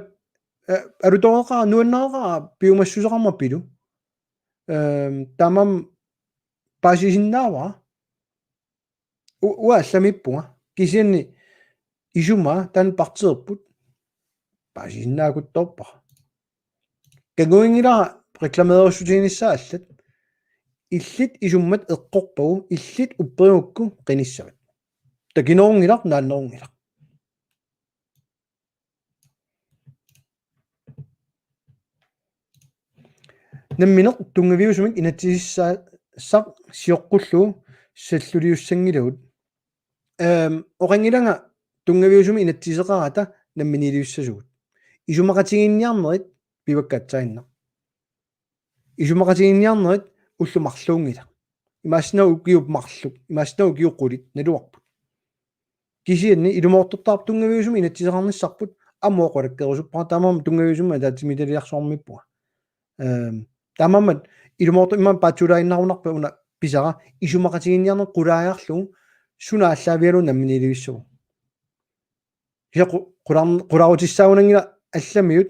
eh, alutoreqaara, nuannareqaara piumassuseqarmat pilu. Ehm, taamaammat paasisinnaavara. U-, uanga allamiippunga. Kisianni isumaa taanna partiipput. Paasisinnaakuttoorpara. Kannguginngilara reklameerussutiginissaa allat. Illit isummat eqqorpagu, illit upperigukku qinissavat. Takinerunngilaq, naannerunngilaq. Nammineq tunngaviusumik inatsisissaassaq sioqqullugu salluliussanngilagut. Ehm, oqanngilanga tunngaviusumik inatsiseqarata namminiilivissasugut. Isumaqatigiinniarnerit pivakka aatsaannguaq. Isumaqatigiinniarnerit ullut marluunngilaq. Imaassinnaavoq ukiut marluk, imaassinnaavoq ukiut qulit, naluarput. Kisianni ilumoortortaarpoq tunngaviusumik inatsiseqarnissarput, aamma qulakkeerusuppara, taamaammat tunngaviusumik ataatsimiititaliarsuarmiippunga. Ehm, taamaammat ilumoortu-, immaqa paatsuulaaginnarunarpoq una pisara, isumaqatigiinniarneq qulaajarlugu suna aallaavigalugu namminiilivissuuvoq. Kisianni qu-, qular-, qularutissaagunanngilaq allamiut,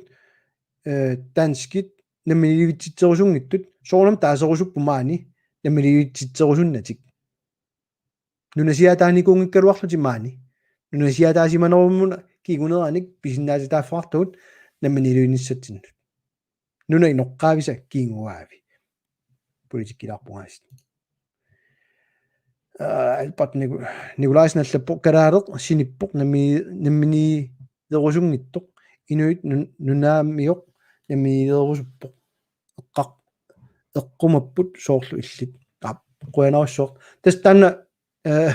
eh, danskit namminiilivitsitserusunngitsut, soorunami taaserusupput maani namminiilivitsitserusunnatik. Nunasiaataanikuunngikkaluarlutik maani. Nunasiaataasimanerummuna kinguneranik pisinnaatitaaffeqartugut namminiilivinnissatsinnut. Nunap inoqqaavisa kinguaavi. Politikkilaarpungaasiit. Aa, Albert Niku-, Nikolaisen allappoq: Kalaaleq sinippoq nammi-, namminiilerusunngitsoq. Inuit nun-, nunaamioq namminiilerusuppoq. Eqqar-, eqqumapput soorlu illit. Aap, qujanarsuaq. Tassa taanna, eh,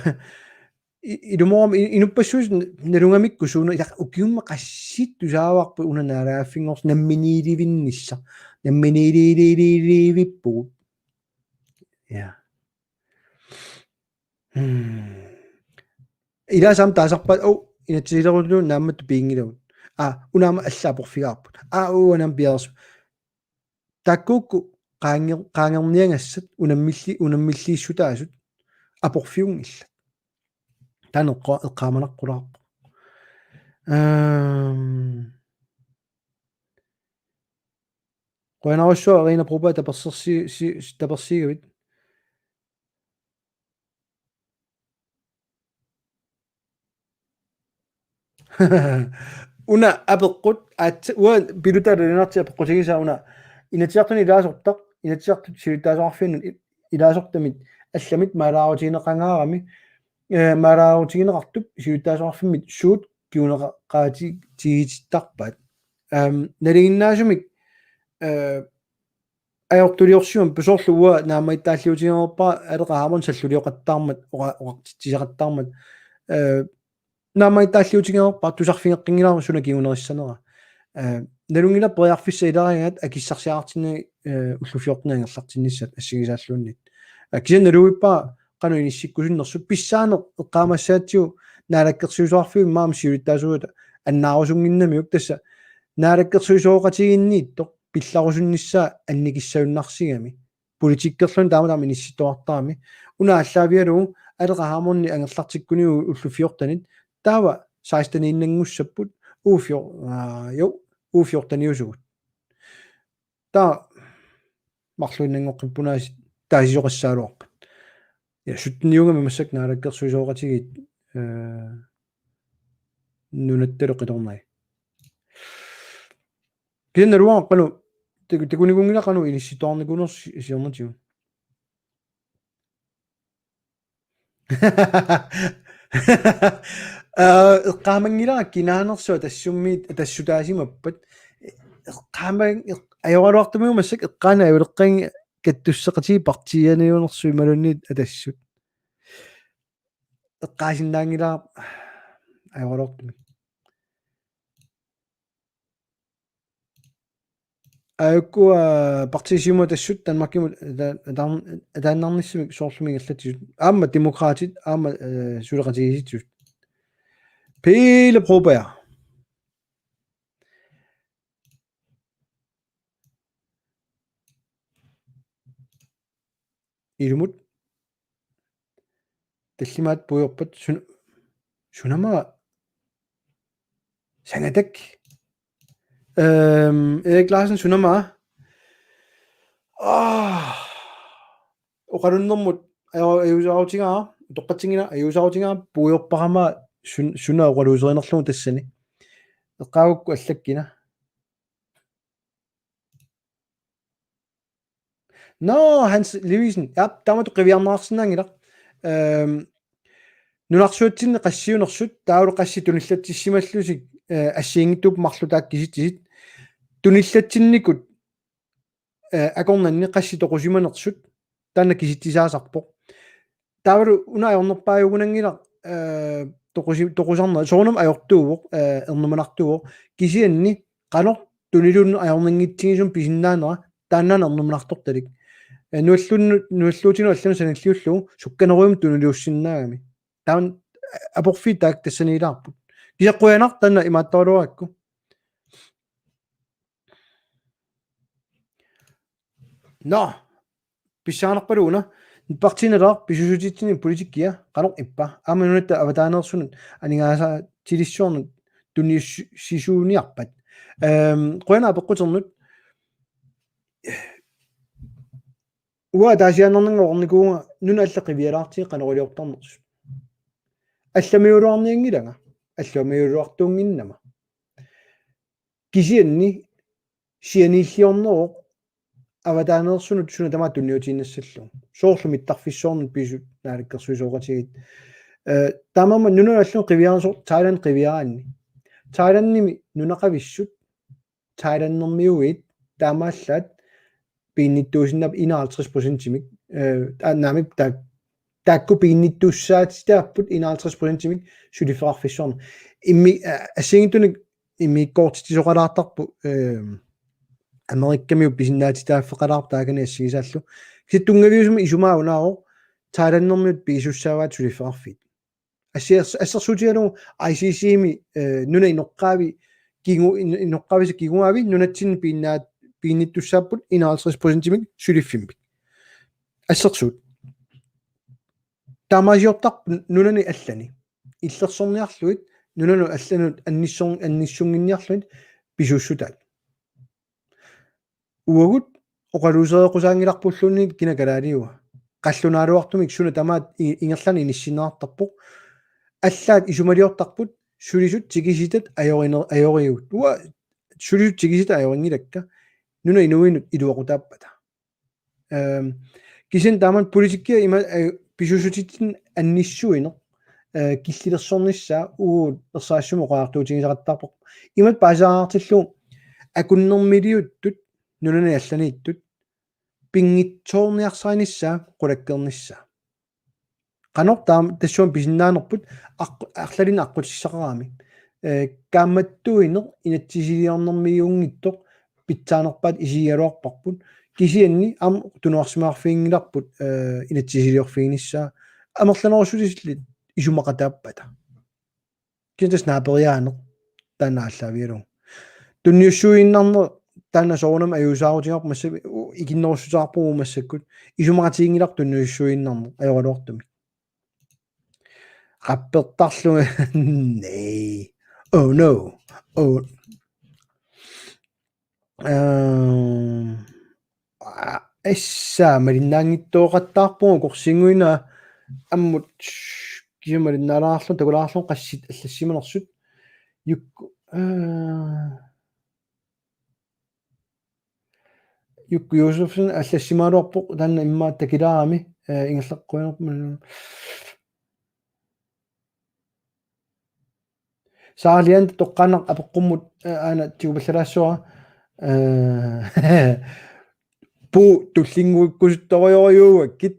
i-, ilumoorami i-, inuppassuit nalugamikku suuna, ilaa, ukiummi qassit tusaavarput una naalagaaffinngortoq namminiilivinnissaq. Namminiiliiliiliivippugut. Ja. Hmm. Ilaa saam taasarpaat, oh, inatsisilerulluunniit naammattoq piginngilagut. Aa, una aamma alla aporfigaarput. Aa, uanga aamma piareersoq. Taakkuuku qaange-, qaangerniagassat unammilli-, unammilliissutaasut aporfiunngillat. Taanna eqqua-, eqqaamanaqqulaarpoq. Ehm. Qujanarsuaq Rina Propa tapersersi-, si-, tapersiigavit. Una apeqqut, aatsaat, uanga Piluta Lennartip apeqqutigisaa una Inatsisartuni ilaasortaq, Inatsisartut siulittaasoqarfiannut i-, ilaasortamit allamit maalaarutigineqangaarami, eh, maalaarutigineqartup siulittaasoqarfimmit suut kinguneqaqaati-, tigitittarpaat. Ehm, nalinginnaasumik, eh, ajortuliorsimapput, soorlu uanga naammagittaalliutigereerpara Aleqa Hammond sallulioqattaarmat, oqa-, oqartitsisaqattaarmat, eh, naammagittaalliutigereerpara, tusarfigeqqinngilara suna kingunerissanera. Eh, nalunngilara periarfissat ilaarigaat akissarsiaqartinnagu, eh, ullut fjorten angerlartinnissaat assigisaalluunniit. Eh, kisianni naluvippara qanoq inissikkusunnersut, pissaaneq eqqaamassagatsigu naalakkersuisoqarfiup immaqa siulittaasuata annaarusunnginnamiuk, tassa naalakkersuisooqatigiinniittoq pillarusunnissaa annikissagunnarsigami. Politikkerluni taama taama inissittoqartarami. Una aallaavigalugu Aleqa Hammondi angerlartikkuniuk ullut fjortenit, taava seksteniinnanngussapput, uagut fjor-, aa, jo, uagut fjorteniusugut. Taava marluinnanngoqqippunaasiit taasisoqassagaluarpat. Ja, sytteniugami massakkut naalakkersuisooqatigiit, eh, nunattalu qitornagit. Kisianni naluara qanoq, taku-, takunikuunngilaq qanoq inissittoqarnikuunersoq si-, siornatigut. Aa, eqqaamanngilara kinaanersoq Atassummiit, Atassutaasimappat. Eqqaama-, eq-, ajoraluartumik massakkut eqqaani avileqqaangi kattusseqatigiit partiianiunersoq imaluunniit Atassut. Eqqaasinnaanngilara ajoraluartumik. Aajuku, aa, partiit Siumut taassuma Danmarkimut ata-, ata-, ataannarnissamik soorlumi ingerlatsisut. Aamma Demokraatit, aamma, ee, suleqatigiissitsisut. Pele Broberg. Ilumut. Tallimaat puigorpat sun-, sunama. Sangatak. Ehm, Erik Larsen, sunama. Aa. Oqalunnermut ajo-, ajuusaarutigaara, utoqqatsinngilaq ajuusaarutigaara, puigorparama sun-, suna oqaluuserinerlugu tassani. Eqqaagukku allakkina. Nå, Hans Levisen. Ja, taamatut qiviarneqarsinnaanngilaq. Ehm, nunarsuatsinni qassiunersut, taavalu qassit tunillatsissimallutik, ee, assigiinngitsuupput marluk taakku kisitsisit. Tunillatsinnikut, ee, akornanni qassit toqusimanersut, taanna kisitsisaasarpoq. Taavalu una ajornerpaajugunanngilaq, ee, toqusi-, toqusarneq, soorunami ajortuuvoq, ee, ernumanartuuvoq, kisianni qanoq tuniluunniit ajornanngitsigisumik pisinnaanera, taannaana ernumanartortalik. Ee, nualluunnu-, nualluutinut allanut sanilliullugu, sukkanerujumik tuniluussinnaagami. Taanna, ee, aporfiit taakku tassaniilaarput. Kisianni qujanaq taanna imaattoraluarakku. Nå, pissaanerpaluuna, partiinalaaq pisuussutitsinni politikkia, qanoq ippa, aamma nunatta avataaneersunut aningaasatilissuarnut tunniussisuuniarpat. Ehm, qujanaq apeqquternut, uanga ataasiaannarnanga oqarnikuuvunga nunat allat qivialaartigit qanoq iliortarnersut. Allamiuugaluarnianngilanga, allamiuugaluartuunnginnama. Kisianni sianiilliorneruvoq avataaneersunut suna tamaat tunniutiinnassallugu. Soorlu mittarfissuarnut pisut naalakkersuisooqatigiit. Ee, taamaammat nunanut allanut qiviaraanni soorlu Thailand qiviaraanni. Thailandimi nunaqavissut Thailandimiuit taamaallaat piinnittuusinnaap enoghalvtreds procentimik, ee, aa, naamik, taa-, taakku piinnittuussaatitaapput enoghalvtreds procentimik suliffeqarfissuarnik. Immi-, aa, assigiinngitsunik immikkoortitsisoqalaartarput, ee, Amerikamiut pisinnaatitaaffeqalaarput taakani assigisaallu. Kisianni tunngaviusumik isumaa unaavoq Thailandimiut pigisussaavaat suliffeqarfiit. Assi-, ass-, assersuutigalugu I C C-mi, ee, nunap inoqqaavi kingu-, in-, inoqqaavisa kinguaavi nunatsinni piinnaat-, piinnittussaapput enoghalvtreds procentimik suliffimmik. Assersuut. Taamaasiortarput nunani allani. Illersorniarlugit, nunanut allanut annissor-, annissunnginniarlugit pisuussutaat. Uagut oqaluusereqqusaanngilarpulluunniit kina kalaaliua. Qallunaaruartumik suna tamaat i-, ingerlaannaq inissinneqartarpoq. Allaat isumaliortarput sulisut tikisitat ajoriner-, ajorigut. Uanga sulisut tikisitat ajorinngilakka. Nunap inuinut iluaqutaappata. Ehm, kisianni taamani politikkia ima, ee, pisuussutitsinni annissuineq, ee, killilersornissaa uagut ersarissumik oqariartuutigisaqattaarpoq. Imatut paasisaqartillugu akunnermiliuttut, nunani allaniittut, pinngitsoorniarsarinissaa, qulakkeernissaa. Qanoq taam-, tassuuna pisinnaanerput aq-, arlalinnik aqqutissaqarami. Ee, kaammattuineq inatsisiliornermiunngitsoq pitsaanerpaat isigigaluarparput. Kisianni aamma tunuarsimaarfiginngilarput, ee, inatsisiliorfiginissaa amerlanerussutissallit isumaqataappata. Kisianni tassa naaperiaaneq taanna aallaavigalugu. Tunniussuiinnarneq taanna soorunami ajuusaarutigaarput massa-, u-, ikinnerussuteqarpoq uagut massakkut. Isumaqatiginngilarput tunniussuiinnarneq ajoraluartumik. Qappertarlunga. Nej. Oh no. Oh. Ehm, aa, assa malinnaanngitsooqattaarpugut ukorsiinnguit ammut kisianni malinnaalaarlugu takulaarlugu qassit allassimanersut. Jukku, aa, Jukku Josefsen allassimagaluarpoq taanna immaqa takilaarami, ee, ingerlaqquinerput. Saalian toqqaannaq apeqqummut, ee, aana tigupallalaassavara, ee, puu tullinnguikkusuttorujorujuugakkit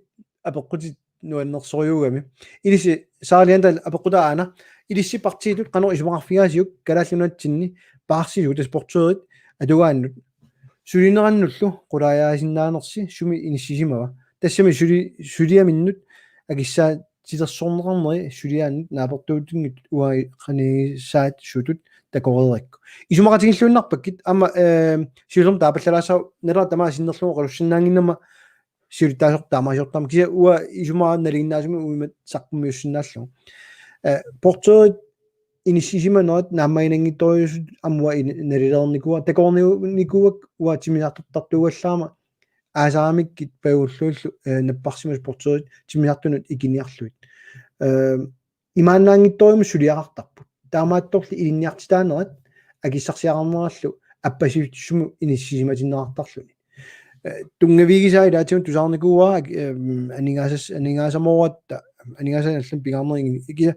apeqqutit nuannersorujuugami. Ilissi Saalian taanna apeqqutaa aana, Ilissi partiitut qanoq isumaqarfigaasiuk Kalaallit Nunatsinni paarsisugut, tassa portørit atugaannut sulinerannullu qulajaasinnaanersi sumi inissisimava? Tassami suli-, suliaminnut akissaatilersorneqarneri suliaannut naapertuutinngitsut uagut qanigisaat sutut takoreerikku. Isumaqatigilluinnarpakkit aamma, eh, siullermik taapallalaassaaq, nalaa tamaat sinnerlugu oqalussinnaannginnama siulittaasoq taamaasiortarmat, kisianni uanga isumaqarpunga nalinginnaasumik uimat saqqummiussinnaallugu. Eh, portørit inissisimanerat naammaginanngitsorujussuusut aamma uanga in-, nalilereernikuuara, takornikuuakka uanga timmisartortartuugallaarama aasaramikkit pajulluullu, eh, napparsimasut portørit timmisartunut ikiniarlugit. Eh, imaannaanngitsorujummik suliaqartarput. Taamaattorli ilinniartitaanerat akissarsiaqarnerallu appasissumik inissisimatinneqartarluni. Eh, tunngavigisaa ilaatigut tusarnikuuara, ak-, ehm, aningaasas-, aningaasamooratta, aningaasanik allanut pingaarneq ikia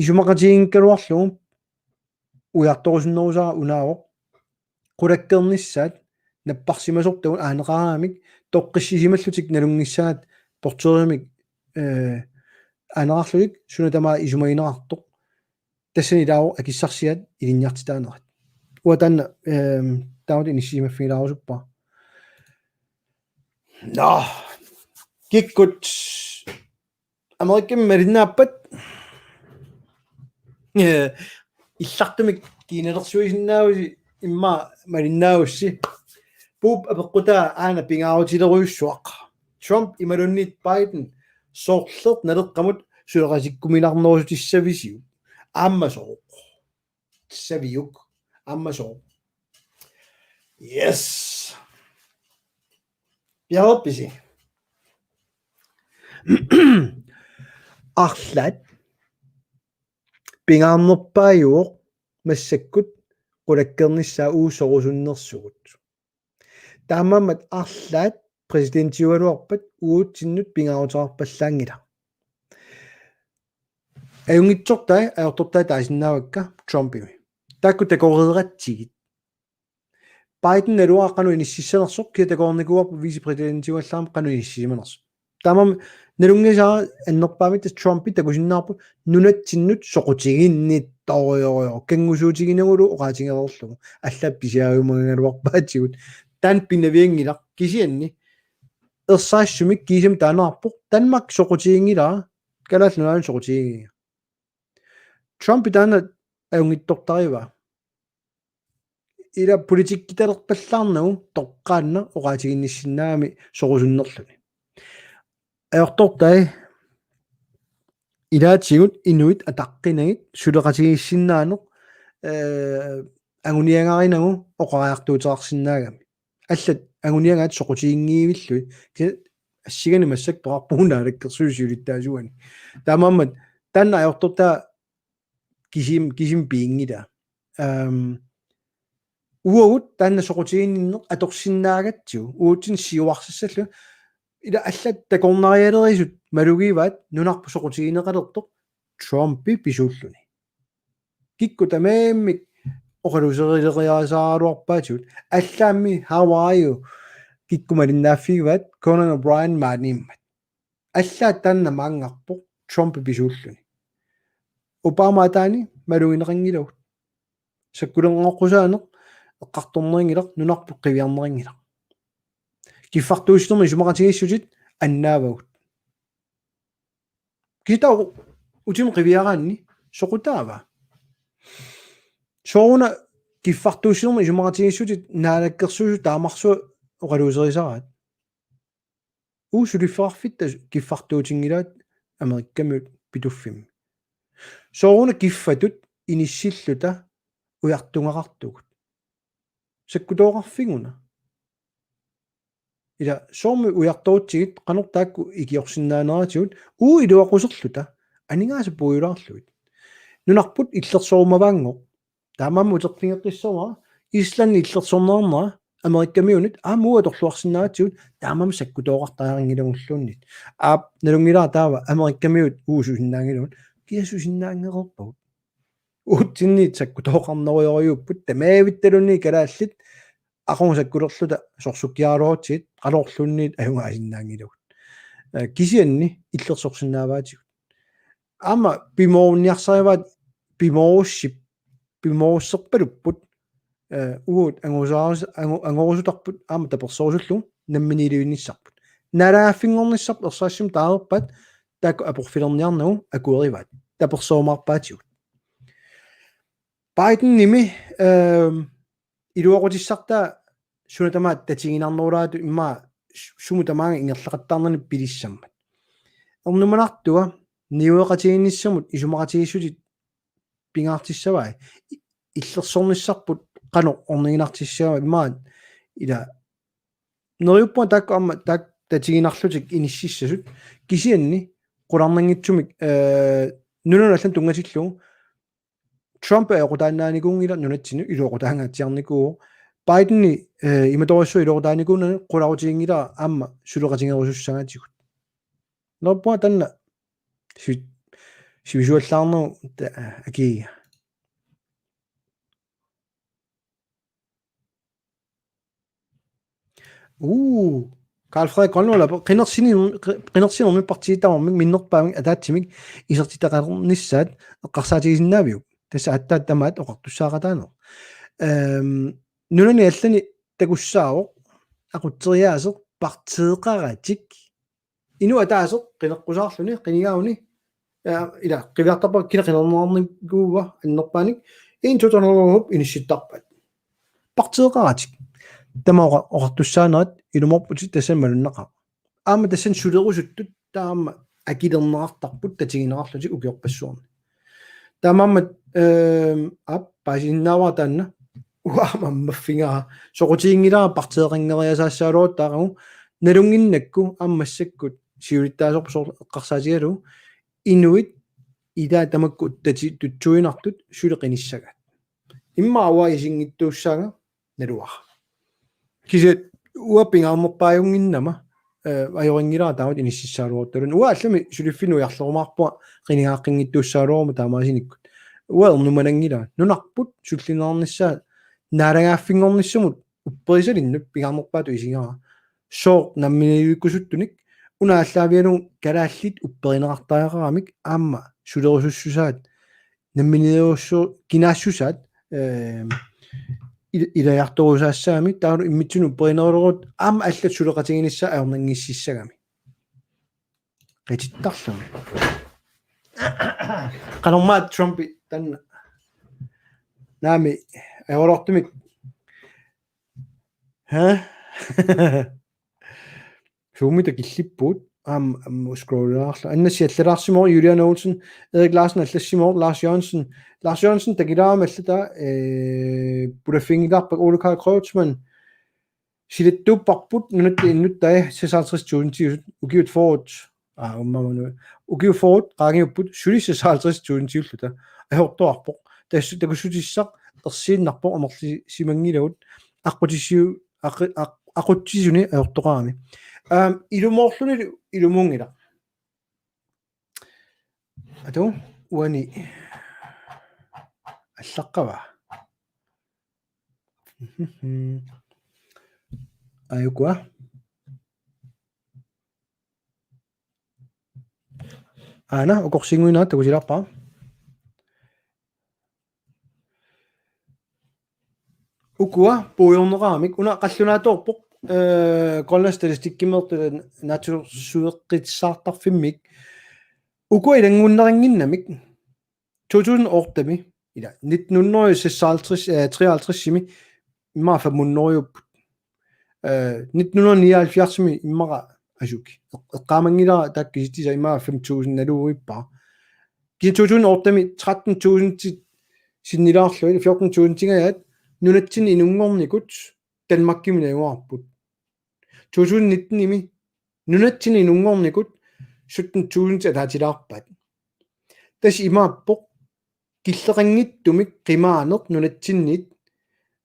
isumaqatiginngikkaluarlugu ujartorusunnerusara unaavoq. Qulakkeernissaat napparsimasortagut aaneqaramik toqqissisimallutik nalunngissagaat portørimik, eh, aaneqarlutik suna tamaat isumagineqartoq. Tassani ilaavoq akissarsiat ilinniartitaanerat. Uanga taanna, ehm, taamatut inissisimaffigilaarusuppara. Nå, kikkut Amerikami malinnaappat, eh, illartumik kiinalersuisinnaavusi immaqa malinnaagussi. Puup apeqqutaa aana pingaarutilerujussuaq. Trump imaluunniit Biden, sorleq Naleqqamut suleqatikkuminarnerusutissavisiuk? Aamma sooq? Saviuk. Aamma sooq? Yes. Piareerpisi? Arlaat pingaarnerpaajuvoq massakkut qulakkeernissaa uagut sorusunnersugut. Taamaammat arlaat præsidentiugaluarpat uagutsinnut pingaaruteqarpallaanngilaq. Ajunngitsortai ajortortai taasinnaavakka Trumpimi. Taakku takoreeratsigit. Biden naluara qanoq inississanersoq, kisianni takoreernikuuarput vicepræsidentiugallaarmat qanoq inissisimanersoq. Taamaammat nalunngisara annerpaamik tassa Trumpi takusinnaavarput nunatsinnut soqutiginnittorujorujoq. Kanngusuutiginagulu oqaatigereerlugu. Allaat pisiarigumagaluarpaatigut. Taanna pinavianngilaq, kisianni ersarissumik kiisami taaneqarpoq: Danmark soqutiginngilara, Kalaallit Nunaannut soqutigigiga. Trumpi taanna ajunngitsortarivaa. Ila politikkitalerpallaarnagu toqqaannaq oqaatiginnissinnaagami sorusunnerluni. Ajortortai ilaatigut inuit ataqqinagit suleqatigiissinnaaneq, eh, anguniagarinagu oqariartuuteqarsinnaagami. Allat anguniagaat soqutiginngivillugit. Kisianni assigiinngitsunik massakkut peqarpugut Naalakkersuisut siulittaasuanni. Taamaammat taanna ajortortaa kisim-, kisimi piginngilaa. Ehm, uagut taanna soqutiginninneq atorsinnaagatsigu, uagutsinnut siuarsassallugu, ila allat takornarialerisut malugivaat nunarput soqutigineqalertoq Trumpi pisuulluni. Kikkut tamarmik oqaluuserileriasaaraluarpaatigut, allaammi Hawaii kikkut malinnaaffigivaat Conan O'Brien maaniimmat. Allaat taanna maanngarpoq Trumpi pisuulluni. Obama ataani malugineqanngilagut. Sakkulerneqqusaaneq eqqartorneqanngilaq, nunarput qiviarneqanngilaq. Kiffartuussinermi isumaqatigiissutit annaavagut. Kisianni utimut qiviaraanni soqutaava? Sooruna kiffartuussinermi isumaqatigiissutit Naalakkersuisut taamarsuaq oqaluuserisaraat? Uagut suliffeqarfitta kiffartuutinngilaat Amerikamiut Pituffimmi. Sooruna kiffatut inissilluta ujartugaqartugut? Sakkutooqarfiguna? Ila soormi ujartorutsigit, qanoq taakku ikiorsinnaaneratigut, uagut iluaquserluta aningaasat puigulaarlugit. Nunarput illersorumavaanngooq. Taamaammat uterfigeqqissavara, Island illersorneqarnera Amerikamiunit aamma uagut atorluarsinnaagatsigut, taamaammat sakkutooqartariaqanngilagulluunniit. Aap, nalunngilara taava Amerikamiut uagut susinnaanngilagut, kisianni susinnaanngereerpagut. Uagutsinnit sakkutooqarnerujorujuupput, tamavittaluunniit kalaallit aqagu sakkulerluta sorsukkiaraluarutsigit, qalorluunniit ajugaasinnaanngilagut. Eh, kisianni illersorsinnaavaatigut. aamma pimoorunniarsarivaat pimoorussip pimoorusserpalupput, eh, uagut angorusaarus-, ango-, angorusutarput aamma tapersorusullugu namminiilivinnissarput. Naalagaaffinngornissarput ersarissumik taareerpaat taakku aporfilerniarnagu akuerivaat. Tapersorumaarpaatigut. Bidenimi, ehm, iluaqutissartaa suna tamaat tatiginarnerulaartut immaqa su-, sumut tamaanga ingerlaqattaarnernik pilissammat. Ernumanartua niueqatigiinnissamut isumaqatigiissutit pingaartissavai. I-, illersornissarput qanoq orniginartissagama immaqa ila neriuppunga taakku aamma taak-, tatiginarlutik inississasut kisianni qularnanngitsumik, eh, nunanut allanut tunngatillugu Trump ajoqutaannaanikuunngilaq nunatsinni iluaqutaangaatsiarnikuuvoq. Bideni, eh, imatorujussuaq iluaqutaanikuunani qularutiginngilara aamma suleqatigerusussagaatigut. Neriuppunga taanna si-, sivisuallaarnerup ta-, akiiga. Uu, Karl Frederik Grønvold, qinersinermi, qinersinermi partiit tamarmik minnerpaamik ataatsimik isertitaqarnissaat eqqarsaatigisinnaaviuk? Tassa aatsaat tamaat oqartussaaqataaneq. Ehm, nunani allani takussaavoq aqutseriaaseq partiiqaratik. Inuk ataaseq qineqqusaarluni, qinigaani, ja, ila, qiviartarpara kina qinerneqarnikuua annerpaanik, en, to, tre, fire inissittarpaat. Partiiqaratik. Tamaat oqa-, oqartussaanerat ilumoorputit tassani malunnaqaaq. Aamma tassani sulerusuttut taama akilerneqartarput tatigineqarlutik ukiorpassuarni. Taamaammat, ehm, aap, paasisinnaavara taanna. Uanga aamma ammaffigaara. Soqutiginngilara partiiqanngeriasaassagaluaruttaaragu nalunnginnakku aamma massakkut siulittaasorput soorlu eqqarsaatigalugu inuit ilaat tamakku tati-, tutsuiginartut suli qinissagaat. Immaqa uanga isinngitsuussaanga naluara. Kisianni uanga pingaarnerpaajunnginnama, eh, ajorinngilara taamatut inississagaluarutta. Uanga allamik suliffinnut ujarlerumaarpunga qinigaaqqinngitsuussagaluaruma taamaasinikkut. Uanga ernumananngilara. Nunarput sullineqarnissaa naalagaaffinngornissamut upperisalinnut pingaarnerpaatut isigaara. Sooq namminiilivikkusuttunik una aallaavigalugu kalaallit upperineqartariaqaramik aamma sulerusussusaat namminiiliviussu-, kinaassusaat, ehm, il-, ilajartorusaassagami taavalu immitsinnut upperinerulerutta aamma allat suleqatiginissaat ajornanngississagami. Qitittarluni. Qanormaa Trumpi taanna. Naami, ajorortumik. Hæ? Suummi takillipput. Aamma, aamma scrollaarlugu. Anna siallalaarsimavoq Julian Olsen, Erik Larsen allassimavoq, Lars Jørgensen. Lars Jørgensen takilaarami allataa, eh, pulaffiginngilaarpakka Ole Karl Kreutzmann. Silattuupparput nunatta innuttai seksoghalvtreds tusindiusut ukiut fyrre. Aa, ummamanu. Ukiut fyrre qaangiupput suli seksoghalvtreds tusindiulluta. Ajortuarpoq. Tassa takussutissaq ersiinnarpoq amerlisimanngilagut. Aqqutissiu-, aqqi-, aq-, aqutsisuni ajortoqarami. Aam, ilumoorluni ilumuunngilaq. Atu, uani. Allaqqava. Ajukua. Aana, ukorsinnguinaa takusilaarpara. Ukua puigorneqaramik, una qallunaatoorpoq, eh, Grønlands Statistikkimeertut naatsorsueqqissaartarfimmik. Ukua ilanngunnarinnginnamik, to tusind otte-mi, ila, nitten hundrede og seksoghalvtreds, eh, treoghalvtreds-imi, immaqa fem hundrede-upput. Eh, nitten hundrede og nioghalvfjerds-imi immaqa asuki. Eq-, eqqaamanngilara taakku kisitsisaat immaqa fem tusind naluuippara. Kisianni to tusind otte-mi tretten tusind ti-, sinnilaarlugit, fjorten tusindinngajaat, nunatsinni inunngornikut Danmarkimi najugaqarput. To tusind nitten-imi nunatsinni inunngornikut sytten tusind ataatilaarpaat. Tassa imaappoq killeqanngitsumik qimaaneq nunatsinniit,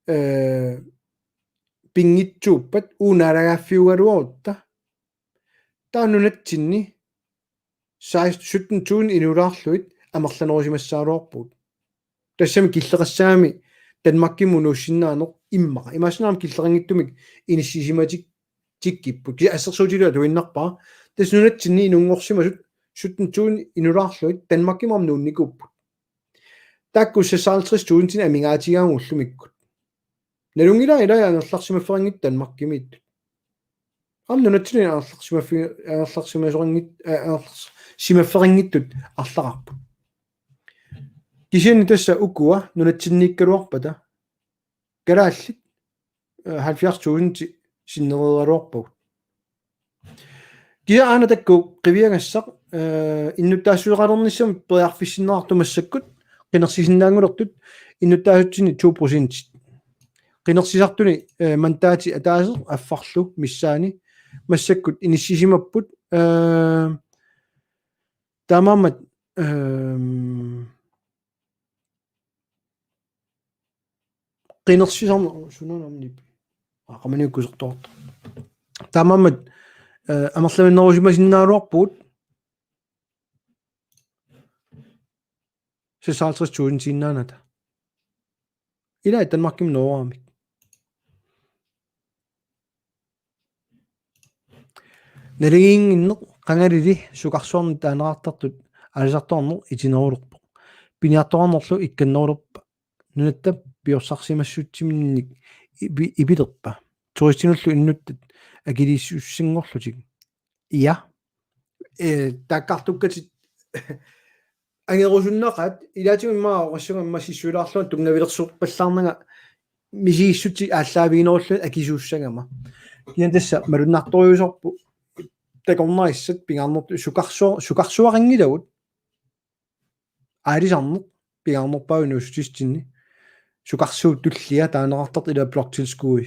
eh, pinngitsuuppat uagut naalagaaffiugaluarutta. Taava nunatsinni seksten, sytten tusind inulaarlugit amerlanerusimassagaluarpugut. Tassami killeqassagami Danmarkimut nuussinnaaneq immaqa. Imaassinnaavoq killeqanngitsumik inissisimatik-, tikkipput. Kisianni assersuutigalugu atuinnarpara. Tassa nunatsinni inunngorsimasut sytten tusind inulaarlugit Danmarkimut nuunnikuupput. Taakku seksoghalvtreds tusindinik amigaatigaangata ullumikkut. Nalunngilara ilai angerlarsimaffiginngitsut Danmarkimiittut. Aamma nunatsinni angerlarsimaffi-, angerlarsimasorinngit-, eh, angerlarsimaffeqanngitsut arlaqarput. Kisianni tassa ukua nunatsinniikkaluarpata kalaallit, eh, halvfjerds tusind sinnereeraluarpagut. Kisianni aana taakku qiviagassaq, eh, innuttaassuseqalernissamut periarfissinneqartut massakkut qinersisinnaanngulertut innuttaasutsinni to procent. Qinersisartuni, eh, mandati ataaseq affarlu missaani massakkut inissisimapput, eh, taamaammat, ehm, qinersisarneq sunaanamnip. Aa, qamani kusertoortoq. Taamaammat, eh, amerlaminnerusimasinnaagaluarpugut seksoghalvtreds tusindiinnaanata. Ilai Danmarkimut nooramik. Naligiinnginneq qangalili sukarsuarnik taaneqartartut aalisartuarneq itinerulerpoq. Piniartoqarnerlu ikkannerulerpa. Nunatta piorsarsimassutsiminnik ipi-, ipilerpa. Turistinullu innuttap akiliisussanngorlutik. Ja. Eh, taakkartukkatit angerusunnaqaat, ilaatigut immaqa oqassaanga immaqa sissuilaarlunga tunngavilersorpallaarnanga misigissutsit aallaaviginerullugit akisuussagama. Kisianni tassa malunnartorujussuuvoq takornarissat pingaarnertut sukarsu-, sukarsuaqanngilagut. Aalisarneq pingaarnerpaavoq inuussutissatsinni. Sukarsuup tullia taaneqartartoq ila bloktilskud.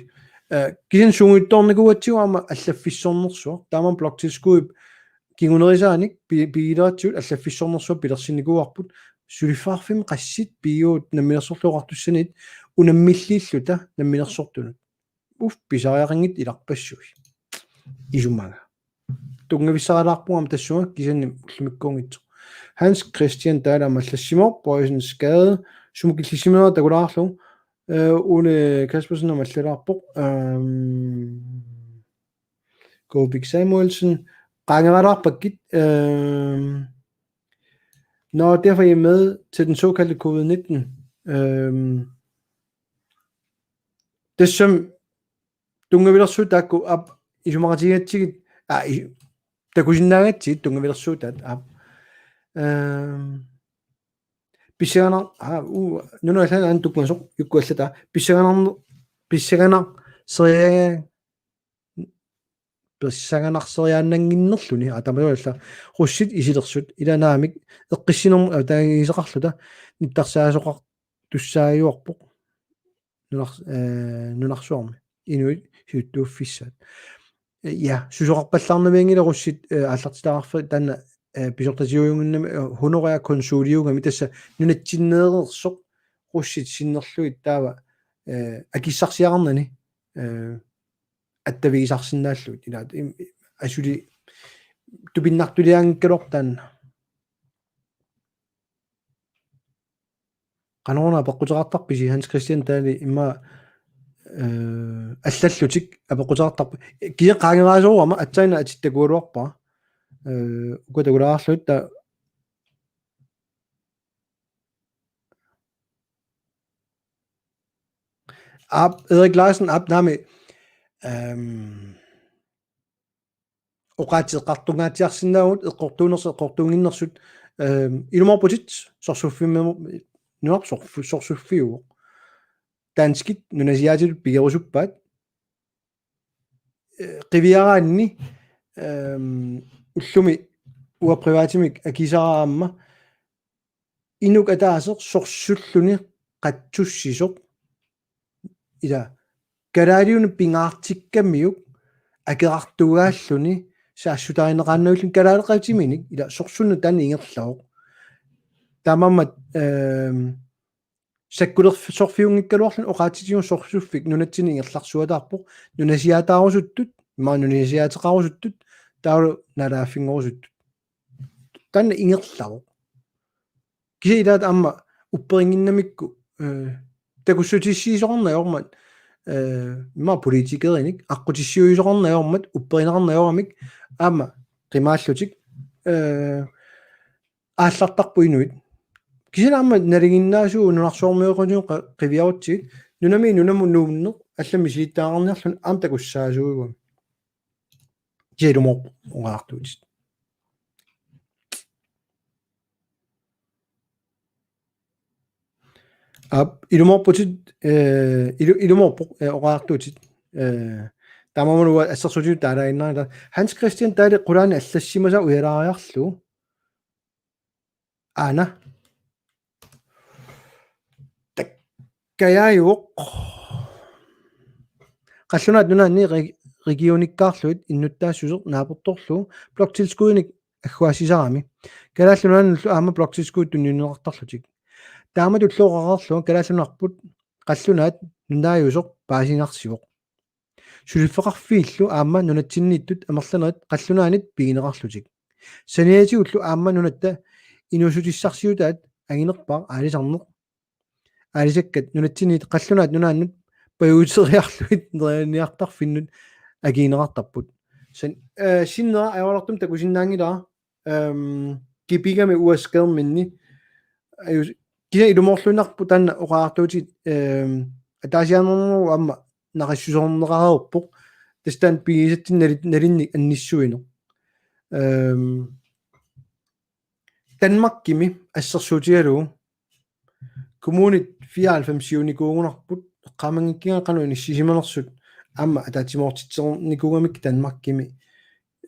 Eh, kisianni sungiuttoornikuugatsigu aamma allaffissornersuaq. Taamaammat bloktilskudip kingunerisaanik pi-, pigileratsigit allaffissornersuaq pilersinnikuuarput. Suliffeqarfimmit qassit pigigut Namminersorlutik Oqartussanit unammilliilluta namminersortunut. Uf, pisariaqanngitsut ilarpassui. Isumaga. Tunngavissaqalaarpunga aamma tassunga kisianni ullumikkuunngitsoq. Hans Christian taanna aamma allassimavoq, Boysens Gade, sumut killissimanerat takulaarlugu. Eh, Ole Kaspersen aamma allalaarpoq. Ehm, Kovik Samuelsen, qaangeraalaarpakkit, ehm, nå, derfor er I med til den såkaldte covid nitten. Ehm, tassami tunngavilersuutaat taakku aap isumaqatigigatsigit, aa, i-, takusinnaagatsigit tunngavilersuutaat aap. Ehm, pissanganar-, aa, u-, nunat allanut aana tukkungasoq, Jukku allataa, pissanganar-, pissanganarseriaa-, pissanganarseriaannannginnerluni, aa, taamatorluta, russit isilersut, ila naamik, eqqissinermut, aa, taagiseqarluta, nittarsaasoqartussaajuarpoq. Nunar-, eh, nunarsuarmi. Inuit siuttuuffissaat. Eh, ja, susoqarpallaarnavianngilaq russit, eh, aallartitaqarfik taanna, eh, pisortatiujunnginnami, eh, honorære konsuliugami tassa nunatsinneereersoq russit sinnerlugit taava, eh, akissarsiaqarnani, eh, attavigisarsinnaallugit. Ilaat, im-, asuli tupinnartuliaanngikkaluarpoq taanna. Qanoruna apeqquteqartarpisi Hans Christian taanna immaqa, eh, allallutik apeqquteqartarput. Kia qaangeraasoorama aatsaannaq atittakugaluarpara. Eh, uku takulaarlugit ta-, aap, Erik Larsen, aap, naamik, ehm, oqaatsit eqqartungaatsiarsinnaavugut, eqqortuunersut, eqqortuunnginnersut, ehm, ilumoorputit, sorsuffimmi-, nunarput sorsu-, sorsuffiuvoq. Danskit nunasiaatitut pigerusuppaat. Eh, qiviaraanni, ehm, ullumi uanga privatimik akisara aamma, inuk ataaseq sorsulluni qatsussisoq. Ila, kalaaliunut pingaartikkamiuk akerartugaalluni saassutarineqaannavilluni kalaaleqatiminik, ila, sorsunnut taanna ingerlavoq. Taamaammat, ehm, sakkulerf-, sorfiunngikkaluarluni oqaatsitigut sorsuffik nunatsinni ingerlarsuataarpoq, nunasiaataarusuttut, imaluunniit nunasiaateqarusuttut, taavalu naalagaaffinngoorusuttut. Taanna ingerlavoq. Kisianni ilaat aamma upperinnginnamikku, eh, takussutissiisoqarneq ajormat, eh, immaqa politikerinik, aqqutissiuisoqarneq ajormat, upperineqarneq ajoramik, aamma qimaallutik, eh, aallartarput inuit. Kisianni aamma nalinginnaasuuvoq nunarsuarmioqatigut qa-, qiviarutsigit, nunami nunamut nuunneq allamik misilittagaqarniarluni aamma takussaasuugami. Kisianni ilumoorpoq oqaatigisatit. Aap, ilumoorputit, eh, ilu-, ilumoorpoq, eh, oqaatigisatit. Eh, taamaammat uanga assersuutigalugu taalaaginnarlugu. Hans Christian taali qulaani allassimasaa ujalaariarlugu. Aana. Takkajaajuvoq. Qallunaat Nunaanni re-, regionikkaarlugit innuttaassuseq naapertorlugu bloktilskudinik agguaassisarami. Kalaallit Nunaannullu aamma bloktilskudit tunniunneqartarlutik. Taamatullu oqareerlunga Kalaallit Nunaarput qallunaat nunaajusoq paasinarsivoq. Suliffeqarfiillu aamma nunatsinniittut amerlanerit qallunaanit pigineqarlutik. Saniatigullu aamma nunatta inuussutissarsiutaat anginerpaaq aalisarneq. Aalisakkat nunatsinniit qallunaat nunaannut pajuuteriarlugit neriniartarfinnut akigineqartarput. San-, eh, sinnera ajoraluartumik takusinnaanngilara, ehm, kipigami uaskærminni. Ajus-, kisianni ilumoorluinnarpoq taanna oqaatigisatit, ehm, ataasiaannarnerup aamma naqissuserneqareerpoq. Tassa taanna pigisatsinnut nali-, nalinnik annissuineq. Ehm, Danmarkimi assersuutigalugu kommunit fireoghalvfemsiunikuugunarput, eqqaamanngikkiga qanoq inissisimanersut aamma ataatsimoortitsereernikuugamikku Danmarkimi,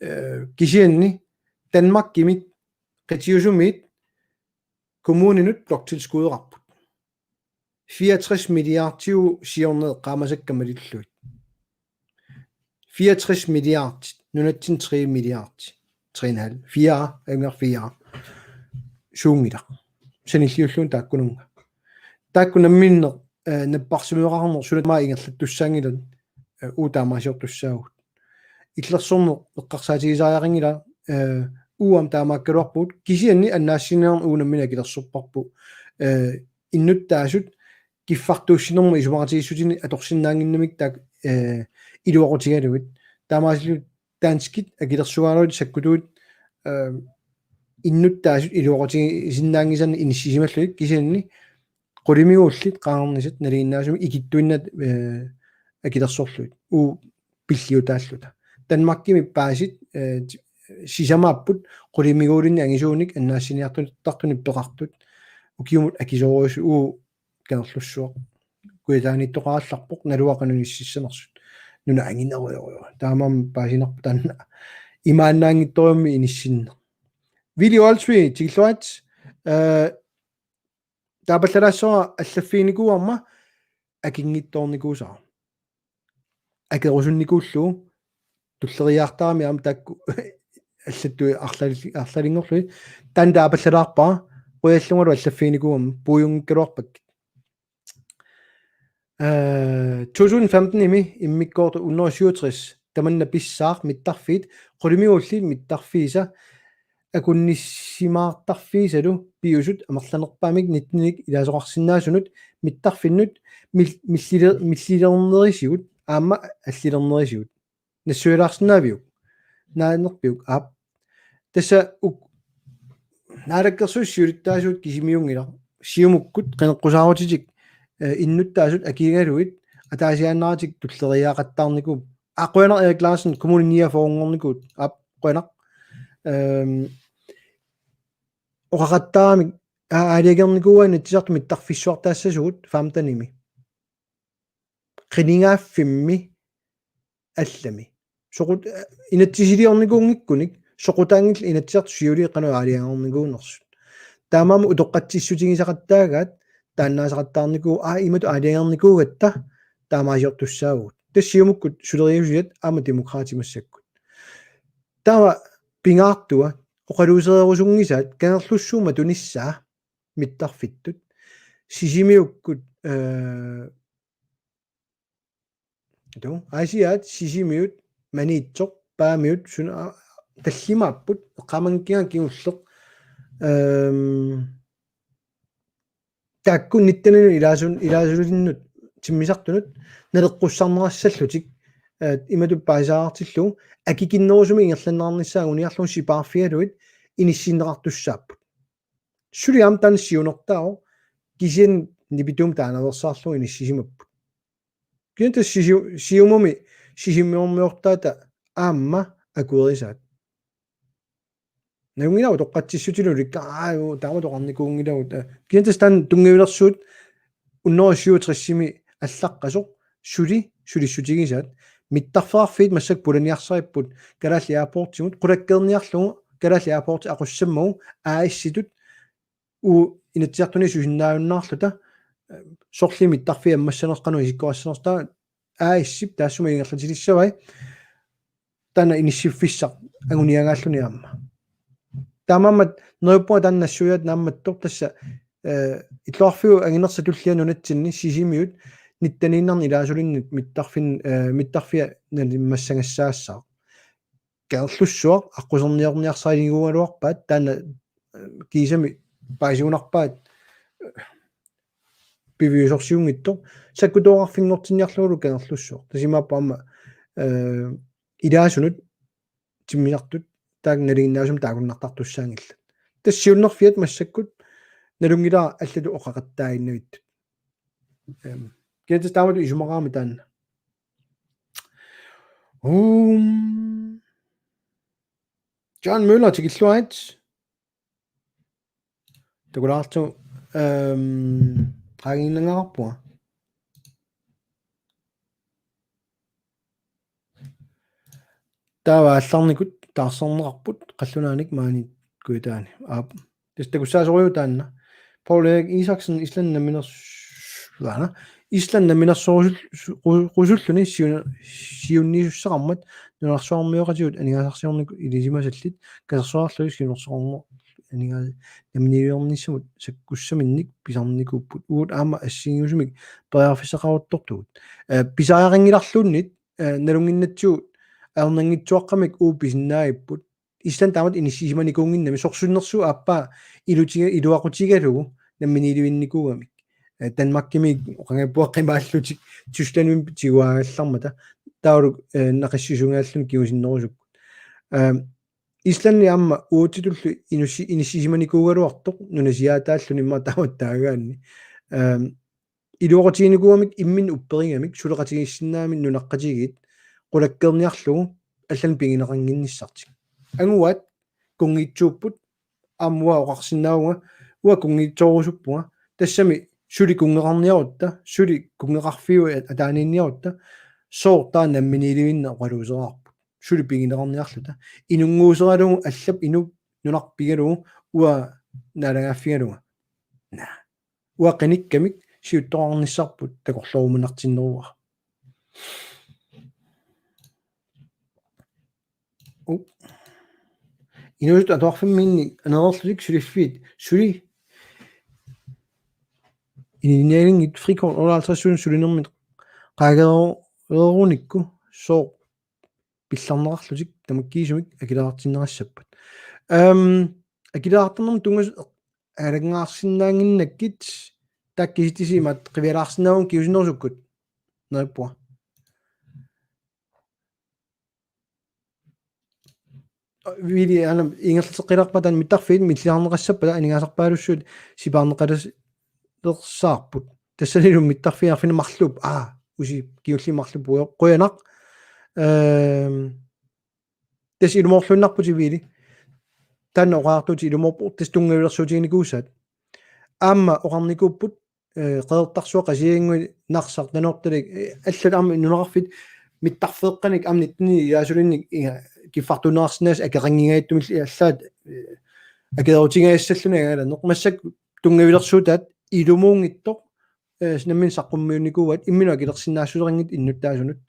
eh, kisianni Danmarkimi qitiusumiit kommuninut bloktilskudeqarput. Fireogtres milliardiuvoq siorna eqqaamasakka malillugit. Fireogtres milliard, nunatsinni tre milliard, tre en halv, fire, engar fire. Suunngilaq. Sanilliullugu taakkununnga. Taakku namminneq, eh, napparsimmaveqarneq suna tamaat ingerlattussaanngilat, eh, uagut taamaasiortussaavugut. Illersorneq eqqarsaatigisariaqanngilaq, eh, uagut aamma taamaakkaluarpugut, kisianni annaassiniarneq uagut nammineq akilersorparput, eh, innuttaasut kiffartuussinermut isumaqatigiissutinik atorsinnaannginnamik taakku, eh, iluaqutigalugit. Taamaasillutik danskit akilersugaluit sakkutuut, eh, innuttaasut iluaqutigisinnaanngisannik inissisimallugit kisianni qulimiguullit qaangernisat nalinginnaasumik ikittuinnat, eh, akilersorlugit. Uagut pilliutaalluta. Danmarkimi paasit, eh, ti-, sisamaapput qulimiguulinnik angisuunik annaassiniartartunik peqartut. Ukiumut akisoorujussuit uagut Kangerlussuaq. Kujataaniittoqarallarpoq naluara qanoq inississanersut. Nuna anginerujorujoq. Taamaammat paasinarpoq taanna. Imaannaanngitsorujussuarmik inissinneq. Willy Olsvig, tikilluaritsi, eh, taapallalaassavara allaffiginikuuarma akinngitsoornikuusara. Akerusunnikuullugu tulleriiaartarami aamma taakku allattuit arlali-, arlalinngorlugit. Taanna taapallalaarpara, qujallungalu allaffiginikuugamma puujunngikkaluarpakkit. Eh, to tusind femten-imi immikkoortoq hundrede syvogtres tamanna pissaaq mittarfiit, qulimiguullit mittarfiisa akunnissimaartarfiisalu piusut amerlanerpaamik nittenik ilaasoqarsinnaasunut mittarfinnut mil-, millile-, millilernerisigut aamma allilernerisigut. Nassuialaarsinnaaviuk? Naanerpiuk? Aap. Tassa uk-, Naalakkersuisut siulittaasuat kisimiunngilaq. Siumukkut qineqqusaarutitik, eh, innuttaasut akigalugit ataasiaannaratik tulleriiaaqattaarnikuupput. Aa, qujanaq Erik Larsen, kommunit niogfyrrenngornikuut. Aap, qujanaq. Ehm, oqaqattaaramik, aa, aalajangernikuuaat Inatsisartut mittarfissuartaassasugut femten-imi. Qinigaaffimmi allami. Soqut-, inatsisiliornikuunngikkunik, soqutaanngillat Inatsisartut siuliat qanoq aalajangereernikuunersut. Taamaammat utoqqatsissutigisaqattaagaat, taannaasaqattaarnikuuvoq, aa, imatut aalajangernikuugatta, taamaasiortussaavugut. Tassa Siumukkut suleriusiat aamma Demokraatit massakkut. Taava pingaartua, oqaluusereerusunngisaat, Kangerlussuup matunissaa, mittarfittut. Sisimiukkut, eh, tu, Aasiaat, Sisimiut, Maniitsoq, Paamiut, suna, aa, tallimaapput, eqqaamanngikkiga kingulleq. Ehm, taakku nitteninut ilaasun-, ilaasulinnut timmisartunut naleqqussarnerassallutik, eh, imatut paasisaartillugu, akikinnerusumik ingerlanneqarnissaa anguniarlugu sipaarfigalugit inissinneqartussaapput. Suli aamma taanna siunertaavoq, kisianni nipituumik taanaveersaarlugu inissisimapput. Kisianni tassa Siu-, Siumumi sisimiormiortaata aamma akuerisaat. Nalunngilara utoqqatsissutinik ulikka, aa, juu, taamatut oqarnikuunngilagut. Kisianni tassa taanna tunngavilersuut hundrede syvogtres-imi allaqqasoq suli sulissutigisaat. Mittarfeqarfiit massakkut pulaniarsaripput Kalaallit Airportsimut, qulakkeerniarlugu Kalaallit Airport aqussammagu A/S-itut, uu, Inatsisartuni susinnaajunnaarluta, eh, sorliit mittarfiit ammassanersut qanoq isikkoqassanersut, taava A/S-ip taassuma ingerlatilissavai, taanna inissiffissaq anguniagaalluni aamma. Taamaammat neriuppunga taanna nassuiaat naammattoq tassa, eh, illoqarfiup anginersap tullia nunatsinni Sisimiut nitteniinnarni ilaasulinnut mittarfin-, eh, mittarfia nalimmassagassaassaaq. Kangerlussuaq aqquserniorniarsarinikuugaluarpaat, taanna, eh, kiisami paasigunarpaat, eh, piviusorsiunngitsoq, sakkutooqarfinngortinniarlugulu Kangerlussuaq. Tassa imaappoq aamma, eh, ilaasunut timmisartut taakku nalinginnaasumik taakkuinnartartussaanngillat. Tassa siunnerfiat massakkut nalunngilara allatut oqaqattaaginnavittut. Ehm, kisianni tassa taamatut isumaqarami taanna. Uum. John Møller tikilluarit. Takulaarlugu, ehm, qaangiinnangaarpunga. Taava aallarnikut taarserneqarput qallunaanik maani Kujataani. Aap. Tassa takussaasorujuk taanna. Poul Erik Isaksen, Island namminers-, aana, Island namminersorusul-, su-, ru-, rusulluni siun-, siunniisussaqarmat nunarsuarmioqatigut aningaasarsiornikkut ilisimasallit katersuarlugit siunersoqarneq aningaa-, namminiiliornissamut sakkussaminnik pisarnikuupput. Uagut aamma assigiiusumik periarfissaqaruttortugut. Eh, pisariaqanngilarluunniit, eh, nalunnginnatsigu ajornanngitsuaqqamik uagut pisinnaagipput. Island taamatut inissisimanikuunnginnami sorsunnersuup aappaa ilutiga-, iluaqutigalugu namminiilivinnikuugamik. Eh, Danmarkimi oqanngippuaqqimaallutik Tysklandimik tiguaagallarmata. Taavalu, eh, naqissisungaallutik kingusinnerusukkut. Eh, Islandi aamma uatsitullu inussi-, inissisimanikuugaluartoq nunasiaataalluni immaqa taamatut taagaanni. Ehm, iluaqutiginikuugamik imminnut upperigamik suleqatigiissinnaamik nunaqqatigiit qulakkeerniarlugu allanut pigineqannginnissartik. Anguaat kunngiitsuupput aamma uanga oqarsinnaavunga, uanga kunngiitsoorusuppunga, tassami suli kunngeqarniarutta, suli kunngeqarfiup at-, ataaniinniarutta, sooq taava namminiilivinneq oqaluuseraarput. Suli pigineqarniarluta. Inunnguuseralugu allap inuup nunarput pigalugu uanga naalagaaffigalunga. Naa. Uanga qinikkamik siuttoqarnissarput takorlooruminartinneruara. U. Inuusuttup Atuarfimmiinni anereerlutik suliffiit suli. Inuunialinngit frikort otteoghalvtreds tusind sulinermit qaangerunikku sooq pillarneqarlutik tamakkiisumik akileraartinneqassappat. Ehm, akileraartarnermut tunngasut aalajangaarsinnaannginnakkit taakku kisitsisit imaattoq qivialaarsinnaavugut kingusinnerusukkut. Neriuppunga. Vili aana ingerlateqqilaarpata mittarfiit milliarneqassappata aningaasarpaalussuit sipaarneqalersaarput. Tassanilu mittarfiit arfineq marluupput. Aa, usi kingulliit marluupput. Qujanaq. Ehm, tassa ilumoorluinnarputit Vili. Taanna oqariartuutit ilumoorpoq tassa tunngavilersuutiginikuusaat. Aamma oqarnikuupput, eh, Qeqertarsuaq, Qasigiannguit, Narsaq, Nanortalik, eh, allat aamma nunaqarfiit mittarfeeqqanik aamma nitten ilaasulinnik, eh, kiffartuunneqarsinnaasut akeqanngingajattumillu allaat, eh, akeqanngingajassallutik angalaneq. Massakkut tunngavilersuutaat ilumuunngitsoq, eh, nammineq saqqummiunnikuuaat imminut akilersinnaassuseqanngitsut innuttaasunut.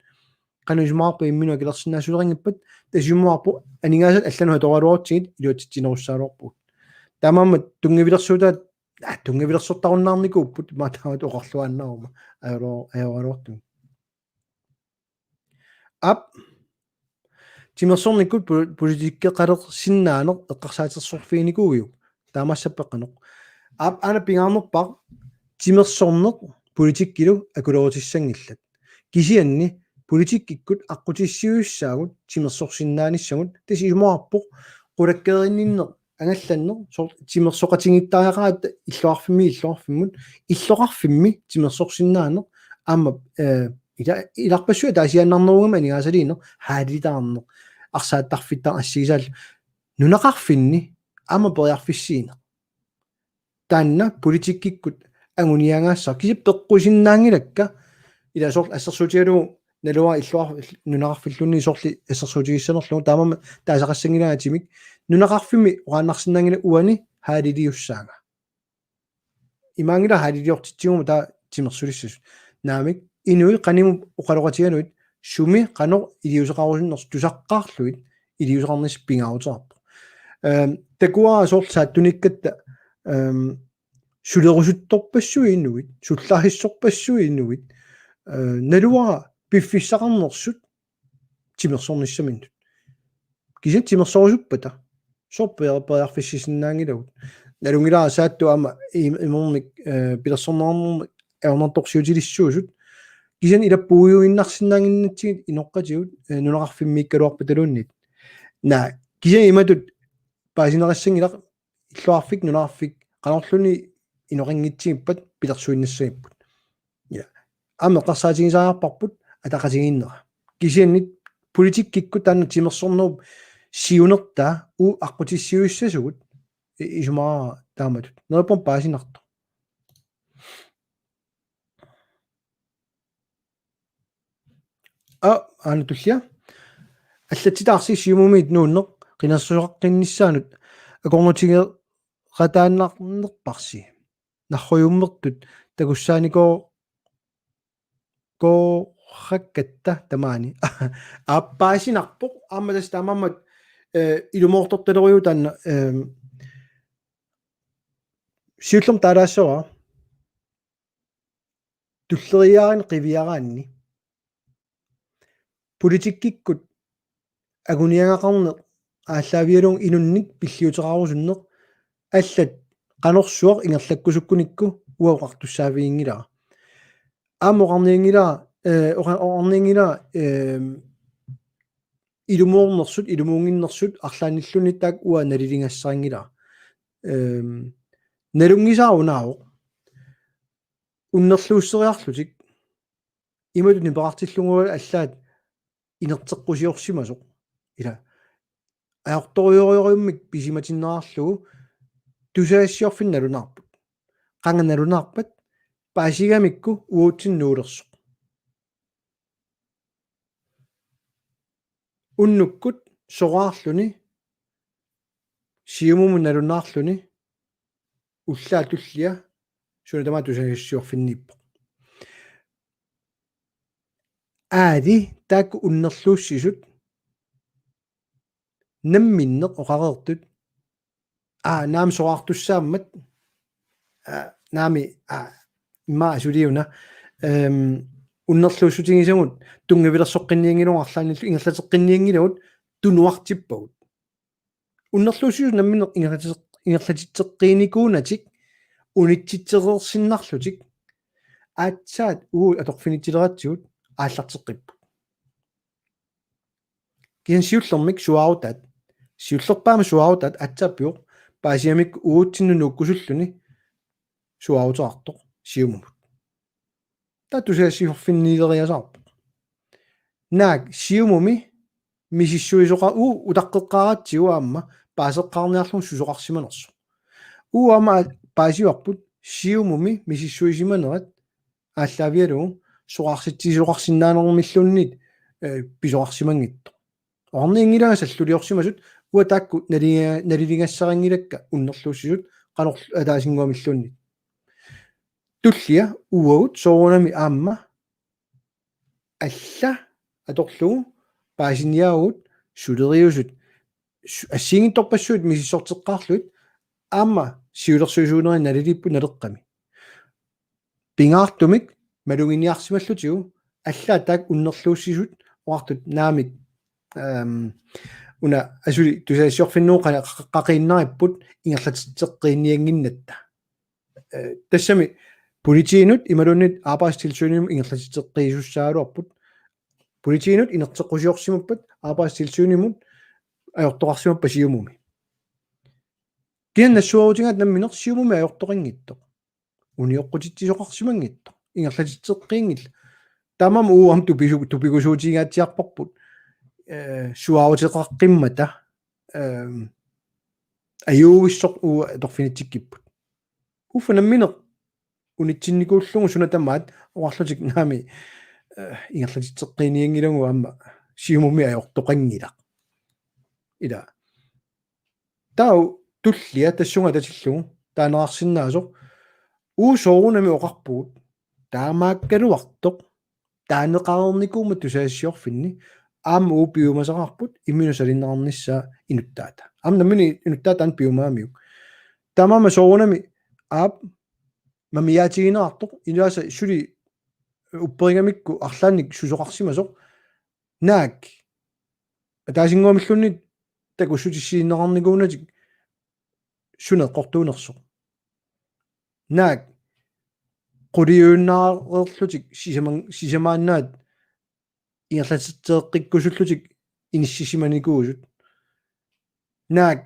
Qanoq isumaqarpa imminut akilersinnaassuseqanngippat, tassa isumaqarpoq aningaasat allanut atoraluarutsigit iluatsitsinerussagaluarpugut. Taamaammat tunngavilersuutaat, ah, tunngavilersortarunnaarnikuupput, imaattoq taamatut oqarluaannaruma, ajorlu-, ajoraluartumik. Aap. Timersornikkut po-, politikkeqalersinnaaneq eqqarsaatersorfiginikuuiuk? Taamaassapput qanoq. Aap, aana pingaarnerpaaq timersorneq politikkilu akulerutissanngillat. Kisianni politikkikkut aqqutissiuissaagut timersorsinnaanissamut, tassa isumaqarpoq qulakkeerinninneq angallanneq, soorlu timersoqatigiittariaqaratta illoqarfimmi illoqarfimmut, illoqarfimmi timersorsinnaaneq, aamma, eh, ila-, ilarpassui ataasiaannarnerugami aningaasaliineq, haalitaarneq, arsaattarfittaarneq assigisaallu, nunaqarfinni aamma periarfissiineq. Taanna politikkikkut anguniagaassaq. Kisianni peqqusinnaanngilakka, ila soorlu assersuutigalugu naluara illoqar-, nunaqarfilluunniit sorleq assersuutigissanerlugu, taamaammat taasaqassanngilaat atimik, nunaqarfimmi oqaannarsinnaanngilaq uani haaliliussaanga. Imaanngilaq haaliliortitsiguma taava timersulissasut. Naamik, inuit qanimut oqaloqatigalugit, sumi qanoq iliuuseqarusunnersoq, tusaqqaarlugit iliuuseqarnissaq pingaaruteqarpoq. Ehm, takuara soorlu saattunikkatta, ehm, sulerusuttorpassuit inuit, sullaassorpassuit inuit, eh, naluara piffissaqarnersut timersornissaminnut. Kisianni timersorusuppata, sooq peria-, periarfissisinnaanngilagut. Nalunngilara Saattu aamma im-, imermik, eh, pilersorneqarnermik ajornartorsiutilissuusut. Kisianni ila puiguinnarsinnaannginnatsigit inoqqatigut, eh, nunaqarfimmiikkaluarpataluunniit. Naa, kisianni imatut paasineqassanngilaq, illoqarfik, nunaqarfik, qanorluunniit inoqanngitsigippat pilersuinnassagipput. Ja. Aamma eqqarsaatigisariaqarparput ataqatigiinnera. Kisianni politikkikkut taanna timersornerup siunertaa uagut aqqutissiuissasugut i-, isumaqarpunga taamatut. Neriuppunga paasinartoq. Aa, aana tullia. Allatsitaarsi Siumumiit nuunneq qinersisoqaqqinnissaanut akornutigeqataannarnerparsi. Narrujummertut takussaanikoorakatta tamaani. Aa, paasinarpoq, aamma tassa taamaammat, eh, ilumoortortalerujuk taanna, ehm, siullermik taalaassavara. Tulleriiaarneq qiviaraanni. Politikkikkut anguniagaqarneq aallaavigalugu inunnik pilliuteqarusunneq, allat qanorsuaq ingerlakkusukkunikku uanga oqartussaaviginngilara. Aamma oqarnianngilara, eh, oqa-, oqarnianngilara, ehm, ilumoornersut, ilumuunnginnersut arlaannilluunniit taakku uanga naliligassarinngilara. Ehm, nalunngisaaq unaavoq. Unnerluusseriarlutik imatut nipeqartillugu allaat inerteqqusiorsimasoq. Ila ajortorujorujorujummik pisimatinneqarlugu tusagassiorfinnut nalunaarput. Qanga nalunaarpat paasigamikku uatsinnut nuulersoq. Unnukkut soraarluni, Siumumut nalunaarluni, ullaaq tullia suna tamaat tusagassiorfinniippoq. Aali taakku unnerluussisut namminneq oqareertut, aa, naamik soraartussaammat, aa, naamik, aa, immaqa suliuna, ehm, unnerluussutigisagut tunngavilersoqqinnianngilagut arlaannillu ingerlateqqinnianngilagut tunuartippagut. Unnerluussisut namminneq ingerlatitseq-, ingerlatitseqqiinikuunatik unitsitsereersinnarlutik aatsaat uagut atorfinitsileratsigut aallarteqqipput. Kisianni siullermik suaarutaat, siullerpaamik suaarutaat aatsaat pioq paasigamikku uatsinnut nuukkusulluni suaaruteqartoq Siumumut. Taava tusagassiorfinniileriasaarpoq. Naak Siumumi misissuisoqa-, uagut utaqqeqqaaratsigu aamma paaseqqaarniarlugu susoqarsimanersoq. Uagut aamma paasivarput Siumumi misissuisimanerat aallaavigalugu soraarsitsisoqarsinnaanermilluunniit, eh, pisoqarsimanngitsoq. Oqarnianngilanga salluliorsimasut uanga taakku nali-, naliligassarinngilakka unnerluussisut qanorlu ataasinnguamilluunniit. Tullia uagut soorunami aamma alla atorlugu paasiniaavugut suleriusut su-, assigiinngitsorpassuit misissorteqqaarlugit aamma siulersuisuunerit naliliipput Naleqqami. Pingaartumik maluginiarsimallutigu allaat taakku unnerluussisut oqartut naamik, ehm, una asuli tusagassiorfinnut qa-, qa-, qaqiinnaripput ingerlatitseqqiinniannginnatta. Eh, tassami politiinut imaluunniit Arbejdstilsynimut ingerlatitseqqiisussaagaluarput. Politiinut inerteqqusiorsimappat Arbejdstilsynimut ajortoqarsimappat Siumumi. Kisianni nassuerutigaat nammineq Siumumi ajortoqanngitsoq. Unioqqutitsisoqarsimanngitsoq. Ingerlatitseqqiinngillat. Taamaammat uagut tupisu-, tupigusuutigaatsiarparput. Eh, suaaruteqaqqimmata, eh, ajuuvissoq uagut atorfinitsikkipput. Uffa nammineq unitsinnikuullugu suna tamaat oqarlutik naamik, eh, ingerlatitseqqiinianngilagut aamma Siumumi ajortoqanngilaq. Ila. Taava tullia tassunga atatillugu taaneqarsinnaasoq uagut soorunami oqarpugut taamaakkaluartoq taaneqareernikuummat tusagassiorfinni aamma uagut piumasaqarput imminut salinneqarnissaa inuttaata. Aamma nammineq inuttaata taanna piumaamiuk. Taamaammat soorunami aap mamiaatigineqartoq ilaasa suli upperigamikku arlaannik susoqarsimasoq naak ataasinnguamilluunniit takussutissiineqarnikuunatik suna eqqortuunersoq. Naak quliuinnaareerlutik sisaman-, sisamaannaat ingerlatitseqqikkusullutik inissisimanikuusut. Naak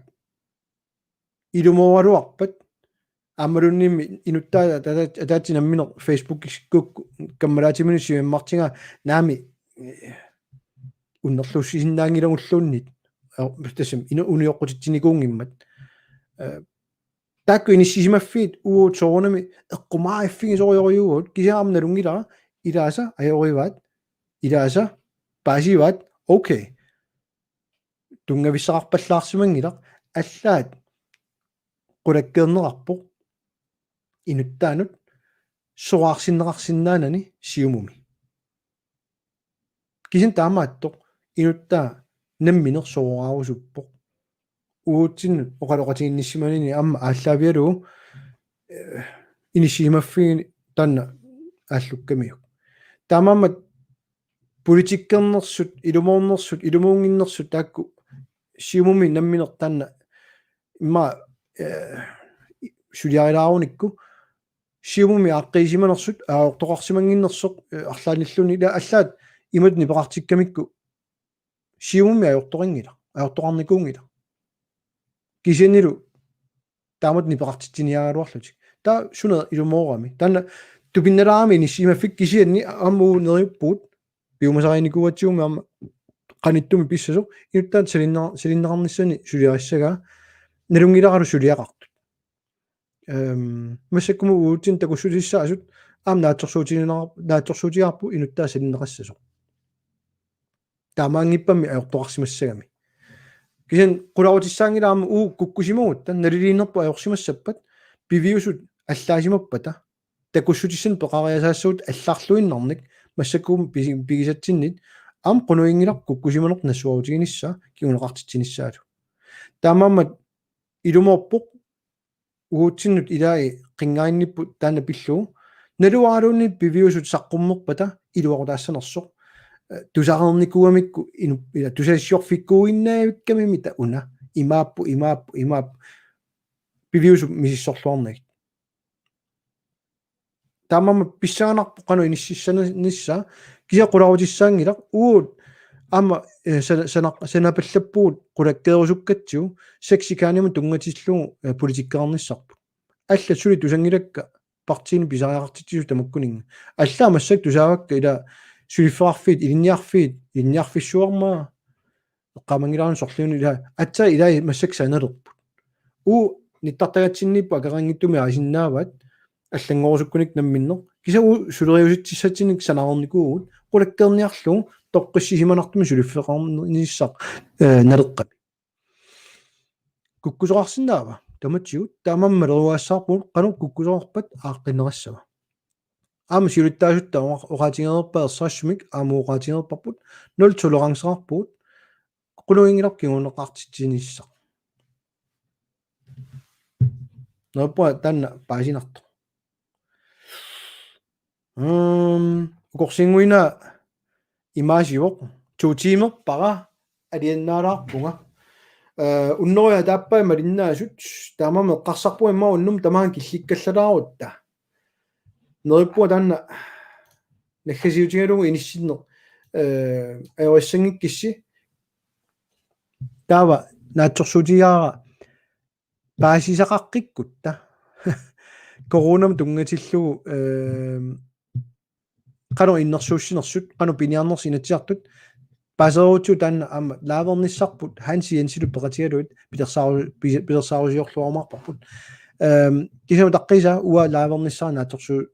ilumooraluarpat aammaluunniimmi inuttaat ata-, ataatsit nammineq Facebookikkukku kammalaatiminut sivimmartigaa naamik, eh, unnerluussisinnaanngilagulluunniit. Eh, tassami inu-, unioqqutitsinikuunngimmat. Eh, taakku inissisimaffiit uagut soorunami eqqumaaffigisorujussuuvugut kisianni aamma nalunngilara ilaasa ajorivaat, ilaasa paasivaat, okay. Tunngavissaqarpallaarsimanngilaq allaat qulakkeerneqarpoq inuttaanut soraarsinneqarsinnaanani Siumumi. Kisianni taamaattoq inuttaa nammineq soraarusuppoq. Uagutsinnut oqaloqatigiinnissimanini aamma aallaavigalugu, eh, inissisimaffiini taanna aallukkamiuk. Taamaammat politikkernersut, ilumoornersut, ilumuunnginnersut taakku Siumumi nammineq taanna immaqa, eh, suliarilaarunikku Siumumi aaqqiisimanersut ajortoqarsimannginnersoq, eh, arlaannilluunniit ila allaat imatut nipeqartikkamikku Siumumi ajortoqanngilaq, ajortoqarnikuunngilaq. Kisiannili taamatut nipeqartitsiniaraluarlutik. Taava suna ilumoorami. Taanna tupinnalaarami inissisimaffik kisianni aamma uagut neriuppugut piumasariinikuugatsigumi aamma qanittumi pissasoq inuttaat salinna-, salinneqarnissani suliarissagaa nalunngilaralu suliaqartut. Ehm, massakkumut uagutsinnut takussutissaasut aamma naatsorsuutigineqar-, naatsorsuutigaarput inuttaat salinneqassasoq. Taamaanngippammi ajortoqarsimassagami. Kisianni qularutissaanngilaq aamma uagut kukkusimagutta naliliinerput ajorsimassappat piviusut allaasimappata takussutissanik peqariasaassagut allarluinnarnik massakkumut pisi-, pigisatsinnit aamma qunuinngilaq kukkusimaneq nassuerutiginissaa kinguneqartitsinissaalu. Taamaammat ilumoorpoq uagutsinnut ilai qinngarinnipput taanna pillugu. Naluaraluunniit piviusut saqqummerpata iluaqutaassanersoq. Eh, tusareernikuugamikku inu-, ila tusagassiorfikkuuinnaavikkami mita una. Imaappoq, imaappoq, imaappoq. Piviusut misissorluarnagit. Taamaammat pissanganarpoq qanoq inississanissaa, kisianni qularutissaanngilaq uagut aamma, eh, sana-, sana-, sanapallappugut qulakkeerusukkatsigu sexikaanimut tunngatillugu, eh, politikkeqarnissarput. Allat suli tusanngilakka partiinut pisariaqartitsisut tamakkuninnga. Allaat massakkut tusaavakka ila suliffeqarfiit, ilinniarfiit, ilinniarfissuarmaa eqqaamanngilaarluni sorliuneq ila aatsaat ilai massakkut sanalerput. Uagut nittartakkatsinniipput akeqanngitsumik aasinnaavaat allanngorusukkunik namminneq. Kisianni uagut suleriusitsissatsinnik sanareernikuuvugut qulakkeerniarlugu toqqissisimanartumik suliffeqarnissaq, eh, naleqqami. Kukkusoqarsinnaava? Tamatigut taamaammat malerugaassavarput qanoq kukkusoqarpat aaqqinneqassava. Aamma siulittaasutta oqa-, oqaatigereerpaat ersarissumik aamma oqaatigereerparput nul toleranceqarpugut qunuginngilarput kinguneqartitsinissaq. Neriuppunga taanna paasinartoq. Ehm, ukorsiinnguinaa imaasivoq to tiimerpara aliannaalaarpunga. Eh, unneruja taappai malinnaasut taamaammat eqqarsarpunga immaqa unnuk tamaanga killikkallalaarutta. Neriuppunga taanna naggasiutigalugu inissinneq, eh, ajorissanngikkissi. Taava naatsorsuutigaara paasisaqaqqikkutta. Coronamut tunngatillugu, ehm, qanoq innersuussinersut, qanoq piniarnersut Inatsisartut, paaserutsigu taanna aamma live-ernissarput Hans Jensillu peqatigalugit pilersaaru-, pise-, pilersaarusiorluarumaarparput. Ehm, kisianni utaqqisa uanga live-ernissara naatsorsuut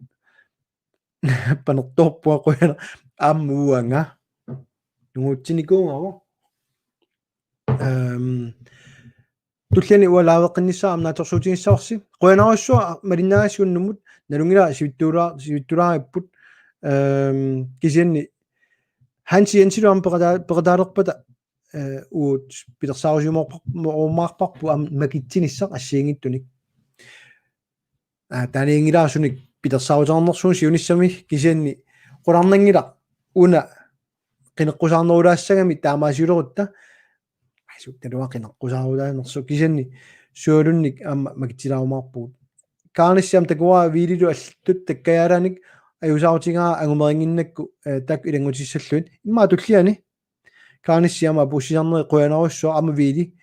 panertoorpunga qujanaq aamma uanga. Nungutsinikuugama. Ehm, tulliani uanga live-eqqinnissara aamma naatsorsuutigissavarsi. Qujanarsuaq malinnaagassi unnummut, nalunngilara sivitsuulaa-, sivitsuulaaripput. Ehm, kisianni Hans Jensillu aamma peqata-, peqataalerpata, eh, uagut pilersaarusiorumar-, -rumaarparput aamma makitsinissaq assigiinngitsunik. Aa, taaniinngilara sunik pilersaaruteqarnersugut siunissami, kisianni qularnanngilaq una qineqqusaarnerulaassagami taamaasiulerutta. Ai, suttalua qineqqusaarulaanersoq, kisianni sualunnik aamma makitsilaarumaarpugut. Kaarnissi aamma takuara Viililu allittut takkajaallaanik ajuusaarutigaara angumerinnginnakku, eh, taakku ilanngutissallugit. Immaqa tulliani Kaarnissi aamma apuussisarneri qujanarsuaq aamma Viili.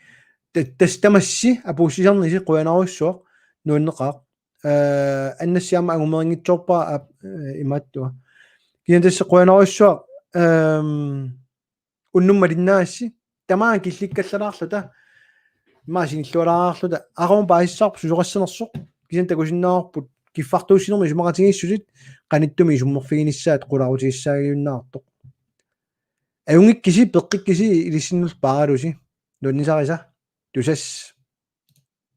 Ta-, tassa tamassi apuussisarnisi qujanarsuaq, nuanneqaaq. Eh, Annassi aamma angumeqanngitsoorpara aap-, eh, imaattua. Kisianni tassa qujanarsuaq, ehm, unnummut malinnaagassi. Tamaanga killikkallalaarluta. Immaqa sinillualaarluta. Aqagu paasissavarput susoqassanersoq. Kisianni takusinnaavarput kiffartuussinermi isumaqatigiissutit qanittumi isummerfiginissaat qularutigissaajunnaartoq. Ajunngikkisi, peqqikkisi ilissinnullu paaralusi. Nuannisarisa. Tusass.